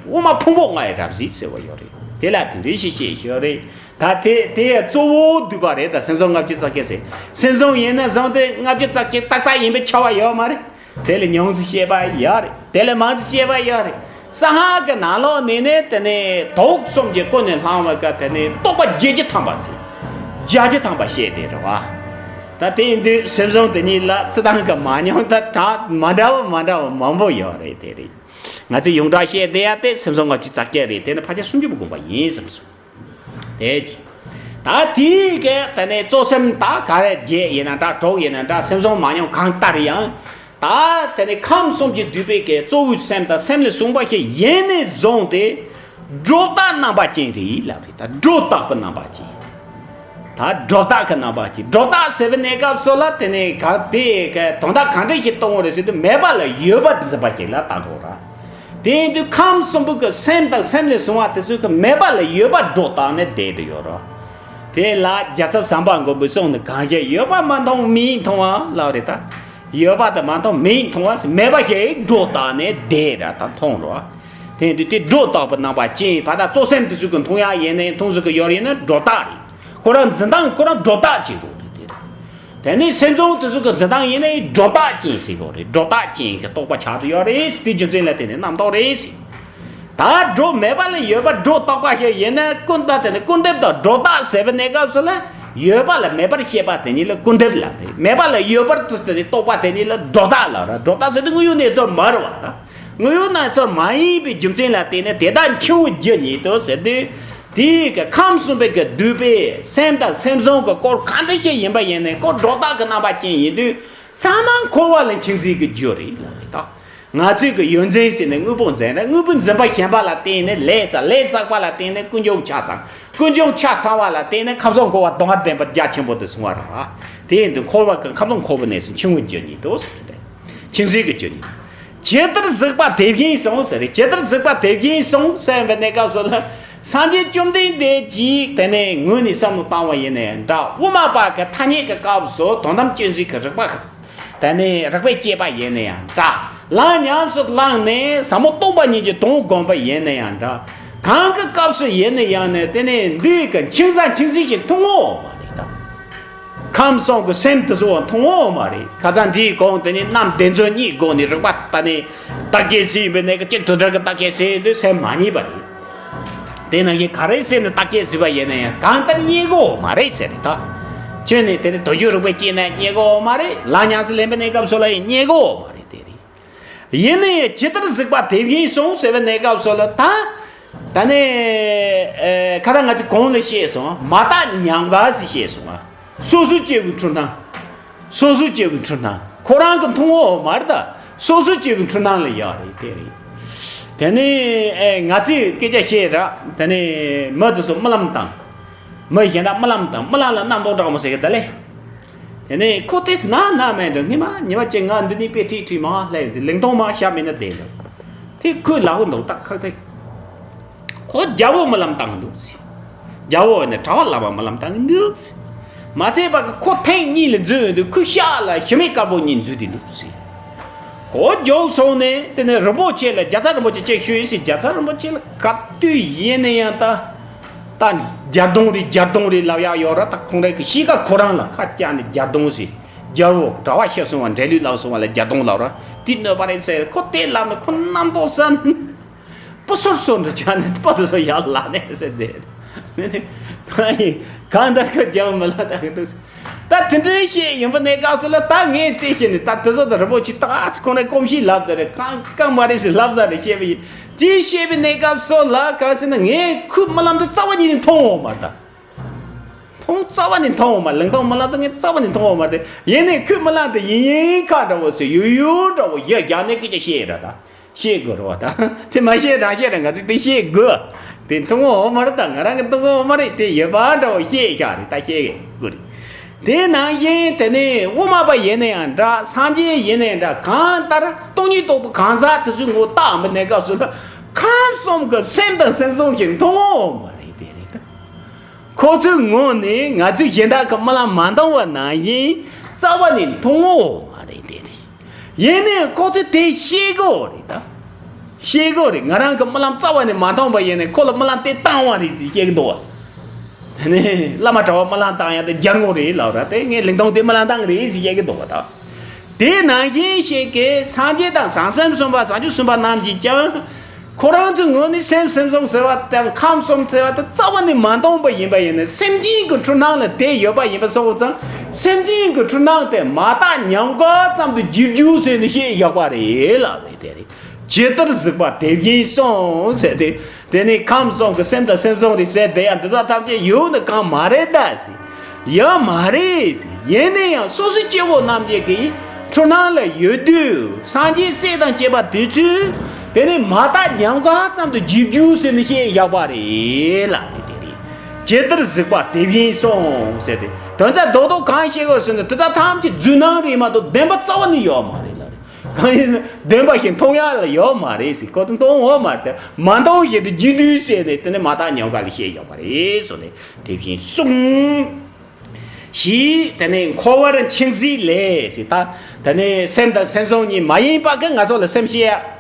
དབུ་མ་ཕུང་པོ་ལྔའི་རབ་གསལ་ཟེར་བ་ཡོད་རེད། དེ་ལ་དེ་འདྲའི་ཞིག་བཤད་ཡོད་རེད། ད་དེ་དེ་གཙོ་བོ་འདུས་པ་རེད། ད་སེམས་བྱུང་ལྔ་བཅུ་རྩ་གཅིག་ཟེར། སེམས་བྱུང་ཡིན་ན་བཟང་སྟེ་ལྔ་བཅུ་རྩ་གཅིག་ཏག་ཏག་ཡིན་པའི་ཁྱབ་པ་ཡོད་མ་རེད། དེ་ལ་མྱོང་ཚུལ་བཤད་པ་ཡོད་རེད། དེ་ལ་མང་ཚུལ་བཤད་པ་ཡོད་རེད། གསང་སྔགས་ཀྱི་ནང་ལོགས་ནས་ནི་དེ་ནས་དུག་གསུམ་གྱིས་ཀུན་ནས་བསླངས་པ་ག་དེ་ནས་རྟོག་པ་བརྒྱད་ཅུ་ཐམ་པ་ཟེར། བརྒྱད་ཅུ་ཐམ་པ་བཤད་དེ་རེད་བ། ད་དེ་ཡིན་དུས་སེམས་བྱུང་དེ་ཉིད་ལ་སྤྱིར་བཏང་གི་མ་མྱོང་ད་གྲངས་མ་འདྲ་བ་མ་འདྲ་བ་མང་པོ་ཡོད་རེད། དེ་རེད། ང་ཚོས་ཡོངས་གྲགས་བཤད་བསྡད་ཡ་དེ་སེམས་བྱུང་ལྔ་བཅུ་རྩ་གཅིག་རེད། དེ་ནི་ཕལ་ཆེར་སུམ་ཅུ་པ་དགོངས་པ་ཡིན་བསམ་སོང་། དེ་ད་དེའི་གི་དེ་ནས་གཙོ་སེམས་ད་ག་རེ་བརྒྱད་ཡིན་ན་འདྲ་དྲུག་ཡིན་ན་འདྲ་སེམས་བྱུང་མ་མྱོང་གང་ལྟར་ཡང་། ད་དེ་ནས་ཁམས་གསུམ་གྱི་འདུས་པའི་གི་གཙོ་བོའི་སེམས་དང་སེམས་ལས་བྱུང་བ་ཞིག་ཡིན་ནས་བཟུང་སྟེ། སྒྲོ་བཏགས་རྣམ་པ་ཅན་རེད་ལབ་རེད། ད་སྒྲོ་བཏགས་པའི་རྣམ་པ་ཅན། ད་སྒྲོ་བཏགས་ཀྱི་རྣམ་པ་ཅན། སྒྲོ་བཏགས་ཟེར་བའི་གནས་སྐབས་སུ་ལ་དེ་ནས་ག་དེ་གི་དོན་དག་གང་འདྲ་ཞིག་གཏོང་བ་རེད་ཟེར་དུས་མེད་པ་ལ་ཡོད་པ་འཛིན་པ་ཞིག་ལ་བཏགས་དགོས་ར། དེ་ཡིན་དུས་ཁམས་གསུམ་པོ་གི་སེམས་དང་སེམས་ལས་བྱུང་བ་དེ་ཚོ་གི་མེད་པ་ལ་ཡོད་པ་སྒྲོ་བཏགས་ནས་བསྡད་དུ་ཡོད་ར། དེ་ལ་རྒྱལ་ཚབ་བྱམས་པ་མགོན་པོའི་གསུང་ནི་གང་ཞིག་ཡོད་པ་མ་མཐོང་མེད་མཐོང་བ་ལབ་རེད་ད། ཡོད་པ་དང་མ་མཐོང་མེད་མཐོང་བ་མེད་པ་ཞིག་སྒྲོ་བཏགས་ནས་བསྡད་ར་ད་མཐོང་རོ། དེ་དུས་དེ་སྒྲོ་བཏགས་པའི་རྣམ་པ་ཅན་བར་ཐག་གཙོ་སེམས་དེ་ཚོ་གི་མཐོང་ཡག་ཡིན་ནའི་མཐོང་ཟེར་གི་ཡོད་ཡིན་ན་སྒྲོ་བཏགས་རེད། ཁོ་རང་འཛིན་སྟངས་ཁོ་རང་སྒྲོ་བཏགས་ཅིག་རེད། དེ་ནས་སེམས་བྱུང་དེ་ཚོ་གི་འཛིན་སྟངས་ཡིན་ནའི་སྒྲོ་བཏགས་ཅན་ཟེར་གི་རེད། སྒྲོ་བཏགས་ཅན་གྱི་རྟོག་པ་ཆགས་དུ་ཡོད་རེད། དེ་རྒྱུ་མཚན་ལ་བརྟེན་ནས་རྣམ་རྟོག་རེད་ཟེར། ད་སྒྲོ་མེད་པ་ལ་ཡོད་པ་སྒྲོ་བཏགས་པ་ཞིག་ཡིན་ན་ཀུན་ད་དེ་ནི་ཀུན་བཏུས་དང་སྒྲོ་བཏགས་ཟེར་བའི་གནས་སྐབས་སུ་ལ་ཡོད་པ་ལ་མེད་པར་བཤད་པ་དེ་ཉིད་ལ་ཀུན་བཏུས་ལབ་རེད། མེད་པ་ལ་ཡོད་པར་དུ་ཟེར་ཏེ་རྟོག་པ་དེ་ཉིད་ལ་སྒྲོ་བཏགས་ལབ་ར། སྒྲོ་བཏགས་ཟེར་དུས་དངོས་ཡོད་གནས་ཚུལ་མ་རེད་བ་ད། དངོས་ཡོད་གནས་ཚུལ་མ་ཡིན་པའི་རྒྱུ་མཚན་ལ་བརྟེན་ནས་དེ་དག་འཆིང་བའི་རྒྱུ་ཉིད་དུ་ཟེར་དུས། དེའི་གི་ཁམས་གསུམ་པའི་གི་འདུས་པའི་སེམས་དང་སེམས་བྱུང་གི་སྐོར་གང་འདྲ་ཞིག་ཡིན་པ་ཡིན་ནའི་སྐོར་སྒྲོ་བཏགས་ཀྱི་རྣམ་པ་ཅན་ཡིན་དུས་ཚང་མ་འཁོར་བ་ལ་འཆིང་བྱེད་ཀྱི་རྒྱུ་རེད་ལབ་རེད་ད། ང་ཚོས་ཀྱི་ཡོད་འཛིན་ཟེར་ནས་དངོས་པོ་འཛིན་རེད། དངོས་པོ་འཛིན་པ་ཞན་པ་ལ་བརྟེན་ནས་ལས་བསགས། ལས་བསགས་པ་ལ་བརྟེན་ནས་ཀུན་འབྱུང་ཆ་ཚང་། ཀུན་འབྱུང་ཆ་ཚང་བ་ལ་བརྟེན་ནས་ཁམས་གསུམ་འཁོར་བ་སྡུག་བསྔལ་བདེན་པ་རྒྱ་ཆེན་པོ་དུ་སོང་བ་རེད། དེ་ཡིན་དུས་འཁོར་བ་ཀུན་ཁམས་གསུམ་འཁོར་བའི་གནས་སུ་འཆིང་བའི་རྒྱུ་ཉིད་དོ་ཟེར་ཏེ། འཆིང་བྱེད་ཀྱི་རྒྱུ་ཉིད། ཇི་ལྟར་གཟིགས་པ་དེ་བཞིན་གསུངས་ཟེར། ཇི་ལྟར་གཟིགས་པ་དེ་བཞིན་གསུངས་ཟེར་བའི་གནས་སྐབས་སུ་ལ། སངས་རྒྱས་བཅོམ་ལྡན་འདས་ཀྱིས་དེ་ནས་ངོས་ནས་བསམ་བློ་བཏང་བ་ཡིན་ན་ཡང་འདྲ། དབུ་མ་པ་གི་ཐ་སྙད་ཀྱི་སྐབས་སུ་དོན་དམ་དཔྱོད་འཛིན་གྱི་རིགས་པ། དེ་ནས་རིགས་པས་དཔྱད་པ་ཡིན་ན་ཡང་འདྲ། ལམ་ཉམས་སུ་བླངས་ནས་ཟབ་མོ་སྟོང་པ་ཉིད་ཀྱི་དོན་བསྒོམ་པ་ཡིན་ན་ཡང་འདྲ། གང་གི་སྐབས་སུ་ཡིན་ན་ཡང་ནས་དེ་ནས་འདི་གི་འཆིང་ས་འཆིང་ཟིན་ཞིག་མཐོང་ངོ་མ་རེད་ད། ཁམས་གསུམ་གྱི་སེམས་དེ་ཚོ་མཐོང་ངོ་མ་རེད། ཁ་སང་འདིའི་གོང་དེ་ནས་རྣམ་བདེན་རྫུན་གཉིས་སྒོ་ནས་རིགས་པ་ད་ནས་བརྟག་དཔྱད་བྱས་ཡིན་པའི་གནས་ཀྱི་གཅིག་དོན་འདྲ་གི་བརྟག་དཔྱད་བྱས་ཡིན་དུས་སེམས་མ་རྙེད་པ་རེད། དེ་ནང་བཞིན་ག་རེ་ཟེར་ནས་བརྟག་དཔྱད་བྱས་པ་ཡིན་ན་ཡང་གང་ལྟར་རྙེད་གོ་མ་རེད་ཟེར་རེད་ད། ཁྱོད་ནས་དེ་ནས་དུས་རྒྱུན་རིགས་པས་དཔྱད་ན་རྙེད་གོ་མ་རེད། ལམ་ཉམས་སུ་ལེན་པའི་གནས་སྐབས་སུ་ལ་ཡང་རྙེད་གོ་མ་རེད། དེ་རེད། ཡིན་ནའི་ཇི་ལྟར་གཟིགས་པ་དེ་བཞིན་གསུངས་ཟེར་བའི་གནས་སྐབས་སུ་ལ་ད། ད་ནི། ཨེ། ཁ་ད་ང་ཚོས་གོང་ལ་བཤད་སོང་། མ་བརྟགས་ཉམས་དགའ་ཟེར་བཤད་སོང་ང་། སོ་སོས་སྐྱེ་བོའི་འཁྲུལ་སྣང་། སོ་སོས་སྐྱེ་བོའི་འཁྲུལ་སྣང་། ཁོ་རང་གི་མཐོང་བ་མ་རེད་ད། སོ་སོས་སྐྱེ་བོའི་འཁྲུལ་སྣང་ལ་ཡོད་རེད་དེ་རེད། དེ་ནི་ཨེ་ང་ཚོས་སྐད་ཆ་བཤད་ར། དེ་ནི་མི་དེ་ཚོ་རྨི་ལམ་བཏང་། མི་གཞན་དག་རྨི་ལམ་བཏང་། རྨི་ལམ་ལ་རྣམ་རྟོག་དྲག་མོ་ཟེར་གི་ད་ལེ། དེ་ནས་ཁོ་དེས་ན་ན་མེད་འགྲོ། ངས་མ་ཉི་མ་གཅིག་ང་འདི་ནས་དཔེ་ཁྲིད་ཁྲིད་མ་སླེབས་འདི་ལིང་ཏོང་མ་ཤ་མེད་ན་བསྡད་འགྲོ། དེ་ཁོས་ལབ་གི་འདུག་ད་ཁ་དེ། ཁོ་རྒྱལ་པོ་རྨི་ལམ་བཏང་གི་འདུག་ཟེར། རྒྱལ་པོ་ནས་གྲྭ་པ་བླ་མ་རྨི་ལམ་བཏང་གི་འདུག་ཟེར། མ་ཚད་པ་གི་ཁོ་ཐེངས་གཉིས་ལ་འཛུལ་ཡོང་དུས་ཁོའི་ཤ་ལ་ཞི་མི་དཀར་པོ་གཉིས་འཛུལ་དེ་འདུག་ཟེར། གོ་རྒྱོབ་སོང་ནས་དེ་ནས་རིན་པོ་ཆེ་ལ་རྒྱལ་ཚབ་རིན་པོ་ཆེ་ཅིག་ཞུས་ཟེར། རྒྱལ་ཚབ་རིན་པོ་ཆེ་ལ་ག་དུས་ཡིན་ན་ཡང་ད། ད་རྒྱ་གདོང་རེད་རྒྱ་གདོང་རེད་ལབ་ཡག་ཡོད་ར། ད་ཁོང་རང་གི་གཤིས་ཀ་ཁོ་རང་ལ་ཁ་བཅག་ནས་རྒྱ་གདོང་ཟེར། རྒྱལ་པོ་གྲྭ་པ་ཤི་སོང་བ་འདྲེ་ལུས་ལངས་སོང་བ་ལ་རྒྱ་གདོང་ལབ་ར། དེ་གནོད་པ་རེད་ཟེར། ཁོ་དེ་ལབ་ནས་ཁོ་རྣམ་རྟོག་ཟ་ནས་སྤུ་སོར་སོར་འདྲ་བྱས་ནས་སྤུ་དེ་ཚོ་ཡར་ལངས་ནས་ཟེར་དེ། ད་ཡིན་གང་ལྟར་ཁོ་རྒྱལ་པོ་མི་ལ་ད་གི་འདུག་ཟེར། ད་དེ་འདྲའི་བཤད་ཡིན་པ་གནས་སྐབས་སུ་ལ་ད་ངས་དེ་བཤད་ནས་ད་དེ་ཚོ་ད་རིན་པོ་ཆེ་ད་ཁོང་རའི་གོམས་གཤིས་ལབ་ད་རེད། གང་གང་མ་རེད་ཟེར་ལབ་ས་རེད་བཤད་པ་ཡིན། དེ་བཤད་པའི་གནས་སྐབས་སུ་ལ་གང་ཟེར་ན་ངས་ཁོའི་རྨི་ལམ་དུ་རྩ་བ་ཉིད་ནས་མཐོང་འོང་མ་རེད་ད། མཐོང་རྩ་བ་ནས་མཐོང་འོང་མ་རེད། ལིང་ཏོང་རྨི་ལམ་དུ་ངས་རྩ་བ་ནས་མཐོང་འོང་མ་རེད། ཡིན་ནའི་ཁོའི་རྨི་ལམ་དུ་ཡིན་ཡིན་ཁ་འདྲ་བོ་ཟེར་ཡོད་ཡོད་འདྲ་བོ་ཡ་རྒྱ་ནས་སྐད་ཆ་བཤད་ར་ད། ཤེས་དགོས་རེད་བ་ད། དེ་མ་ཤེས་རང་ཤེས་རེད། ང་ཚོས་དེ་ཤེས་དགོས། དེ་མཐོང་འོང་མ་རེད་ད། ང་རང་གི་མཐོང་འོང་མ་རེད། དེ་ཡོད་པ་འདྲ་བོ་ཤེས་ཤག་རེད་ད། ཤེས་དགོས་རེད། དེ་ནང་བཞིན་དེ་ནས་དབུ་མ་པ་ཡིན་ན་ཡང་འདྲ། སངས་རྒྱས་ཡིན་ན་ཡང་འདྲ། གང་ལྟར་སྟོང་ཉིད་རྟོགས་པའི་གང་ཟག་དེ་ཚོའི་ངོ་བལྟ་འམ་པའི་གནས་སྐབས་སུ་ལ་ཁམས་གསུམ་གྱི་སེམས་དང་སེམས་བྱུང་ཞིག་མཐོང་འོང་མ་རེད། དེ་རེད་ད། ཁོ་ཚོའི་ངོས་ནས་ང་ཚོས་གཞན་དག་གི་རྨི་ལམ་མ་མཐོང་བ་ནང་བཞིན་རྩ་བ་ནས་མཐོང་འོང་མ་རེད། དེ་རེད། ཡིན་ནའི་ཁོ་ཚོས་དེ་ཤེས་དགོས་རེད་ད། ཤེས་དགོས་རེད། ང་རང་གི་རྨི་ལམ་རྩ་བ་ནས་མ་མཐོང་བ་ཡིན་ནའི་ཁོ་ལ་རྨི་ལམ་དེ་བཏང་བ་རེད་ཟེར་བཤད་ཀྱི་འདུག་བ། དེ་ནས་བླ་མ་གྲྭ་པ་རྨི་ལམ་བཏང་ཡག་དེ་རྒྱལ་ངོ་རེད་ལབ་ར། དེ་ངས་ལིང་ཏོང་དེ་རྨི་ལམ་བཏང་རེད་ཟེར་བཤད་ཀྱི་འདུག་བ་ད། དེ་ནང་བཞིན་ཤེས་ཀྱི་སངས་རྒྱས་དང་བྱང་སེམས་གསུམ་པ་བྱང་ཆུབ་སེམས་དཔའ་རྣམས་ཀྱིས་ཀྱང་། ཁོ་རང་ཚོའི་ངོས་ནས་སེམས་སེམས་བྱུང་ཟེར་བ་དང་ཁམས་གསུམ་ཟེར་བ་དེ་རྩ་བ་ནས་མ་མཐོང་བ་ཡིན་པ་ཡིན་ན། སེམས་ཅན་གྱི་འཁྲུལ་སྣང་ལ་དེ་ཡོད་པ་ཡིན་པ་སོང་ཙང་། སེམས་ཅན་གྱི་འཁྲུལ་སྣང་དེ་མ་བརྟགས་ཉམས་དགའ་ཙམ་དུ་བགྱིད་རྒྱུ་ཟེར་ནས་བཤད་བཞག་པ་རེད་ལབ་པས། དེ་རེད། ཇི་ལྟར་གཟིགས་པ་དེ་བཞིན་གསུངས་ཟེར་ཏེ། དེ་ནི་ཁམས་གསུམ་གྱི་སེམས་དང་སེམས་བྱུང་རེད་ཟེར་བསྡད་ཡ་འདི་དག་ཐམས་ཅད་ཡོད་ནི་གང་མ་རེད་ད་ཟེར། ཡོད་མ་རེད་ཟེར། ཡིན་ན་ཡང་སོ་སོའི་སྐྱེ་བོ་རྣམས་ཀྱི་གི་འཁྲུལ་སྣང་ལ་ཡོད་དུས་སངས་རྒྱས་སྲས་དང་བཅས་པ་དེ་ཚོས་དེ་ནི་མ་བརྟགས་ཉམས་དགའ་ཙམ་དུ་བགྱིད་རྒྱུ་ཟེར་ནས་བཤད་བཞག་པ་རེད་ལབ་ནི་དེ་རེད། ཇི་ལྟར་གཟིགས་པ་དེ་བཞིན་གསུངས་ཟེར་ཏེ། དོན་དག་རྡོག་རྡོག་གང་བཤད་དགོས་ཟེར་ན་དེ་དག་ཐམས་ཅད་རྫུན་སྣང་རེད་མ་གཏོགས་བདེན་པ་རྩ་བ་ནས་ཡོད་མ་རེད་ལབ་རེད། གང་ཡིན་ན་བདེན་པ་ཞིག་མཐོང་ཡག་ལ་ཡོད་མ་རེད་ཟེར། ཁོ་ཚོ་མཐོང་འོང་མ་རེད། མ་མཐོང་བཞིན་དུ་བགྱིད་དུས་ཟེར་ནས་དེ་ནི་མ་བརྟགས་ཉམས་དགའ་ལ་བཤད་ཡོད་པ་རེད་ཟེར་ནས་དེ་བཞིན་གསུངས། ཞེས་དེ་ནས་འཁོར་བར་འཆིང་ཟིན་ལས་ཟེར། ད་དེ་ནས་སེམས་དང་སེམས་བྱུང་གཉིས་མ་ཡིན་པ་གི་ང་ཚོ་ལ་སེམས་ཤེས་ཡ་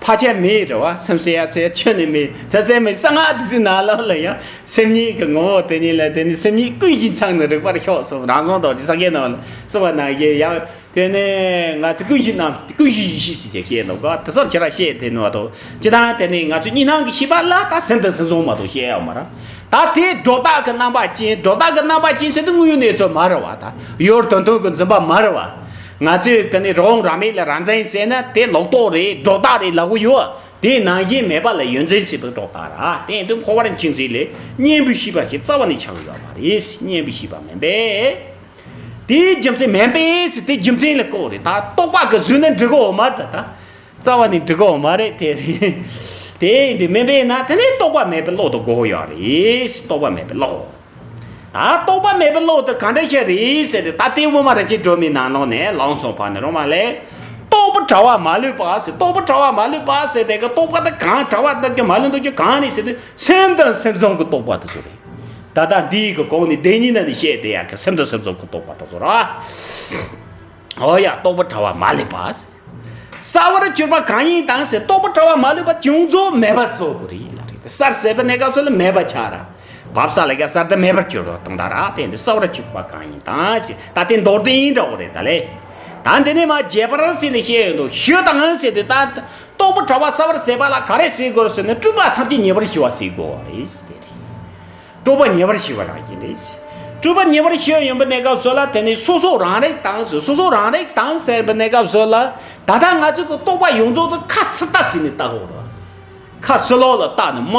ཕལ་ཆེར་མེད་རེད་བ། སེམས་ཤེས་ཡ་ཚེ་ཁྱོན་ནས་མེད། ད་སེམས་མེད་གསང་སྔགས་དེ་ཚོའི་ནང་ལོགས་ལ་ཡང་སེམས་ཉིད་ཀྱི་ངོ་བོ་དེ་ཉིད་ལ་དེ་ནི་སེམས་ཉིད་ཀུན་གཞི་ཚང་ནས་རིག་པར་ཤོག་གསུངས། རང་བྱུང་རྡོ་རྗེ་ས་དགེ་ནང་ལ་གསུངས་པ་ནང་བཞིན་ཡང་། དེ་ནས་ང་ཚོ་ཀུན་གཞི་རྣམས་ཀུན་གཞི་ཡེ་ཤེས་ཟེར་བཤད་འདུག་ག་དེ་ཚོར་ཁྱེད་རང་བཤད་དེ་ནོ་དོ། ཅི་ལྟར་དེ་ནི་ང་ཚོ་གཉིས་སྣང་གི་ཤེས་པ་ལ་ད་སེམས་དང་སེམས་བྱུང་མ་གཏོགས་བཤད་ཡོད་མ་རེད། ད་དེ་སྒྲོ་བཏགས་ཀྱི་རྣམ་པ་ཅན། སྒྲོ་བཏགས་ཀྱི་རྣམ་པ་ཅན་ཟེར་དུས་དངོས་ཡོད་གནས་ཚུལ་མ་རེད་བ། ད་ཡུལ་དོན་མཐུན་གྱི་འཛིན་པ་མ་རེད་བ། ང་ཚོས་དེ་ནི་རི་བོང་རྭ་མེད་ལ་རྭ་འཛིན་ཟེར་ན་དེ་ལོག་རྟོག་རེད། སྒྲོ་བཏགས་རེད་ལབ་གི་ཡོད། དེ་ནང་བཞིན་མེད་པ་ལ་ཡོད་འཛིན་བྱེད་པའི་སྒྲོ་བཏགས་ར། དེ་ཡིན་དུས་འཁོར་བར་འཆིང་ཟིན་ལས་གཉེན་པོའི་ཤེས་པ་ཞིག་རྩ་བ་ནས་ཆགས་ཡོད་མ་རེད། གཉེན་པོའི་ཤེས་པ་མིན་པས། དེའི་རྒྱུ་མཚན་མིན་པས་ཟེར། དེ་རྒྱུ་མཚན་ལ་གོ་རེད། ད་རྟོག་པ་གི་གཟུགས་ནི་འགྲིག་གོ་མ་རེད། ད་རྩ་བ་ནས་འགྲིག་གོ་མ་རེད། དེ་རེད། དེ་ཡིན་དུས་མིན་པས་ན་དེ་ནི་རྟོག་པ་མེད་པའི་བློ་དེ་དགོས་ཡོད་རེད། རྟོག་པ་མེད་པའི་བློ། ད་རྟོག་པ་མེད་པའི་བློ་དེ་ག་འདྲ་ཞིག་རེད་ཟེར་ཏེ། ད་ལྟའི་དབུ་མ་རིན་ཆེན་སྒྲོན་མེའི་ནང་ལོགས་ནས་ལང་ཚོ་བར་ནས་རོ་མ་ལས། རྟོག་པ་ པོ་གྲྭ་བ་མ་ལུས་པ་ཟེར། རྟོགས་པ་གྲྭ་བ་མ་ལུས་པ་ཟེར་དེ་ག་རྟོགས་པ་དེ་གང་གྲྭ་བ་དེ་ག་མ་ལུས་མདོག་ཁ་གང་རེད་ཟེར་དུས་སེམས་དང་སེམས་བྱུང་གི་རྟོགས་པ་དེ་ཚོ་རེད། ད་ལྟ་འདིའི་གི་གོང་ནས་བདེན་གཉིས་ནང་ནས་བཤད་དེ་ཡ་གི་སེམས་དང་སེམས་བྱུང་གི་རྟོགས་པ་དེ་ཚོ་ར། འོ་ཡ། རྟོགས་པ་གྲྭ་བ་མ་ལུས་པ་ཟེར། གསལ་བར་གྱུར་པ་གང་ཡིན་དང་ཟེར། རྟོགས་པ་གྲྭ་བ་མ་ལུས་པ་ཡོངས་རྫོགས་མེད་པར་བཟོ་དགོས་རེད་ལ་རེད། གསལ་ཟེར་བའི་གནས་སྐབས་སུ་ལ་མེད་པ་ཆགས་ར། བབས་ས་ལ་ག་གསལ་དུ་མེད་པར་གྱུར་པ་དང་ད་ར། དེ་འདི་གསལ་བར་གྱུར་པ་གང་ཡིན་དང་ཞེས་ད་དེ་མདོར་བསྟན་འདྲ་བོ་རེད་ད་ལེ། ད་འདི་ནས་མ་རྒྱས་པར་ཟེར་ནས་བཤད་ཡོད་འདུག་ཞུ་དང་ཟེར་དུས་ད་རྟོགས་པ་གྲྭ་བ་གསལ་བར་ཟེར་བ་ལ་ག་རེ་ཟེར་དགོས་ཟེར་ན་སྤྲོས་པ་ཐམས་ཅད་ཉེ་བར་ཞི་བ་ཟེར་དགོས་པ་རེད་ཟེར་དེ་རེད། སྤྲོས་པ་ཉེ་བར་ཞི་བ་རང་བཞིན་རེད། སྤྲོས་པ་ཉེ་བར་ཞི་བ་ཡིན་པའི་གནས་སྐབས་སུ་ལ་དེ་ནི་སོ་སོ་རང་རིག་དང་ཟེར། སོ་སོ་རང་རིག་དང་ཟེར་བའི་གནས་སྐབས་སུ་ལ་ད་ལྟ་ང་ཚོ་གི་རྟོག་པ་ཡོངས་རྫོགས་དུ་ཁ་ཚིག་ལྟ་ཚིག་ནས་ལྟ་དགོས་རེད། ཁ་ཕྱི་ལོགས་ལ་ལྟ་ནས་མ་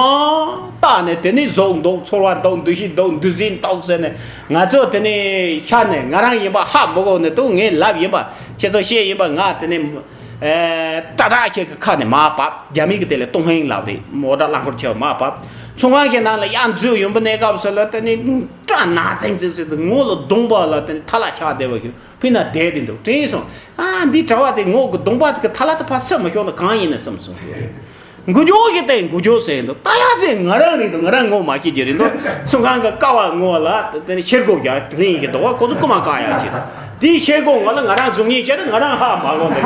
ལྟ་ནས་དེ་ནི་གཟུགས་འདུག་ཚོར་བ་འདུག་འདུ་ཤེས་འདུག་འདུ་འཛི་འདུག་ཟེར་ནས་ང་ཚོ་དེ་ནི་ཤ་ནས་ང་རང་ཡིན་པ་ཧ་མི་གོ་ནས་འདུག་ངས་ལབ་ཡིན་པ་ཁྱེད་ཚོ་བཤད་ཡིན་པ་ང་དེ་ནི། ཨེ། སྐྲ་དྲག་ཁྱེད་ཀྱི་ཁ་ནས་མར་བབས། རྒྱ་མི་གི་དེ་ལས་ཏུན་ཧོང་ལབ་རེད། མོ་ཊ་རླངས་འཁོར་ཆེ་བ་མར་བབས། ཚོང་ཁང་གི་ནང་ལ་ཡར་འཛུལ་ཡོང་པའི་གནས་སྐབས་སུ་ལ་དེ་ནི་སྐྲ་ནག་ཟིང་ཟིང་ཟིང་དུ་ངོ་ལ་གདོང་པ་ལ་དེ་ནི་ཐ་ལ་ཆགས་བསྡད་པ་ཞིག་ཕི་ན་བསྡད་དེ་འདུག་དྲན་སོང་། ཨ་འདི་གྲྭ་བ་དེ་ངོ་གི་གདོང་པ་དེ་གི་ཐ་ལ་དེ་ཕར་སེ་མ་ཤོར་ན་གང་ཡིན་ན་བསམ་སོང་། འགུལ་སྐྱོད་ཀྱི་སྟེང་འགུལ་སྐྱོད་ཟེར་འདུག་ལྟ་ཡ་ཟེར་ང་རང་རེད་འདུག་ང་རང་ངོ་མ་ཤེས་ཀྱི་རེད་འདུག་ཚོང་ཁང་གི་ཀ་བ་ངོ་ལ་དེ་ཤེལ་སྒོ་རྒྱག་ལེན་ཡི་གི་འདུག་ཁོ་ཚོ་རྐུ་མ་བཀག་ཡ་ཅིག་དེའི་ཤེལ་སྒོ་ངོ་ལ་ང་རང་བཟུང་ཉེན་བྱས་ཏེ་ང་རང་ཧ་མ་གོ་འདུག་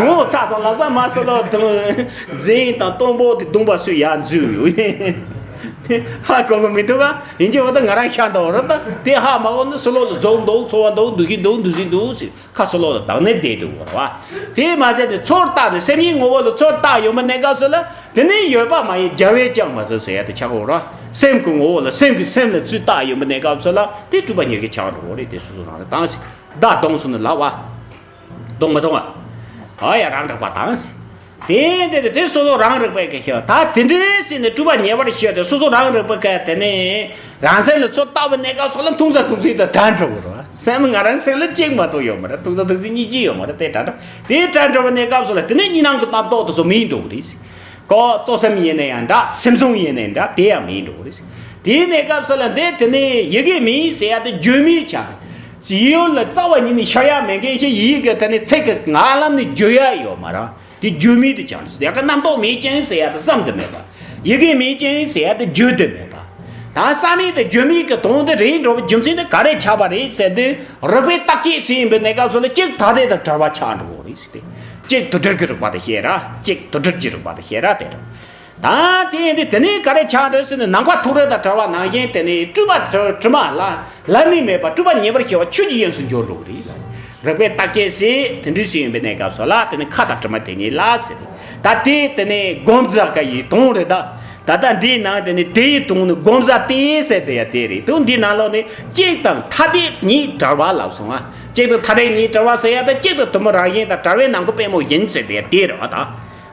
ངོ་ཚ་སོང་ལ་ཚ་མ་སོ་ལོ་དང་ཟིན་དང་སྟོང་པོ་དེ་བརྡུངས་པ་སུས་ཡར་འཛུལ་ཡོད། ཧ་གོ་གི་མི་འདུག་ག་ཡིན་གྱི་འོ་ད་ང་རང་ཤ་འདུག་ར་ད་དེ་ཧ་མ་གོ་འདུག་སུ་ལོ་ལ་ཟོག་འདུག་ཚོ་བ་འདུག་འདུ་ཤེས་འདུག་འདུ་ཤེས་འདུག་ཟེར། ཁ་སོ་ལོ་ལ་བདག་ནི་བསྡད་དུ་བོར་བ། དེས་མ་ཟད་དེ་ཚོར་བཏགས་ནས་སེམས་ཉིད་ངོ་བོ་ལ་ཚོར་བཏགས་ཡོང་བའི་གནས་སྐབས་སུ་ལ་དེ་ནི་ཡོད་པ་མ་ཡིན་རྒྱལ་བས་ཀྱང་མ་ཟད་ཟེར་ཡ་དེ་ཆགས་འོ་ར། སེམས་ཀྱི་ངོ་བོ་ལ་སེམས་ཀྱི་སེམས་ལ་ཚུར་བཏགས་ཡོང་བའི་གནས་སྐབས་སུ་ལ་དེ་སྤྲུལ་པ་ཉེར་གི་ཆགས་འགྲོ་བ་རེད། དེ་སོ་སོ་རང་ལ་བཏང་ཞིག་བདག་གདོང་སོང་ནས་ལབ་བ། གདོང་མ་སོང་བ། ཨ་ཡ་རང་རག་པ་དང་ཞིག་དེ་དེ་དེ་དེ་སོ་སོ་རང་རིག་པའི་གི་ཤེས་པ་ད་དེ་འདྲའི་སྲིད་ནས་སྤྲུལ་པ་ཉེ་བར་ཤེས་ཏེ་སོ་སོ་རང་རིག་པའི་གི་དེ་ནས་རང་སེམས་ལ་ཚོད་ལྟ་བའི་གནས་སྐབས་སོགས་ལ་མཐོང་ས་མཐོང་ཚུལ་དང་འདྲ་འགྲོ་གི་རེད། སེམས་ང་རང་སེམས་ལ་གཅིག་མ་གཏོགས་ཡོད་མ་རེད། མཐོང་ས་མཐོང་ཚུལ་གཉིས་ཀྱི་ཡོད་མ་རེད། དེ་འདྲ་འདྲ་དེ་འདྲ་འགྲོ་བའི་གནས་སྐབས་སོགས་ལ་དེ་ནས་གཉིས་སྣང་གི་རྣམ་རྟོག་དེ་ཚོ་མིན་འགྲོ་གི་རེད། ཀོ་གཙོ་སེམས་ཡིན་ན་ཡང་འདྲ་སེམས་བྱུང་ཡིན་ན་ཡང་འདྲ་དེ་ཡང་མིན་འགྲོ་གི་རེད། དེའི་གནས་སྐབས་སོགས་ལ་འདི་དེ་ནས་ཡི་གེ་མིན་ཟེར་ཡ་དེ་བརྗོད་མིན་ཆགས་རེད། ཡིད་ཡུལ་ལ་རྩ་བ་ཉིད་ནས་ཤར་ཡ་མེད་མཁན་ཞིག་ཡིད་ཀྱི་དེ་ནས་ཚིག་གི་ངག་ལམ་ནས་བརྗོད་ཡ་ཡོད་མ་རེད། དེ་བརྗོད་མིན་དུ་ཆགས་ཡ་གི་རྣམ་རྟོག་མེད་ཅིང་ཟེར་ཡ་དེ་བསམ་དུ་མེད་པ། ཡི་གེ་མེད་ཅིང་ཟེར་ཡ་དེ་བརྗོད་དུ་མེད་པ། ད་བསམ་ཡས་དེ་བརྗོད་མིན་གྱི་དོན་དེ་རེད་འགྲོ་བའི་རྒྱུ་མཚན་དེ་ག་རེ་ཆགས་པ་རེད་ཟེར་དུས་རིགས་པའི་རྟགས་སྐྱེས་ཟེར་ཡིན་པའི་གནས་སྐབས་སུ་ལ་གཅིག་ཐ་དད་དང་བྲལ་བ་ཆགས་འགྲོ་གི་རེད་ཟེར་ཏེ། གཅིག་དུ་བྲལ་གྱི་རིགས་པ་དེ་བཤད་ར་གཅིག་དུ་བྲལ་གྱི་རིགས་པ་དེ་བཤད་ར་དེ་རེད། ད་དེ་ཡིན་དུས་དེ་ནས་ག་རེ་ཆགས་འགྲོ་ཟེར་ནས་ནམ་མཁའ་ཐུག་རེག་དང་བྲལ་བ་ནང་བཞིན་དེ་ནས་སྤྲུལ་པ་དྲི་མ་ལ། ལ་ནི་མེད་པ་སྤྲུལ་པ་ཉེ་བར་ཤེས་པ་ཆོས་ཀྱི་དབྱིངས་སུ་འགྱུར་འགྲོ་གི་རེད་ལ། རིགས་པའི་རྟགས་སྐྱེས་སྲིད་དེ་འདྲའི་ཞིག་ཡིན་པའི་གནས་སྐབས་སུ་ལ་དེ་ནི་ཁ་དང་གྲིབ་མ་དེ་གཉིས་ལ་ཟེར་རེད། ད་དེ་དེ་ནི་སྒོམ་རྫས་ཀ་ཡི་དོན་རེད་ད། ད་ལྟ་འདིའི་ནང་དེ་ནི་དེ་ཡི་དོན་ནི་སྒོམ་རྫས་དེ་ཟེར་དེ་ཡ་དེ་རེད་དོན་འདིའི་ནང་ལོགས་ནི་གཅིག་དང་ཐ་དད་གཉིས་བྲལ་བ་ལབ་སོང་ང་། གཅིག་དང་ཐ་དད་གཉིས་བྲལ་བ་ཟེར་ཡ་ད་གཅིག་དང་དུ་མ་རང་བཞིན་དང་བྲལ་བའི་ནང་གི་པད་མོ་ཡིན་ཟེར་དེ་ཡ་དེ་རེད་བ་ད།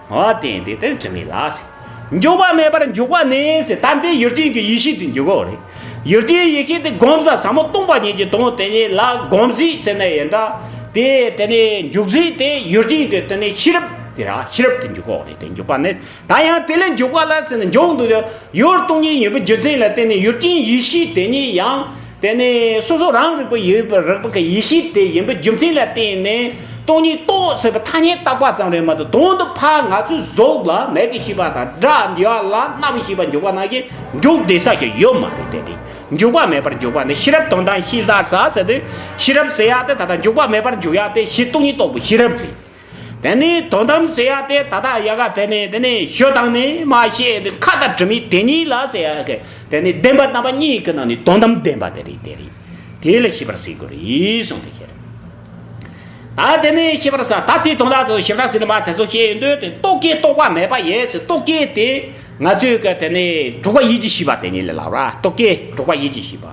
འོ་དེ་འདི་ལྟར་དྲི་མེད་ལ། འཇུག་པ་མེད་པར་འཇུག་པ་ནི་ཟེར་ད་འདི་ཡུལ་ཅན་གྱི་ཡེ་ཤེས་དེ་འཇུག་གོ་རེད། ཡུལ་ཅན་ཡེ་ཤེས་དེ་སྒོམ་རྫས་ཟབ་མོ་སྟོང་པ་ཉིད་ཀྱི་དོན་དེ་ཉིད་ལ་སྒོམ་རྫས་ཟེར་ན་ཡིན་འདྲ། དེ་དེ་ནས་འཇུག་རྫས་དེ་ཡུལ་ཅན་གྱི་དེ་ནས་ཤེས་རབ་དེ་ར་ཤེས་རབ་དེ་འཇུག་གོ་རེད། དེ་འཇུག་པ་ནི་ད་ཡང་དེ་ལས་འཇུག་པ་ལ་ཟེར་ན་འཇུག་འདུག་ཡུལ་སྟོང་ཉིད་ཡིན་པའི་རྒྱུ་མཚན་ལ་བརྟེན་ནས་ཡུལ་ཅན་ཡེ་ཤེས་དེ་ཉིད་ཡང་། དེ་ནས་སོ་སོ་རང་རིག་པའི་ཡོད་པའི་རིག་པ་གི་ཡེ་ཤེས་དེ་ཡིན་པའི་རྒྱུ་མཚན་ལ་བརྟེན་ནས་སྟོང་ཉིད་རྟོགས་ཟེར་བའི་ཐ་སྙད་བཏགས་པ་ཙམ་རེད་མ་གཏོགས་དོན་དུ་ཕར་ང་ཚོའི་གཟུགས་ལ་མིག་གི་ཤེས་པ་དང་སྒྲ་འདི་ལ་རྣ་བའི་ཤེས་པ་འཇུག་པ་ནང་བཞིན་འཇུག་བདེ་ས་ཞིག་ཡོད་མ་རེད། དེ་རེད། འཇུག་པ་མེད་པར་འཇུག་པ་ནི་ཤེས་རབ་དོན་དམ་ཤེས་རྫས་ཟེར་ཏེ་ཤེས་རབ་ཟེར་ཡག་དེ་ད་ལྟ་འཇུག་པ་མེད་པར་འཇུག་ཡག་དེ་ཤེས་སྟོང་ཉིད་རྟོགས་པའི་ཤེས་རབ་རེད། དེ་ནས་དོན་དམ་ཟེར་ཡག་དེ་ད་ལྟ་ཡ་ག་དེ་ནས་དེ་ནས་ཞུ་དང་ནས་མ་བཤད་དེ་ཁ་དང་དྲི་མེད་དེ་གཉིས་ལ་ཟེར་ཡག་གི་དེ་ནས་བདེན་པ་རྣམ་པ་གཉིས་ཀྱི་ནང་ནས་དོན་དམ་བདེན་པ་དེ་རེད། དེ་རེད། དེ་ལ་ཤེས་པར་ཟེར་དགོས་རེད་གསུངས་ཏེ་ཁྱེར། ད་དེ་ནས་ཤེས་པར་ཟེར་ད་དེའི་དོན་དག་ཏུ་ཤེས་པར་ཟེར་ནས་མ་དེ་ཚོ་བཤད་ཡོང་དུས་དེ་རྟོག་གེ་རྟོག་པ་མེད་པ་ཡིན་ཟེར། རྟོག་གེ་དེ་ང་ཚོས་གི་དེ་ནས་དྲུག་པ་ཡིད་ཀྱི་ཤེས་པ་དེ་ཉིད་ལ་ལབ་ར། རྟོག་གེ་དྲུག་པ་ཡིད་ཀྱི་ཤེས་པ།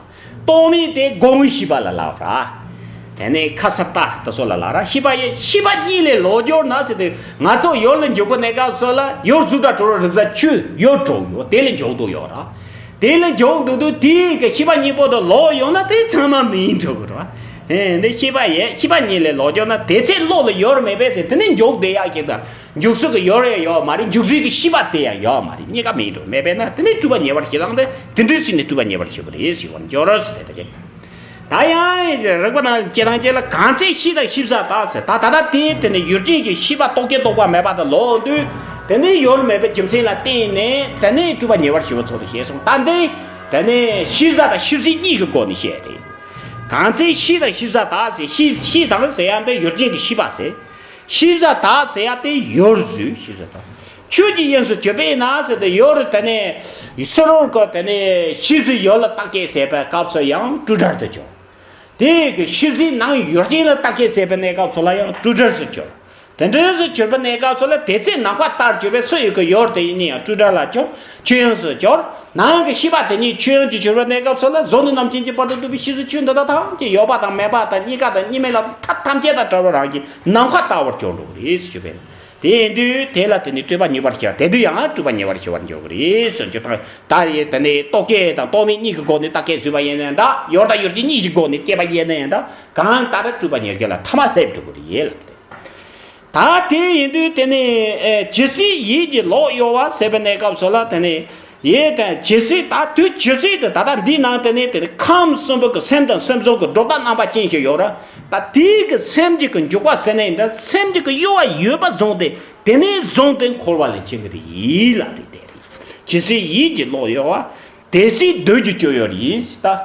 རྟོག་མེད་དེ་སྒོམ་པའི་ཤེས་པ་ལ་ལབ་ར། དེ་ནས་ཁ་སར་ད་དེ་ཚོ་ལ་ལབ་ར། ཤེས་པ་ཡི་ཤེས་པ་གཉིས་ལས་ལོག་གྱུར་ན་ཟེར་དུས་ང་ཚོ་ཡུལ་ལ་འཇུག་པའི་གནས་སྐབས་སུ་ལ་ཡུལ་རྫུ་འཕྲུལ་གྲོགས་རིག་གསལ་ཆོས་ཡུལ་གྲོགས་ཡོད་དེ་ལ་འཇུག་འདུག་ཡོད་ར། དེ་ལ་འཇུག་འདུག་དུས་དེའི་གི་ཤེས་པ་གཉིས་པོ་དེ་ལོག་ཡོང་ན་དེ་ཚང་མ་མིན་འགྲོ་གི་ར། ཨེ་འདི་ཤེས་པ་ཡི་ཤེས་པ་གཉིས་ལས་ལོག་གྱུར་ན་དེ་ཚེ་བློ་ལ་ཡོད་མེད་པས་ཟེར་དེ་ནི་འཇུག་བསྡད་ཡག་ཅིག་དང་། འཇུག་ས་གི་ཡོད་རེད་ཡོད་མ་རེད། འཇུག་ས་གི་ཤེས་པ་དེ་ཡང་ཡོད་མ་རེད། གཉིས་ཀ་མེད་འགྲོ་མེད་པས་ན་དེ་ནི་སྤྲུལ་པ་ཉེ་བར་ཞི་སྟངས་དེ་དེ་འདྲའི་ཚིག་ནི་སྤྲུལ་པ་ཉེ་བར་ཞི་བ་རེད་ཞི་བར་འགྱུར་ཟེར་དེ་ད་ཅིག་ད་ཡང་རིགས་པ་ནང་སྐྱེ་དང་སྐྱེ་ལ་གང་ཚེ་ཤེས་དང་ཤེས་བྱ་དག་ཟེར། ད་ད་ལྟ་དེ་དེ་ནི་ཡུལ་ཅན་གྱི་ཤེས་པ་རྟོག་གེ་རྟོག་པ་མེད་པ་དང་ལོག་དུས། དེ་ནི་ཡུལ་མེད་པའི་རྒྱུ་མཚན་ལ་བརྟེན་ནས་དེ་ནི་སྤྲོས་པ་ཉེ་བར་ཞི་བ་ཚོགས་དུ་ཞེས་གསུངས། ད་འདི་དེ་ནི་ཤེས་བྱ་དང་ཤེས་བྱེད་གཉིས་ཀྱི་སྒོ་ནས་བཤད་དེ། གང་ཚེ་ཤེས་དང་ཤེས་བྱ་དག་ཟེར། ཤེས་ཤེས་དང་ཟེར་ཡ་འདི་ཡུལ་ཅན་གྱི་ཤེས་པ་ཟེར། ཤེས་བྱ་དག་ཟེར་ཡ་དེ་ཡུལ་ཟོས་ཤེས་བྱ་དག་ཆོས་ཀྱི་དབྱིངས་སུ་གྱུར་པས་ན་ཟེར་ཏེ་ཡུལ་དེ་ནི་སུ་རོར་གི་དེ་ནི་ཤེས་བྱའི་ཡུལ་ལ་བརྟག་དཔྱད་བྱེད་པའི་སྐབས་སུ་ཡང་སྤྲོས་བྲལ་དུ་གྱུར། དེ་གི་ཤེས་བྱའི་ནང་ཡུལ་ཅན་ལ་བརྟག་དཔྱད་བྱེད་པའི་གནས་སྐབས་སུ་ལ་ཡང་སྤྲོས་བྲལ་དུ་གྱུར། དེ་འདྲ་ཞིག་གྱུར་པའི་གནས་སྐབས་སུ་ལ་དེ་ཚེ་ནམ་མཁའ་ལྟར་གྱུར་པའི་སུ་ཡི་གི་ཡུལ་དེ་ཡིན་ན་ཡང་སྤྲོས་བྲལ་ལ་གྱུར། ཆོས་དབྱིངས་སུ་གྱུར། ནང་གི་ཤེས་པ་དེ་ཉིད་ཆོས་དབྱིངས་སུ་གྱུར་པའི་གནས་སྐབས་སུ་ལ་གཟུགས་ནས་རྣམ་མཁྱེན་གྱི་བར་དུ་འདུ་བའི་ཤེས་བྱའི་ཆོས་འདི་དག་ཐམས་ཅད་ཡོད་པ་དང་མེད་པ་དང་རྙེད་དཀའ་དང་རྙེད་མེད་ལ་མཐའ་ཐམས་ཅད་དང་བྲལ་བ་རང་གི་ནམ་མཁའ་ལྟ་བུར་གྱུར་འགྲོ་གི་རེད་ཞུ་བས། དེ་ཡིན་དུས་དེ་ལ་དེ་ནི་སྤྲོས་པ་ཉེ་བར་ཞི་བ། དེ་དུས་ཡང་སྤྲོས་པ་ཉེ་བར་ཞི་བར་འགྱུར་གི་རེད་ཟེར་རྒྱུ་དང་། ད་ཡི་དེ་ནི་རྟོག་གེ་དང་རྟོག་མེད་གཉིས་ཀྱི་སྒོ་ནས་བརྟག་དཔྱད་བྱས་པ་ཡིན་ནའང་འདྲ། ཡུལ་དང་ཡུལ་ཅན་གཉིས་ཀྱི་སྒོ་ནས་དཔྱད་པ་ཡིན་ནའང་འདྲ། གང་ལྟར་སྤྲོས་པ་ཉེ་བར་ཞི་བ་ལ་མཐའ་མ་སླེབས་འགྲོ་གི་རེད་ལབ་སྟེ། ད་དེ་ཡིན་དུས་དེ་ནི་ཨེ་ཇི་སྲིད་ཡིད་ཀྱི་ལོག་གཡོ་བ་ཟེར་བའི་གནས་སྐབས་སུ་ལ་དེ་ནི་ཡིད་དང་ཇི་སྲིད་ད་དུས་ཇི་སྲིད་དུ་ད་ལྟ་འདིའི་ནང་དེ་ནི་དེ་ནི་ཁམས་གསུམ་པོ་གི་སེམས་དང་སེམས་བྱུང་གི་སྒྲོ་བཏགས་རྣམ་པ་ཅན་ཞིག་ཡོད་ར། ད་དེའི་གི་སེམས་ཀྱི་གི་འཇུག་པ་ཟེར་ནའང་འདྲ། སེམས་ཀྱི་གི་གཡོ་བ་ཡོད་པ་བཟུང་སྟེ་དེ་ནས་བཟུང་སྟེ་འཁོར་བ་ལ་འཆིང་གི་རེད་ལབ་རེད། དེ་རེད། ཇི་སྲིད་ཡིད་ཀྱི་ལོག་གཡོ་བ། དེ་སྲིད་བདུད་ཀྱི་སྤྱོད་ཡུལ་ཡིན་ཟེར།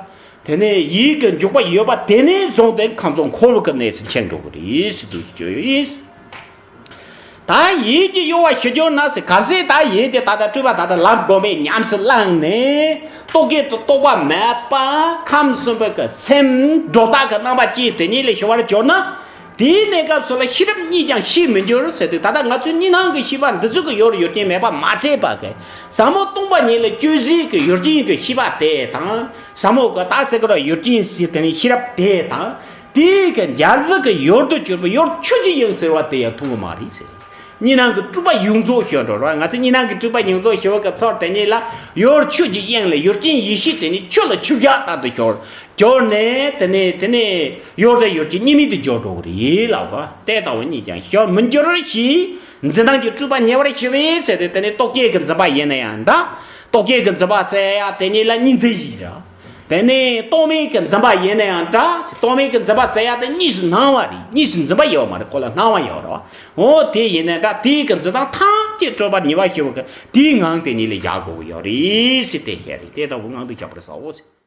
ད་དེ་ནས་ཡིད་ཀྱི་འཇུག་པ་ཡོད་པ་དེ་ནས་བཟུང་སྟེ་ཁམས་གསུམ་འཁོར་བའི་གནས་སུ་འཆིང་འགྲོ་གི་རེད་ཟེར། བདུད་ཀྱི་སྤྱོད་ཡུལ་ཡིན་ཟེར། ད་ཡིད་ཀྱི་གཡོ་བ་ཞི་གྱུར་ན་ཟེར། གལ་སྲིད་ད་ཡིད་དེ་ད་ལྟ་སྤྲོས་པ་ད་ལྟ་ལམ་བསྒོམས་པས་ཉམས་སུ་བླངས་ནས་རྟོག་གེ་དང་རྟོག་པ་མེད་པ་ཁམས་གསུམ་པའི་གི་སེམས་སྒྲོ་བཏགས་ཀྱི་རྣམ་པ་ཅན་དེ་ཉིད་ལས་ཞི་བར་གྱུར་ན། དེའི་གནས་སྐབས་སུ་ལ་ཤེས་རབ་གཉིས་ཀྱང་ཤེས་མི་འགྱུར་ཟེར་དུས། ད་ལྟ་ང་ཚོའི་གཉིས་སྣང་གི་ཤེས་པ་འདི་ཚོ་གི་ཡུལ་ཡུལ་ཅན་མེད་པ་མ་ཚད་པ་གི་ཟབ་མོ་སྟོང་པ་ཉིད་ལ་དཔྱོད་བྱེད་ཀྱི་ཡུལ་ཅན་གྱི་ཤེས་པ་དེ་དང་། ཟབ་མོ་གི་ད་ཟེར་གི་ར་ཡུལ་ཅན་ཟེར་དེ་ནི་ཤེས་རབ་དེ་དང་། དེའི་གི་འཇའ་ཟེར་གི་ཡུལ་དུ་གྱུར་པའི་ཡུལ་ཆོས་ཀྱི་དབྱིངས་ཟེར་བ་དེ་ཡང་མཐོང་གི་མ་རེད་ཟེར། གཉིས་སྣང་གི་སྤྲོས་པ་ཡོངས་རྫོགས་ཞི་འགྲོ་ར། ང་ཚོ་གཉིས་སྣང་གི་སྤྲོས་པ་ཡོངས་རྫོགས་ཞི་བ་གི་ཚོར་དེ་ཉིད་ལ་ཡུལ་ཆོས་ཀྱི་དབྱིངས་ལ་ཡུལ་ཅན་ཡེ་ཤེས་དེ་ནི་ཆོས་ལ་ཆུ་བཞག་ལྟར་དུ་ཤོར། གྱུར་ནས་དེ་ནས་དེ་ནས་ཡུལ་དང་ཡུལ་ཅན་གཉིས་མེད་དུ་གྱུར་འགྲོ་གི་རེད་ལབ་པ། དེ་ལྟ་བུ་གཉིས་ཀྱང་ཞི་མི་འགྱུར་ཞེས། འཛིན་སྟངས་ཀྱི་སྤྲོས་པ་ཉེ་བར་ཞི་བས་ཟེར་ཏེ་དེ་ནས་རྟོག་གེ་གི་འཛིན་པ་ཡིན་ན་ཡང་འདྲ། རྟོག་གེ་གི་འཛིན་པ་ཟེར་ཡ་དེ་ཉིད་ལ་གཉིས་འཛིན་ཡིན་ར། དེ་ནས་རྟོག་མེད་ཀྱི་འཛིན་པ་ཡིན་ན་ཡང་འདྲ། རྟོག་མེད་ཀྱི་འཛིན་པ་ཟེར་ཡ་དེ་གཉིས་སུ་སྣང་བ་རེད། གཉིས་སུ་འཛིན་པ་ཡོད་མ་རེད། ཁོ་ལ་སྣང་བ་ཡོད་ར། འོ་དེ་ཡིན་ན་འདྲ། དེའི་གི་འཛིན་སྟངས་ཐམས་ཅད་སྤྲོས་པ་ཉེ་བར་ཞི་བ་གི་དེའི་ངང་དེ་ཉིད་ལ་བཞག་དགོས་ཀྱི་ཡོད་རེད་ཟེར་དེ་བཤད་རེད། དེ་ལྟ་བུ་ངང་དུ་བཞག་པར་བྱའོ་ཟེར།